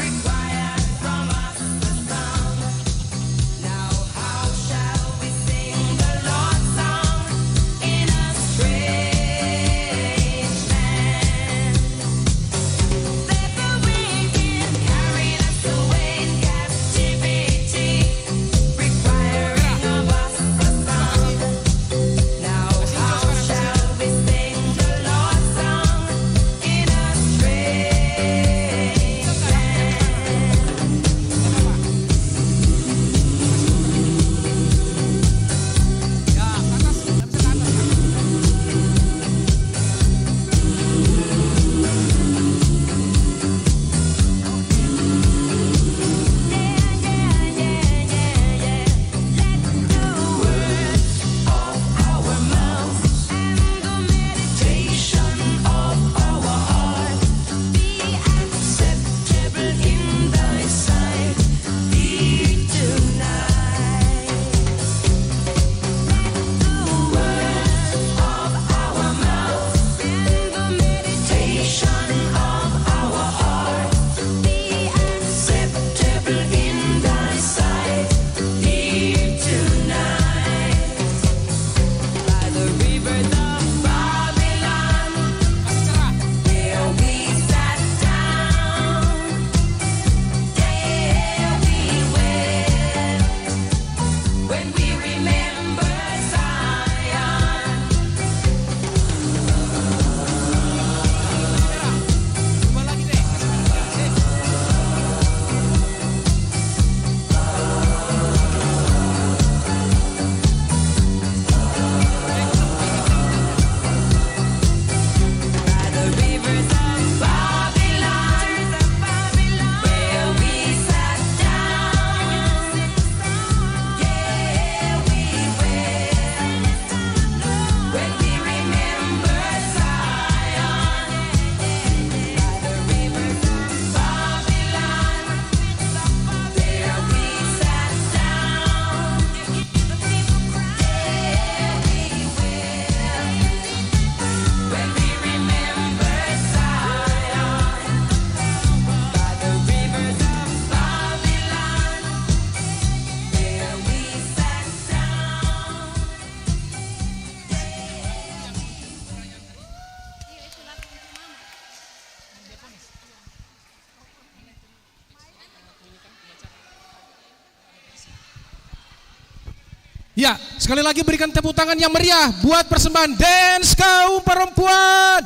Ya, sekali lagi berikan tepuk tangan yang meriah buat persembahan Dance Kaum Perempuan.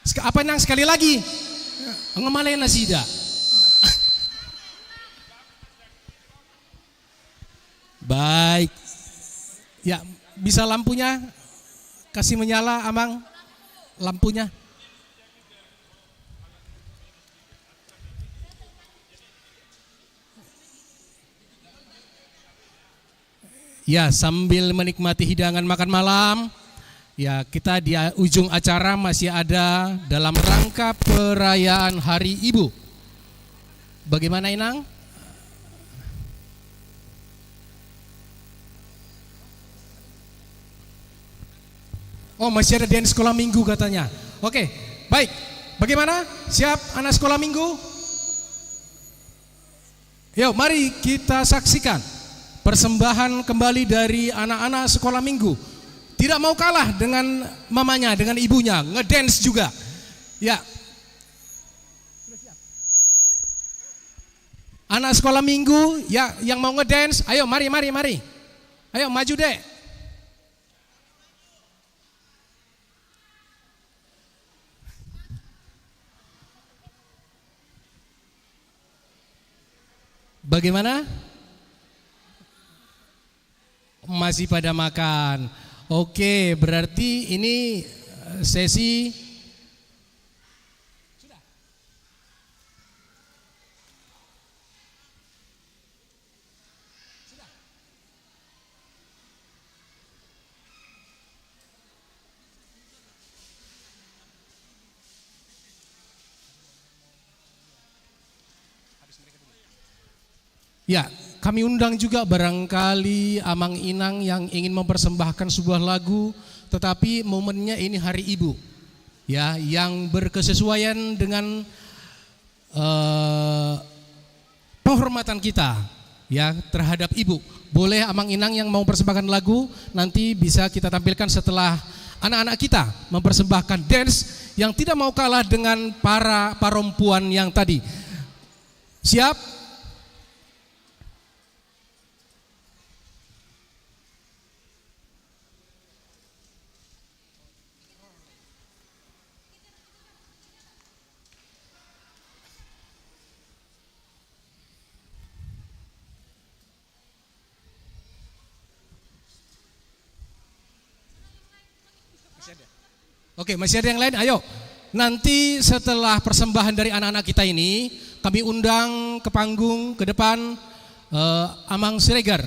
Sek-, apa nang sekali lagi? Ngemalai nasida. Baik. Ya, bisa lampunya? Kasih menyala, Amang, lampunya. Ya, sambil menikmati hidangan makan malam, ya, kita di a-, ujung acara masih ada dalam rangka perayaan Hari Ibu. Bagaimana, Inang? Oh, masih ada dance sekolah minggu katanya. Oke, baik. Bagaimana? Siap anak sekolah minggu? Yuk, mari kita saksikan persembahan kembali dari anak-anak sekolah minggu. Tidak mau kalah dengan mamanya, dengan ibunya, ngedance juga. Ya. Anak sekolah minggu, ya, yang mau ngedance, ayo, mari, mari, mari. Ayo, maju, Dek. Bagaimana? Masih pada makan. Oke, berarti ini, eh, sesi. Ya, kami undang juga barangkali amang inang yang ingin mempersembahkan sebuah lagu, tetapi momennya ini Hari Ibu. Ya, yang berkesesuaian dengan, eh, penghormatan kita, ya, terhadap ibu. Boleh amang inang yang mau mempersembahkan lagu, nanti bisa kita tampilkan setelah anak-anak kita mempersembahkan dance yang tidak mau kalah dengan para parompuan yang tadi. Siap? Oke, masih ada yang lain? Ayo. Nanti setelah persembahan dari anak-anak kita ini, kami undang ke panggung, ke depan, eh, Amang Siregar.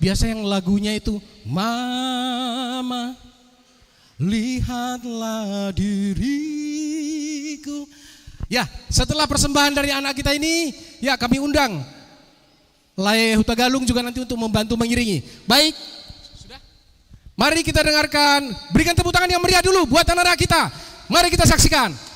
Biasa yang lagunya itu, "Mama, lihatlah diriku." Ya, setelah persembahan dari anak kita ini, ya, kami undang Lae Hutagalung juga nanti untuk membantu mengiringi. Baik. Sudah? Mari kita dengarkan, berikan tepuk tangan yang meriah dulu buat anak-anak kita. Mari kita saksikan.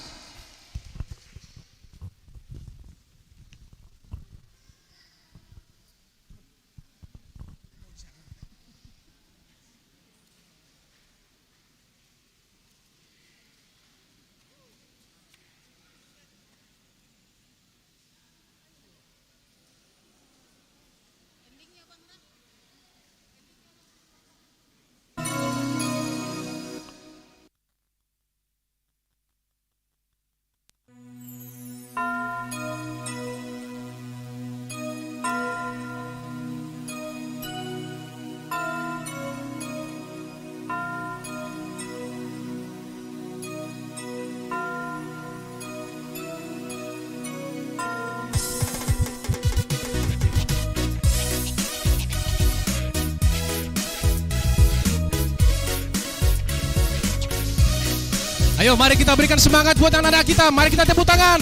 Ayo, mari kita berikan semangat buat anak-anak kita. Mari kita tepuk tangan.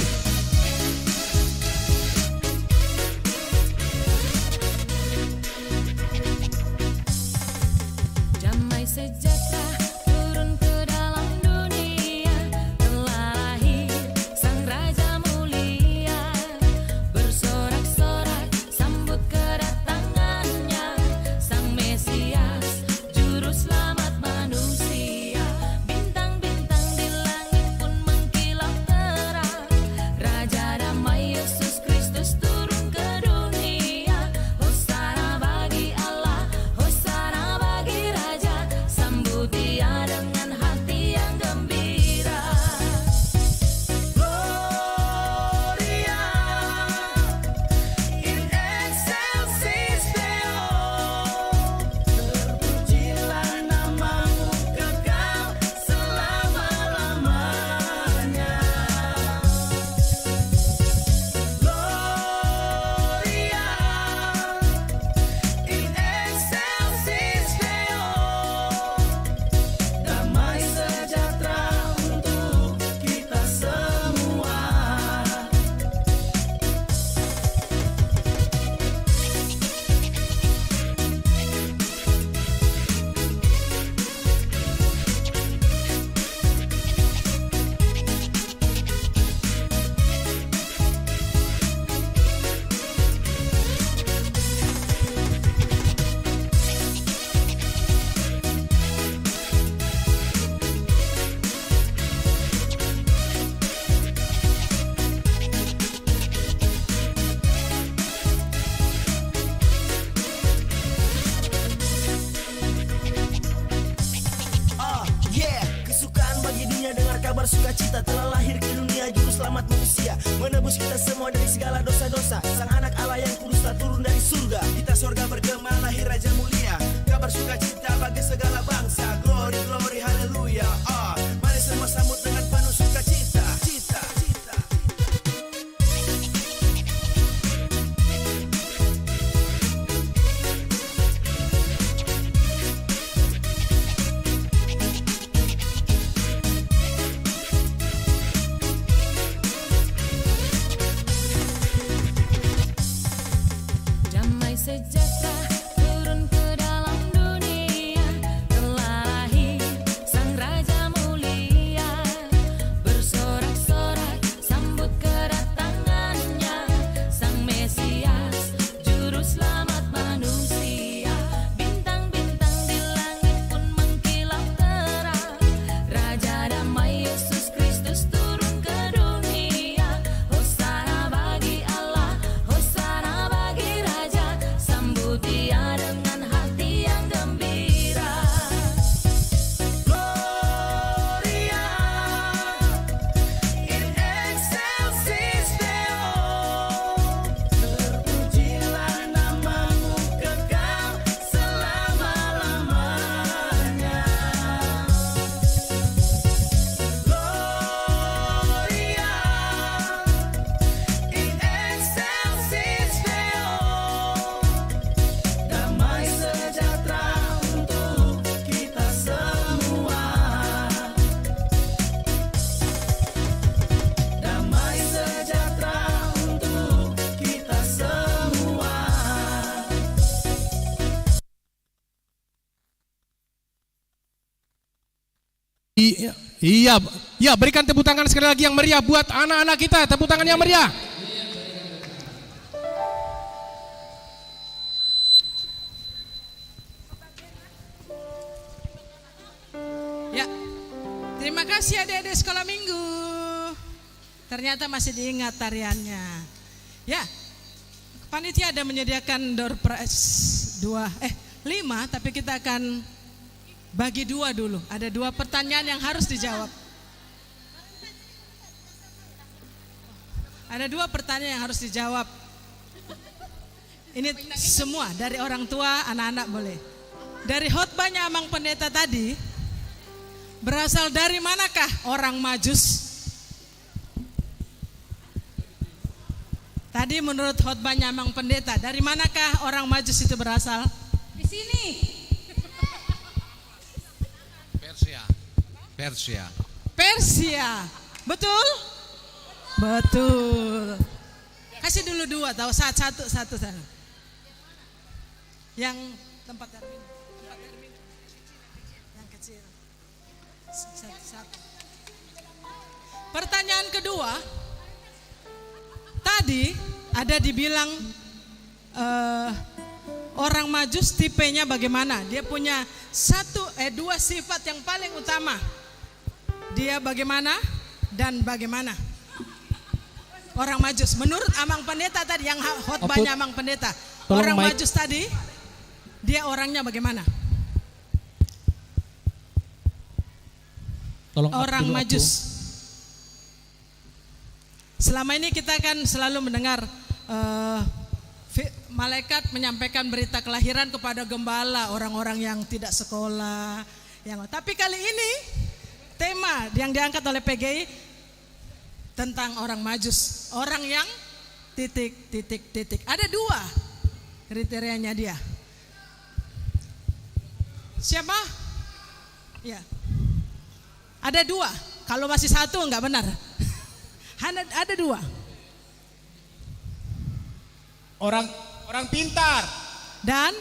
Damai sejahtera turun ke dalam dunia, telah lahir Sang Raja mulia. Bersorak-sorak sambut kedatangan-Nya, Sang Mesias, Juru Selamat manusia. Bintang-bintang di langit pun mengkilap terang. Raja Damai Yesus Kristus turun ke dunia. Hosana bagi Allah, hosana bagi Raja. Sambut Dia dengan hati yang gembira. Gloria in excelsis Deo. Terpujilah nama-Mu kekal selama-lamanya. Gloria in excelsis Deo. Damai sejahtera untuk kita semua. Ah, yeah. Kesukaan bagi dunia dengar kabar sukacita, telah lahir ke dunia Juru Selamat manusia, menebus kita semua dari segala dosa-dosa. Sang Anak Allah yang kudus telah turun dari surga. Kita sorga bergema, lahir Raja mulia. Kabar sukacita bagi segala bangsa. Glory, glory, haleluya. Ah, mari semua sambut dengan penuh sukacita. Cita, cita, cita. Damai sejahtera turun ke dalam dunia, telah lahir Sang Raja mulia. Bersorak-sorak sambut kedatangan-Nya, Sang Mesias, Juru Selamat manusia. Bintang-bintang di langit pun mengkilap terang. Raja damai Yesus Kristus turun ke dunia. Hosana bagi Allah, hosana bagi Raja. Sambut Dia dengan hati yang gembira. Gloria in excelsis Deo. Terpujilah nama-Mu kekal selama-lamanya. Gloria in excelsis Deo. Damai sejahtera untuk kita semua. Damai sejahtera untuk kita semua. I-, iya, iya, berikan tepuk tangan sekali lagi yang meriah buat anak-anak kita. Tepuk tangan yang meriah. Ya. Terima kasih adik-adik sekolah minggu. Ternyata masih diingat tariannya. Ya, panitia ada menyediakan door prize dua, eh, lima, tapi kita akan bagi dua dulu. Ada dua pertanyaan yang harus dijawab. Ada dua pertanyaan yang harus dijawab. Ini semua dari orang tua, anak-anak boleh. Dari khotbahnya Amang Pendeta tadi, berasal dari manakah orang Majus? Tadi menurut khotbahnya Amang Pendeta, dari manakah orang Majus itu berasal? Di sini. Persia. Persia. Persia. Betul? Betul. Kasih dulu dua, tahu? Satu, satu, satu, satu. Yang tempat Darwin. Tempat Darwin. Yang kecil. Satu, satu. Pertanyaan kedua, tadi ada dibilang, eh, orang Majus tipenya bagaimana? Dia punya satu, eh, dua sifat yang paling utama. Dia bagaimana dan bagaimana? Orang Majus. Menurut Amang Pendeta tadi, yang ha-, khotbahnya Amang Pendeta. Tolong orang mic. Majus tadi, dia orangnya bagaimana? Tolong up dulu, up dulu. Orang Majus. Selama ini kita kan selalu mendengar, eh, fi-, malaikat menyampaikan berita kelahiran kepada gembala, orang-orang yang tidak sekolah, yang, tapi kali ini tema yang diangkat oleh P G I tentang orang Majus, orang yang titik, titik, titik. Ada dua kriterianya dia. Siapa? Ya. Ada dua. Kalau masih satu, nggak benar. Hana-, ada dua. Orang, orang pintar. Dan?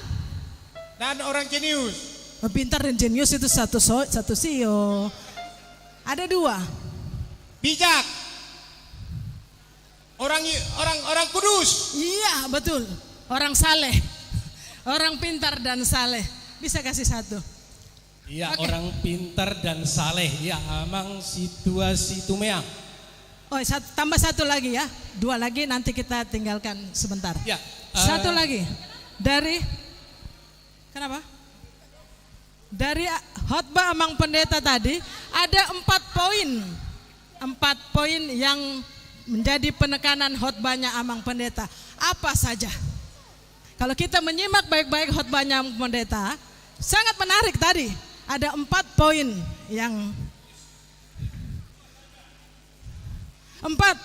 Dan orang jenius. Oh, pintar dan jenius itu satu so-, satu sio. Ada dua. Bijak. Orang i-, orang, orang kudus. Iya, betul. Orang saleh. Orang pintar dan saleh. Bisa kasih satu. Iya, oke. Orang pintar dan saleh. Iya, Amang Situa Situmeang. Oh, sat-, tambah satu lagi ya. Dua lagi nanti kita tinggalkan sebentar. Ya, satu eh, lagi. Dari, kenapa? Dari a-, khotbah Amang Pendeta tadi, ada empat poin. Empat poin yang menjadi penekanan khotbahnya Amang Pendeta. Apa saja? Kalau kita menyimak baik-baik khotbahnya Amang Pendeta, Sangat menarik tadi. Ada empat poin yang empat.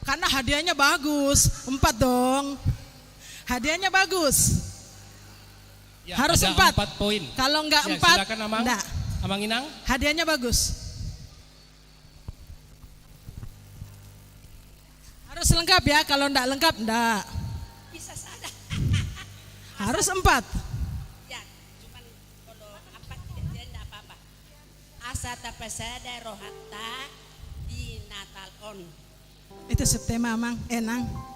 Karena hadiahnya bagus. Empat dong. Hadiahnya bagus. Ya, harus ada empat. Empat poin. Kalau nggak empat, silakan, Amang. Nggak. Amang Inang. Hadiahnya bagus. Harus lengkap ya, kalau nggak lengkap, nggak. Bisa saja. Harus empat. Ya, cuman kalau empat tidak, dia nggak apa-apa. Asa tapasada rohanta di Natal on. Itu subtema, Amang, eh, Nang.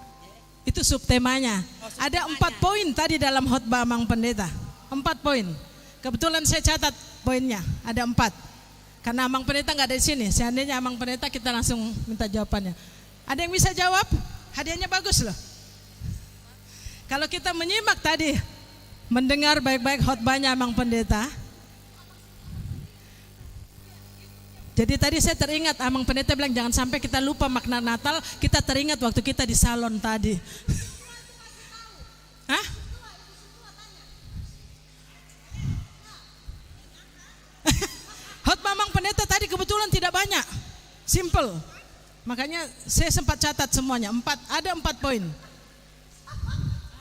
Itu subtemanya. Oh, subtemanya. Ada empat poin tadi dalam khotbah Amang Pendeta. Empat poin. Kebetulan saya catat poinnya, ada empat. Karena Amang Pendeta nggak ada di sini. Seandainya Amang Pendeta, kita langsung minta jawabannya. Ada yang bisa jawab? Hadiahnya bagus loh. Kalau kita menyimak tadi, mendengar baik-baik khotbahnya Amang Pendeta. Jadi tadi saya teringat, Amang Pendeta bilang, "Jangan sampai kita lupa makna Natal, kita teringat waktu kita di salon tadi." Hah? Khotbah Amang Pendeta tadi kebetulan tidak banyak. Simple. Makanya saya sempat catat semuanya. Empat, ada empat poin.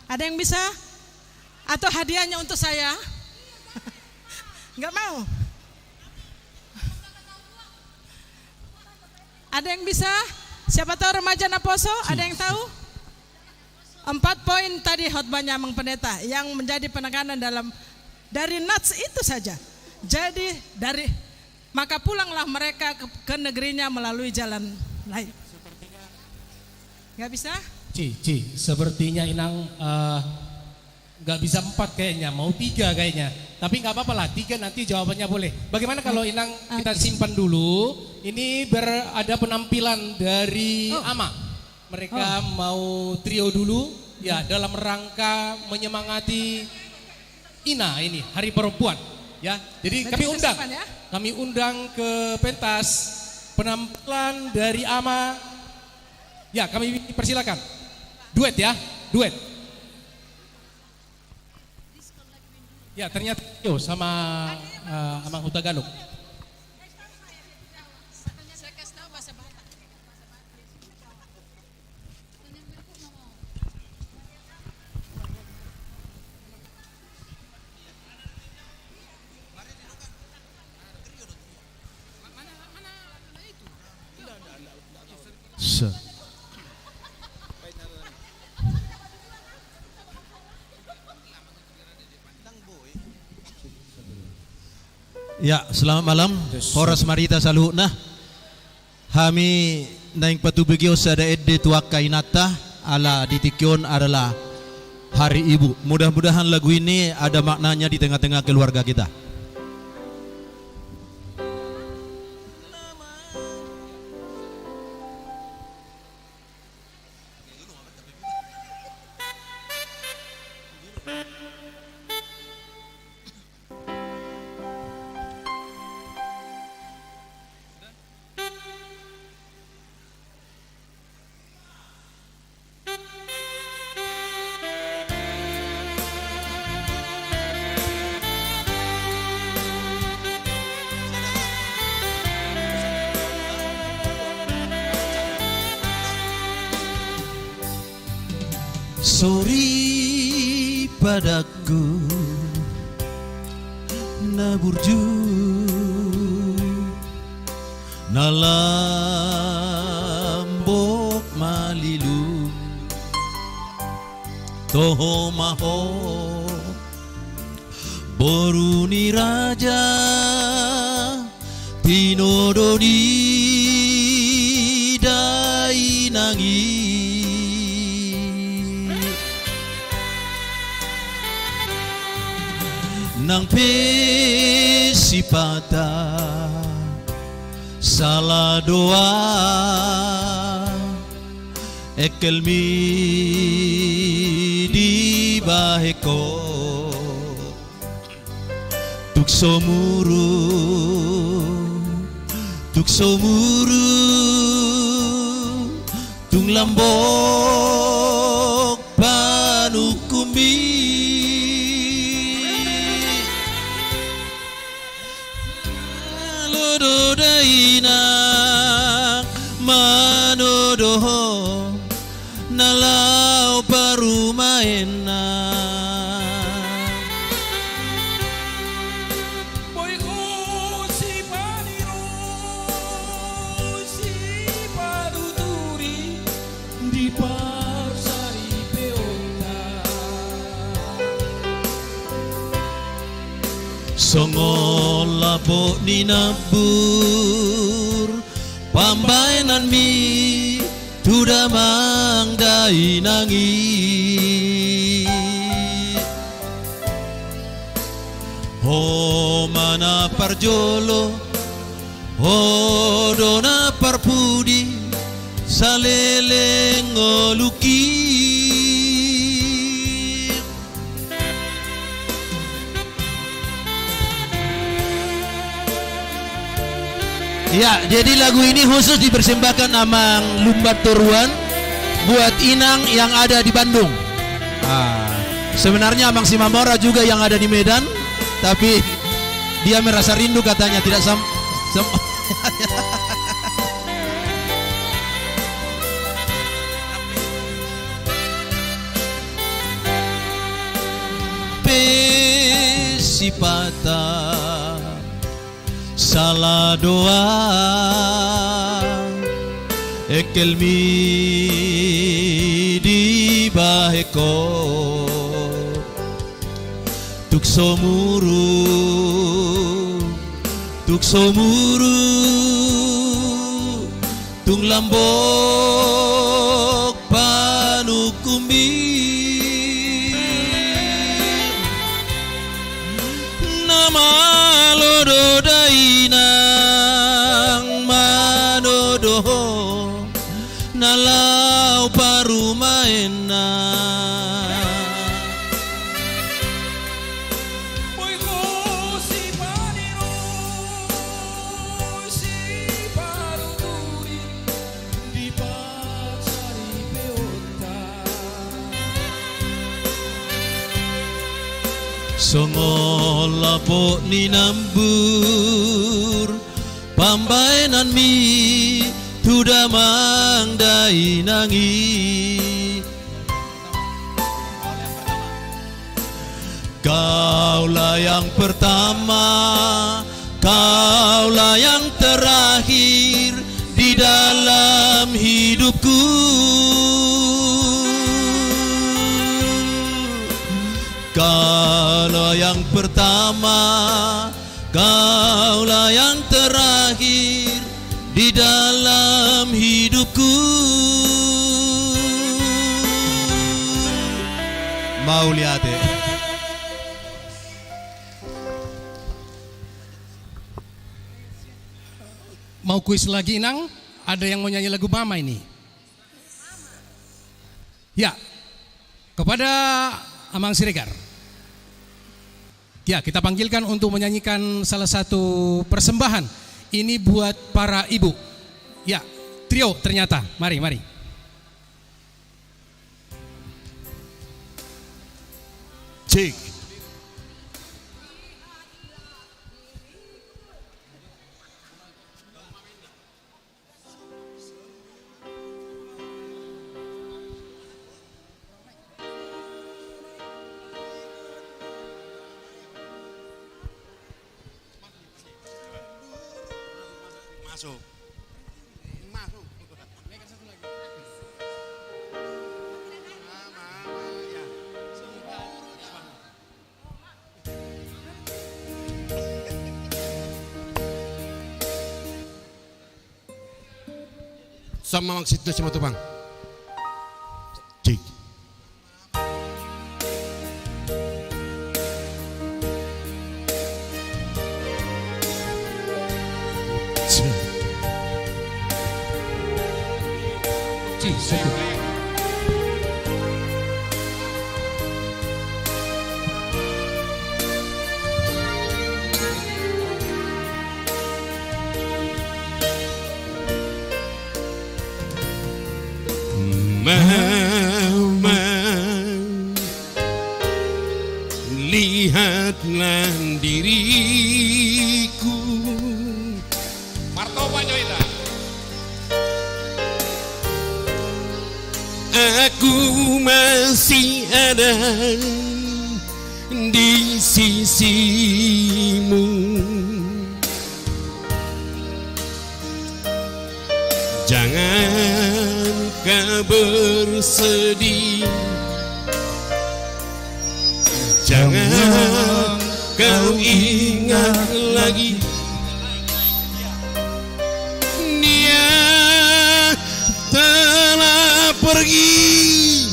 Ada yang bisa? Atau hadiahnya untuk saya? Nggak mau? Ada yang bisa? Siapa tahu remaja naposo, ada yang tahu? Empat poin tadi khotbahnya Amang Pendeta yang menjadi penekanan dalam, dari nats itu saja. Jadi dari, "Maka pulanglah mereka ke, ke negerinya melalui jalan lain." Nggak bisa? Ci, Ci, sepertinya Inang, eh, nggak bisa empat kayaknya, mau tiga kayaknya. Tapi nggak apa-apa lah, tiga nanti jawabannya boleh. Bagaimana kalau Inang kita simpan dulu? Ini ber-, ada penampilan dari Ama. Mereka mau trio dulu, ya, dalam rangka menyemangati Ina ini, Hari Perempuan, ya. Jadi kami undang, kami undang ke pentas penampilan dari Ama. Ya, kami persilakan. Duet ya, duet. Ya, ternyata trio sama, eh, Amang Hutagalung. Ya, selamat malam. Horas ma di hita saluhutna. Hami naeng patubu i on sada ende tu angka inanta, ala di tingki on adalah Hari Ibu. Mudah-mudahan lagu ini ada maknanya di tengah-tengah keluarga kita. Soripadangku na burju, na lambok malilu, toho ma ho boru ni raja, tinodo ni dainang i. Nang pe sipata sala do ahu, engkelmi dibahen ho. Tung so muru, tung so muru, tung lambok panungkunmi. Manodohon na laho parumaenna. Boi ho sipanirus, sipanuturi di parsaripeonta. Songon lapok ni nambur pambahenanmi tu damang dainang i. Ho ma na parjolo, ho do na parpudi saleleng ngolungki. Ya, jadi lagu ini khusus dipersembahkan Amang Lumban Toruan buat Inang yang ada di Bandung. Ah, sebenarnya Amang Simamora juga yang ada di Medan, tapi dia merasa rindu katanya, tidak sam-, sam-, pe sipata sala do au engkelmi dibahen ho. Tung so muru, tung so muru, tung lambok panungkunmi. Na malo do dainang manodohon na laho parumaenna. Boi ho sipanirus, sipanuturi di parsaripeonta. Songon lapok ni nambur pambahenanmi tu damang dainang i. Kaulah yang pertama, kaulah yang terakhir di dalam hidupku. Kaulah yang pertama, kaulah yang terakhir di dalam hidupku. Mauliate. Mau kuis lagi, Inang? Ada yang mau nyanyi lagu Mama ini? Ya, kepada Amang Siregar. Ya, kita panggilkan untuk menyanyikan salah satu persembahan. Ini buat para ibu. Ya, trio ternyata. Mari, mari. Cek. Masuk. Masuk. Sama maksud tu sama tu, Bang. Cik. Mama, lihatlah diriku. Martoba jo hita. Aku masih ada di sisimu. Jangan kau bersedih. Jangan kau ingat lagi. Dia telah pergi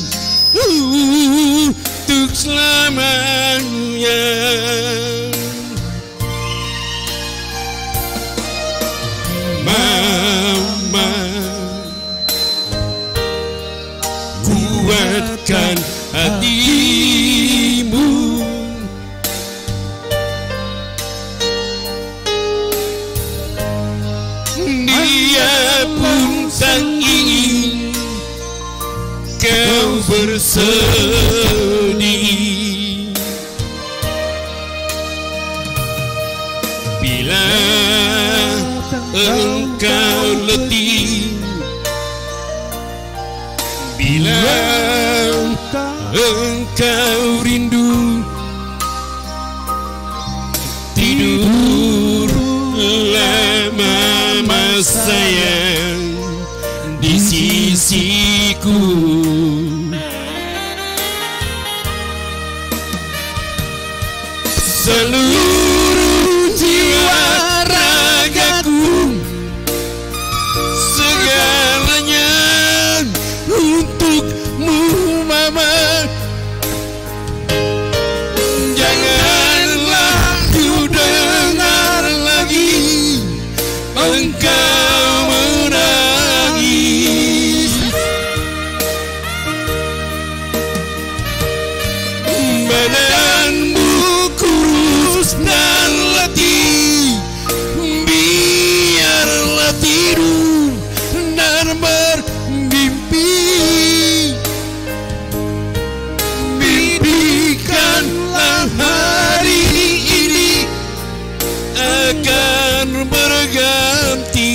untuk selamanya. Mama, kuatkan hatimu. Dia pun tak ingin kau bersedih. Bila engkau letih, bila engkau rindu, tidurlah, Mama sayang, di sisiku. Seluruh jiwa ragaku, segalanya untukmu, Mama. Janganlah ku dengar lagi engkau menangis. Badanmu kurus dan letih, biarlah tidur dan bermimpi. Mimpikanlah hari ini akan berganti.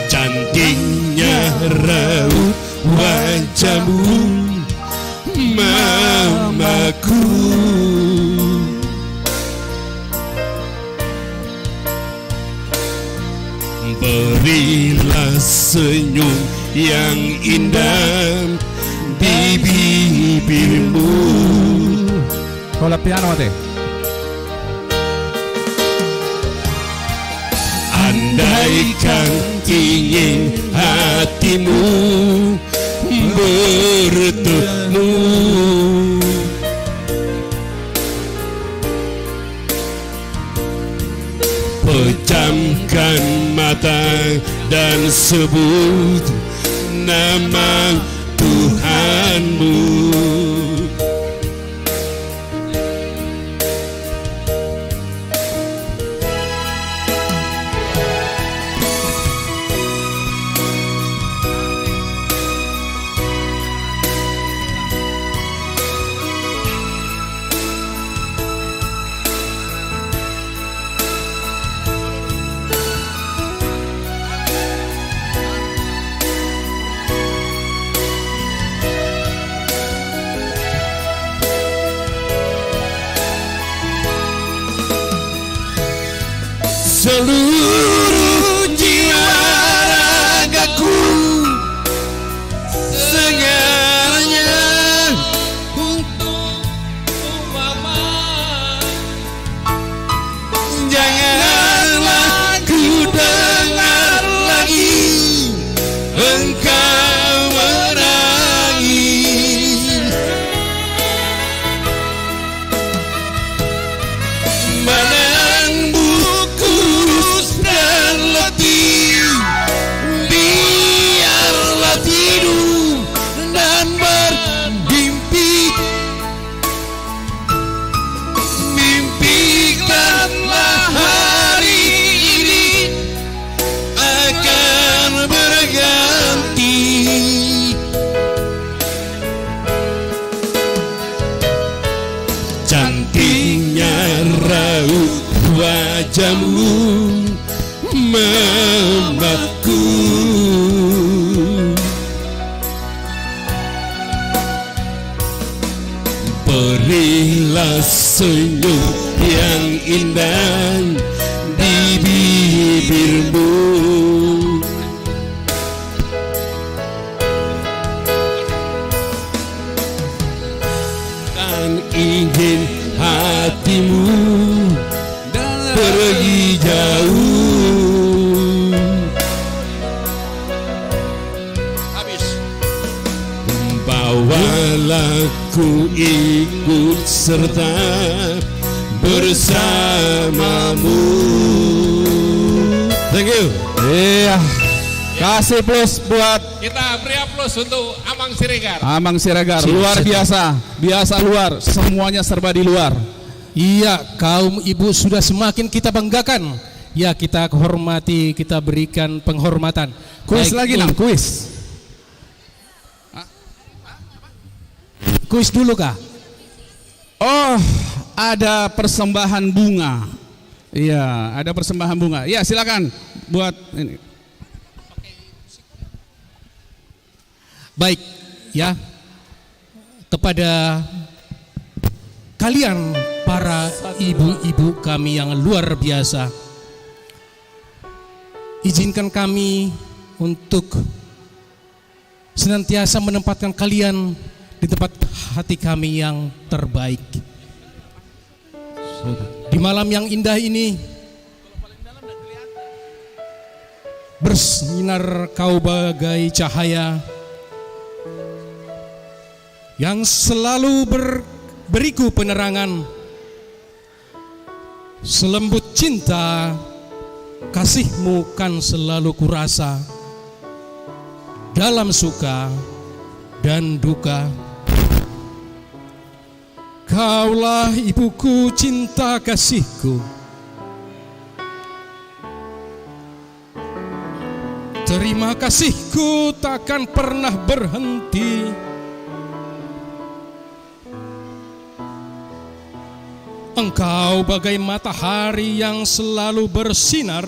Cantiknya raut wajahmu, Mamaku. Berilah senyum yang indah di bibirmu. Hola piano, mate. Andaikan ingin hatimu bertemu, pejamkan mata dan sebut nama Tuhanmu. Seluruh jiwa ragaku, segalanya untukmu, Mama. Janganlah ku dengar lagi engkau menangis. Badanmu kurus dan letih, biarlah tidur dan bermimpi. Mimpikanlah hari ini akan berganti. Cantiknya raut wajahmu, Mamaku, berilah senyum yang indah di bibirmu. Kan ingin hatimu pergi jauh. Habis. Bawalah ku ikut serta bersamamu. Thank you. Iya. Kasih plus buat Kita beri aplaus untuk Amang Siregar. Amang Siregar, luar biasa. Biasa luar, semuanya serba di luar. Iya, kaum ibu sudah semakin kita banggakan. Ya, kita hormati, kita berikan penghormatan. Kuis lagi, Nang, kuis. Kuis dulu kah? Oh, ada persembahan bunga. Iya, ada persembahan bunga. Ya, silakan buat ini. Baik, ya. Kepada kalian para ibu-ibu kami yang luar biasa, izinkan kami untuk senantiasa menempatkan kalian di tempat hati kami yang terbaik. Di malam yang indah ini, bersinar kau bagai cahaya yang selalu ber-, beriku penerangan. Selembut cinta kasihmu kan selalu kurasa dalam suka dan duka. Kaulah ibuku, cinta kasihku. Terima kasihku takkan pernah berhenti. Engkau bagai matahari yang selalu bersinar,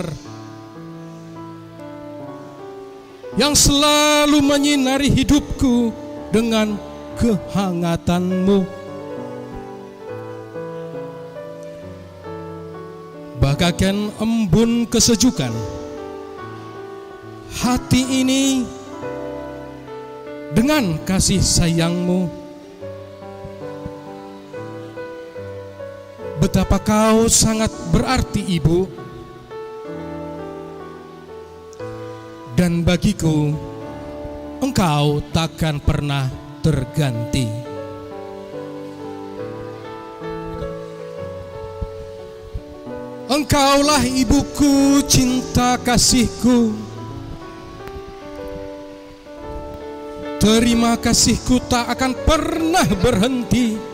yang selalu menyinari hidupku dengan kehangatanmu. Bagaikan embun kesejukan hati ini dengan kasih sayangmu. Betapa kau sangat berarti, Ibu. Dan bagiku, engkau takkan pernah terganti. Engkaulah ibuku, cinta kasihku. Terima kasihku tak akan pernah berhenti.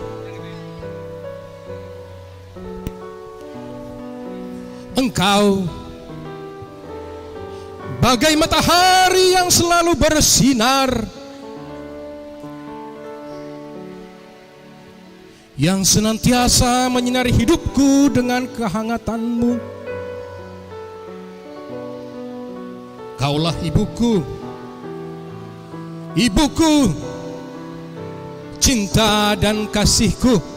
Engkau bagai matahari yang selalu bersinar, yang senantiasa menyinari hidupku dengan kehangatanmu. Kaulah ibuku, ibuku, cinta dan kasihku.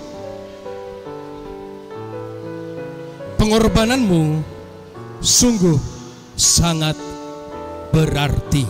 Pengorbananmu sungguh sangat berarti.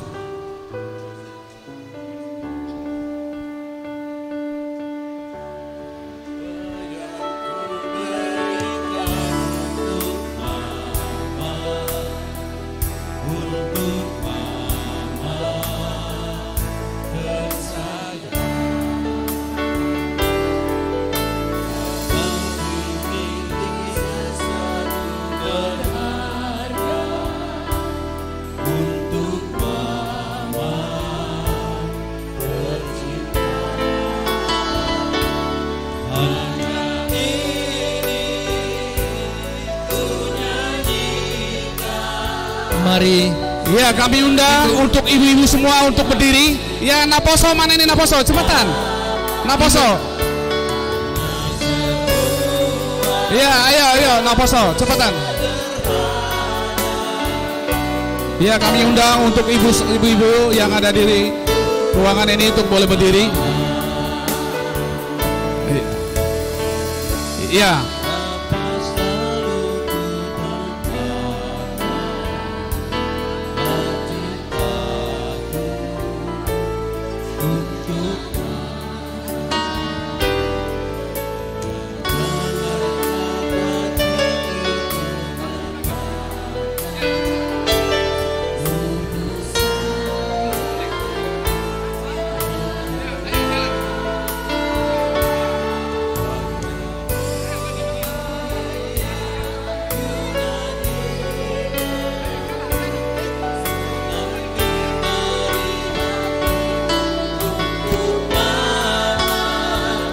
Mari. Ya, kami undang untuk ibu-ibu semua untuk berdiri. Ya, naposo mana ini naposo? Cepetan. Naposo. Ya, ayo, ayo, naposo. Cepetan. Ya, kami undang untuk ibu, ibu-ibu yang ada di ruangan ini untuk boleh berdiri. Ya.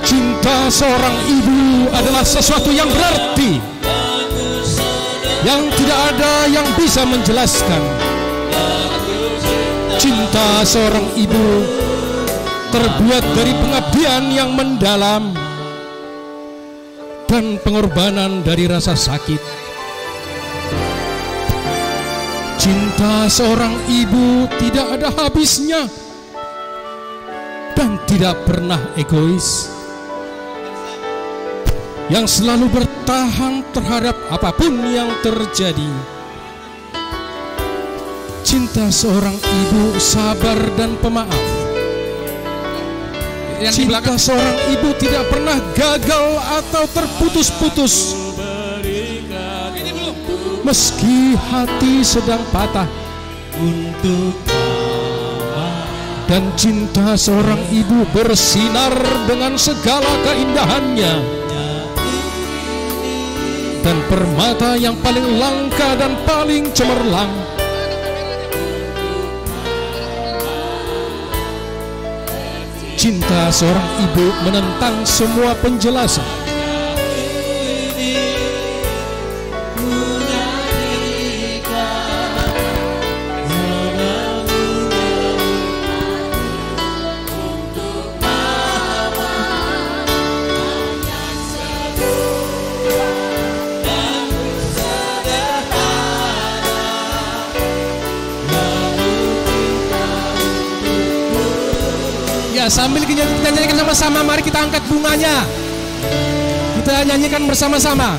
Cinta seorang ibu adalah sesuatu yang berarti, yang tidak ada yang bisa menjelaskan. Cinta seorang ibu terbuat dari pengabdian yang mendalam dan pengorbanan dari rasa sakit. Cinta seorang ibu tidak ada habisnya dan tidak pernah egois, yang selalu bertahan terhadap apapun yang terjadi. Cinta seorang ibu sabar dan pemaaf. Yang di belakang. Cinta seorang ibu tidak pernah gagal atau terputus-putus. Meski hati sedang patah. Dan cinta seorang ibu bersinar dengan segala keindahannya. Dan permata yang paling langka dan paling cemerlang. Cinta seorang ibu menentang semua penjelasan. Ya, sambil kita, kita nyanyikan sama-sama, mari kita angkat bunganya. Kita nyanyikan bersama-sama.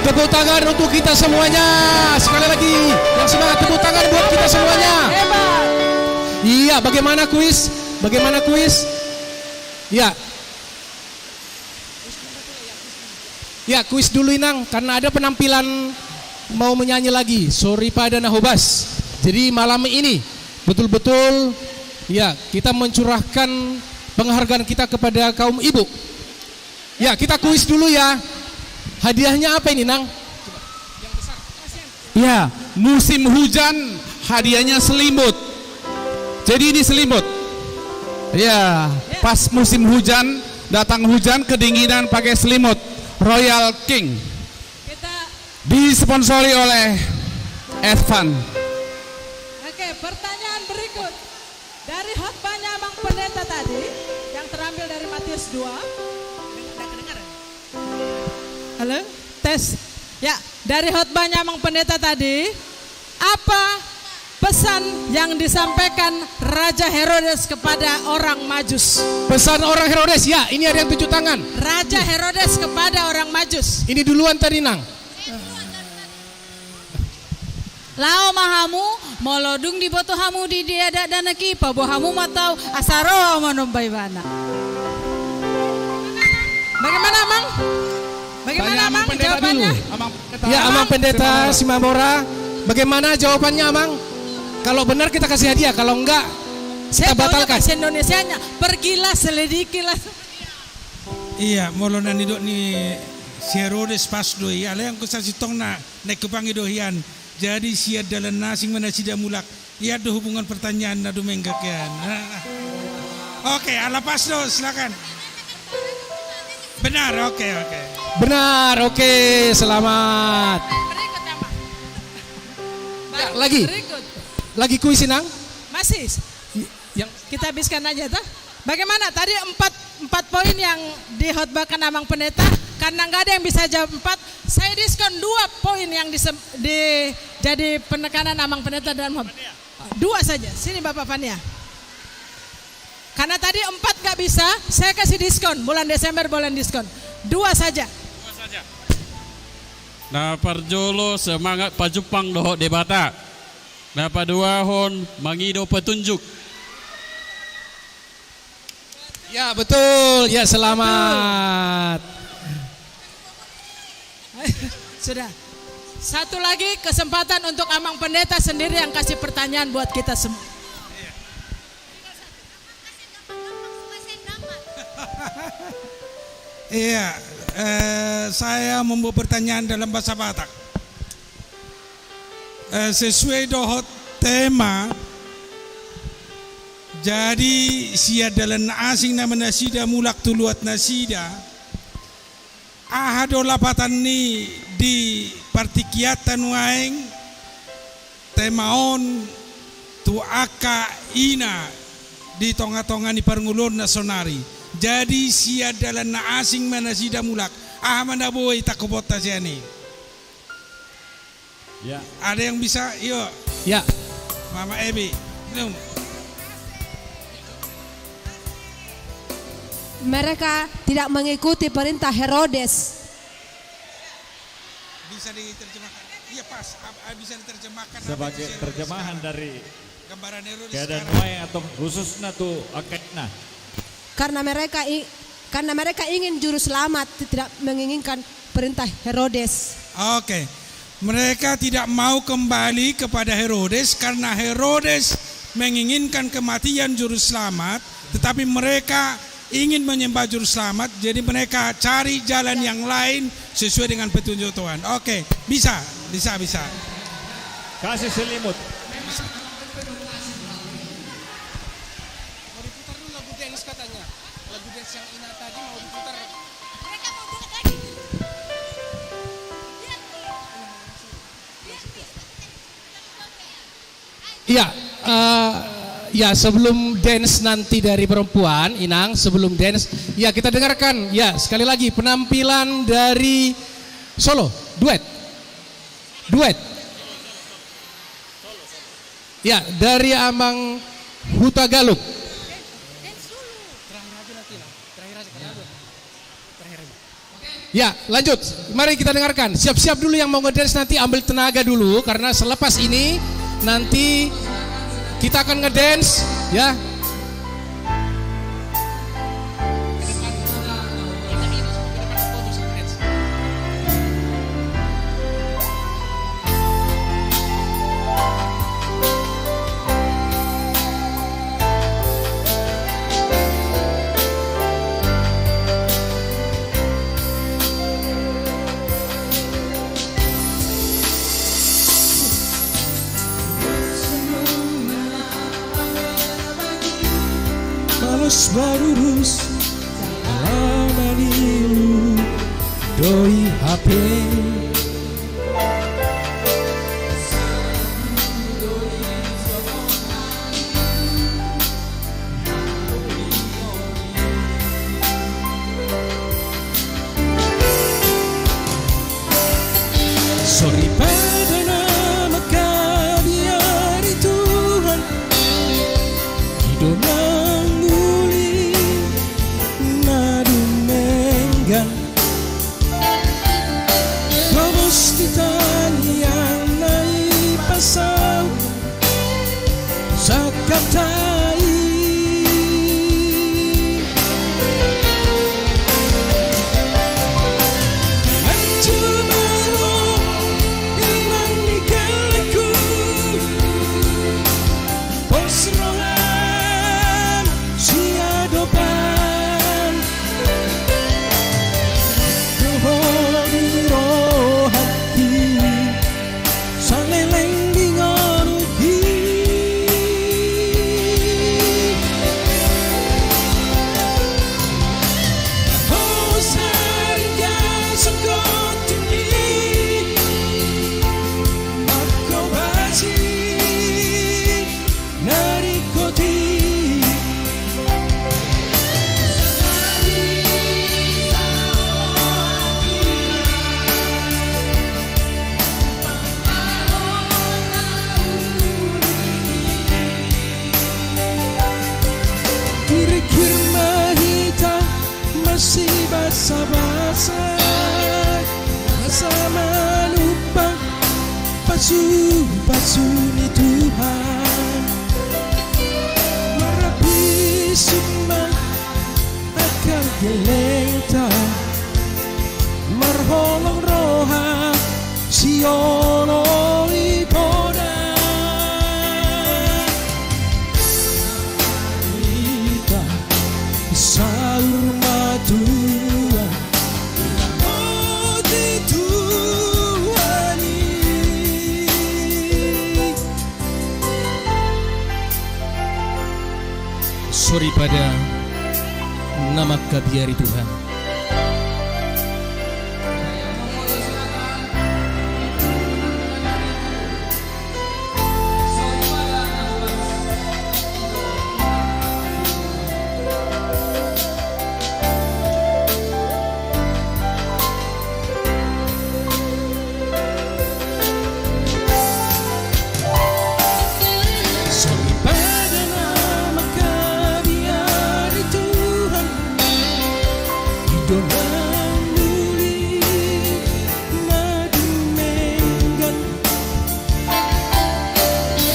Tepuk tangan untuk kita semuanya. Sekali lagi, yang semangat, tepuk tangan buat kita semuanya. Hebat. Iya, bagaimana kuis? Bagaimana kuis? Iya. Ya, kuis dulu, Inang, karena ada penampilan mau menyanyi lagi, Soripada na Hobas. Jadi malam ini betul-betul, ya, kita mencurahkan penghargaan kita kepada kaum ibu. Ya, kita kuis dulu ya. Hadiahnya apa ini, Nang? Ya, musim hujan, hadiahnya selimut. Jadi ini selimut. Ya, pas musim hujan, datang hujan, kedinginan, pakai selimut Royal King. Kita disponsori oleh Evan. Oke, pertanyaan berikut. Dari khotbahnya Amang Pendeta tadi, yang terambil dari Matius dua. Halo, tes. Ya, dari khotbahnya Amang Pendeta tadi, apa pesan yang disampaikan Raja Herodes kepada orang Majus? Pesan orang Herodes, ya, ini ada yang tunjuk tangan. Raja Herodes kepada orang Majus. Ini duluan tadi, Nang. Laho ma hamu, molo dung diboto hamu di dia dakdanak i, paboa hamu ma tu ahu, asa ro ahu manomba ibana. Bagaimana, Amang? Bagaimana, Amang, jawabannya? Ya, Amang Pendeta Simambora, bagaimana jawabannya, Amang? Kalau benar kita kasih hadiah, kalau enggak, kita batalkan. Saya taunya bahasa Indonesianya, pergilah, selidikilah. Iya, molo na nidok ni si Herodes pas do i, alai anggo sasintongna, naeng hupangido hian. Jadi sian dalan na asing ma nasida mulak. Ia do hubungan pertanyaan na dumenggan hian. Oke, ala pas do, silakan. Benar, oke, oke. Benar, oke, selamat. Berikut, Amang. Ya, lagi. Berikut. Lagi kuis, Inang? Masih. Y-, yang kita habiskan aja, toh. Bagaimana? Tadi empat, empat poin yang dikhotbahkan Amang Pendeta. Karena nggak ada yang bisa jawab empat, saya diskon dua poin yang disem-, di-, jadi penekanan Amang Pendeta dalam khot-, dua saja. Sini, Bapak Fania. Karena tadi empat nggak bisa, saya kasih diskon. Bulan Desember, bulan diskon. Dua saja. Dua saja. Na parjolo, semangat pajumpang dohot Debata. Na paduahon, mangido petunjuk. Ya, betul. Ya, selamat. Sudah. Satu lagi kesempatan untuk Amang Pendeta sendiri yang kasih pertanyaan buat kita semua. Iya, eh, saya membawa pertanyaan dalam bahasa Batak. Eh, sesuai dohot tema, jadi sian dalan na asing nama nasida mulak tu luat nasida. Aha do lapatan ni di partingkianta nuaeng tema on tu angka ina di tonga-tonga ni parngoluon na sonari. Jadi sian dalan na asing ma nasida mulak. Aha ma na boi tangkuponta sian i? Ya. Ada yang bisa? Iyo. Ya. Mama Ebi. Minum. Mereka tidak mengikuti perintah Herodes. Bisa diterjemahkan. Iya, pas. Ap-, ah, bisa diterjemahkan apa itu si Herodes sekarang? Sebagai terjemahan dari gambaran Herodes keadaan sekarang. Nuaeng atau khususnya tu angka ina. Karena mereka i-, karena mereka ingin juru selamat, tidak menginginkan perintah Herodes. Oke. Mereka tidak mau kembali kepada Herodes karena Herodes menginginkan kematian juru selamat, tetapi mereka ingin menyembah juru selamat, jadi mereka cari jalan yang lain sesuai dengan petunjuk Tuhan. Oke, bisa, bisa, bisa. Kasih selimut. Mau diputar dulu lagu dance katanya. Lagu dance yang Ina tadi mau diputar. Mereka mau dengar lagi. Biar, biar, biar. Iya, eh, ya, sebelum dance nanti dari perempuan, Inang, sebelum dance, ya, kita dengarkan, ya, sekali lagi penampilan dari solo, duet. Duet. Ya, dari Amang Hutagalung. Ya, lanjut. Mari kita dengarkan. Siap-siap dulu yang mau ngedance nanti, ambil tenaga dulu, karena selepas ini nanti kita akan ngedance, ya. Barurus ala na niulu do i hape. Soripada na mangkabiari Tuhan, i do na uli na dumenggan. Gomos di tangiang na dipasaut sangkap ta i. Anjur ma ho inang ni gellengku, pos roham siadopan. Dohot di rohangki, saleleng di ngolungki. Ho saringa sungkun tinggi, mangkobasi na ringkot i. Hirhir ma hita marsibasabasa, asa manumpak pasupasu ni Tuhan. Marhabisuk ma angka gellengta, marholong roha sioloi poda. Hita saur matua, ramoti Tuhan i. Soripada na mangkabiari Tuhan. Soripada na mangkabiari Tuhan, i do na uli na dumenggan.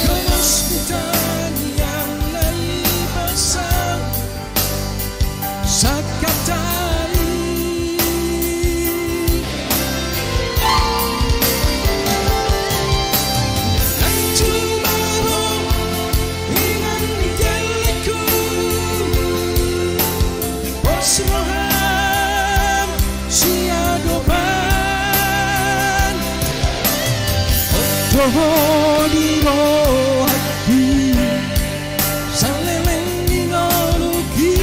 Gomos di tangiang na dipasaut sangkap ta i. Anjur ma ho inang ni gellengku, pos roham siadopan. Ho dohot di rohangki, saleleng di ngolungki.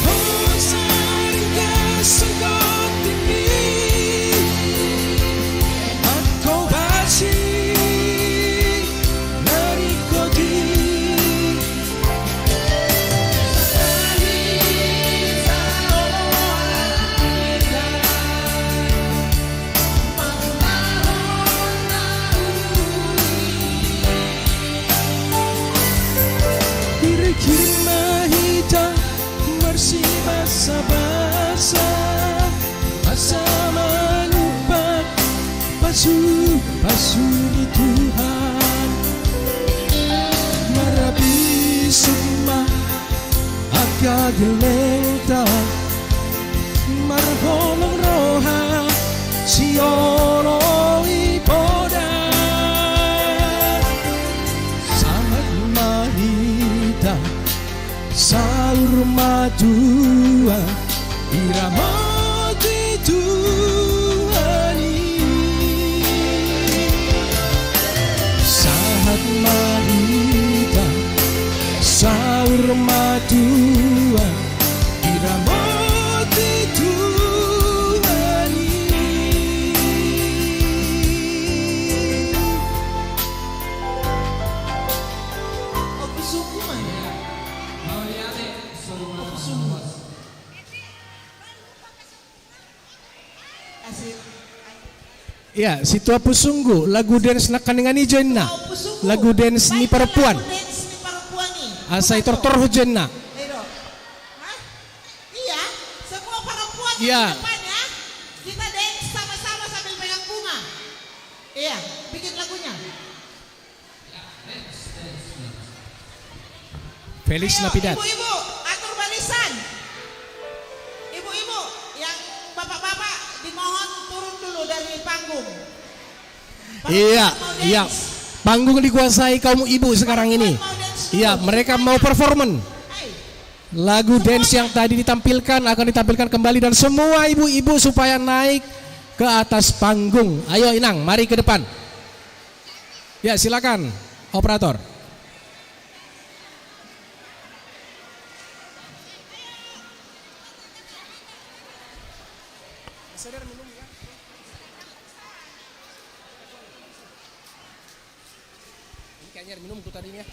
Marhosari na sungkun tinggi, mangkobasi na ringkot i. Hirhir ma hita marsibasabasa, asa manumpak pasupasu ni Tuhan. Marhabisuk ma angka gellengta, marholong roha sioloi poda. Sahat ma hita saur matua, diramoti Tuhan i. Tuhan, diramoti Tuhan i. Opo sungguh, man? Opo sungguh? Asik. Iya, Situa Pusunggu, lagu dance nangkaningan i jo inna. Situa Pusunggu. Lagu dance ni parompuan. Baik, lagu dance ni parompuan i. Asa itortor ho jo inna. Ayo dong. Hah? Iya, semua perempuan yang di depan ya. Kita dance sama-sama sambil pegang bunga. Iya, bikin lagunya. Felix Napidat. Ayo, ibu-ibu, atur barisan. Ibu-ibu, yang bapak-bapak dimohon turun dulu dari panggung. Iya, iya. Panggung dikuasai kaum ibu sekarang ini. Iya, mereka mau performan. Lagu dance yang tadi ditampilkan akan ditampilkan kembali dan semua ibu-ibu supaya naik ke atas panggung. Ayo, Inang, mari ke depan. Ya, silakan, operator. Ini kayaknya minum tuh tadinya.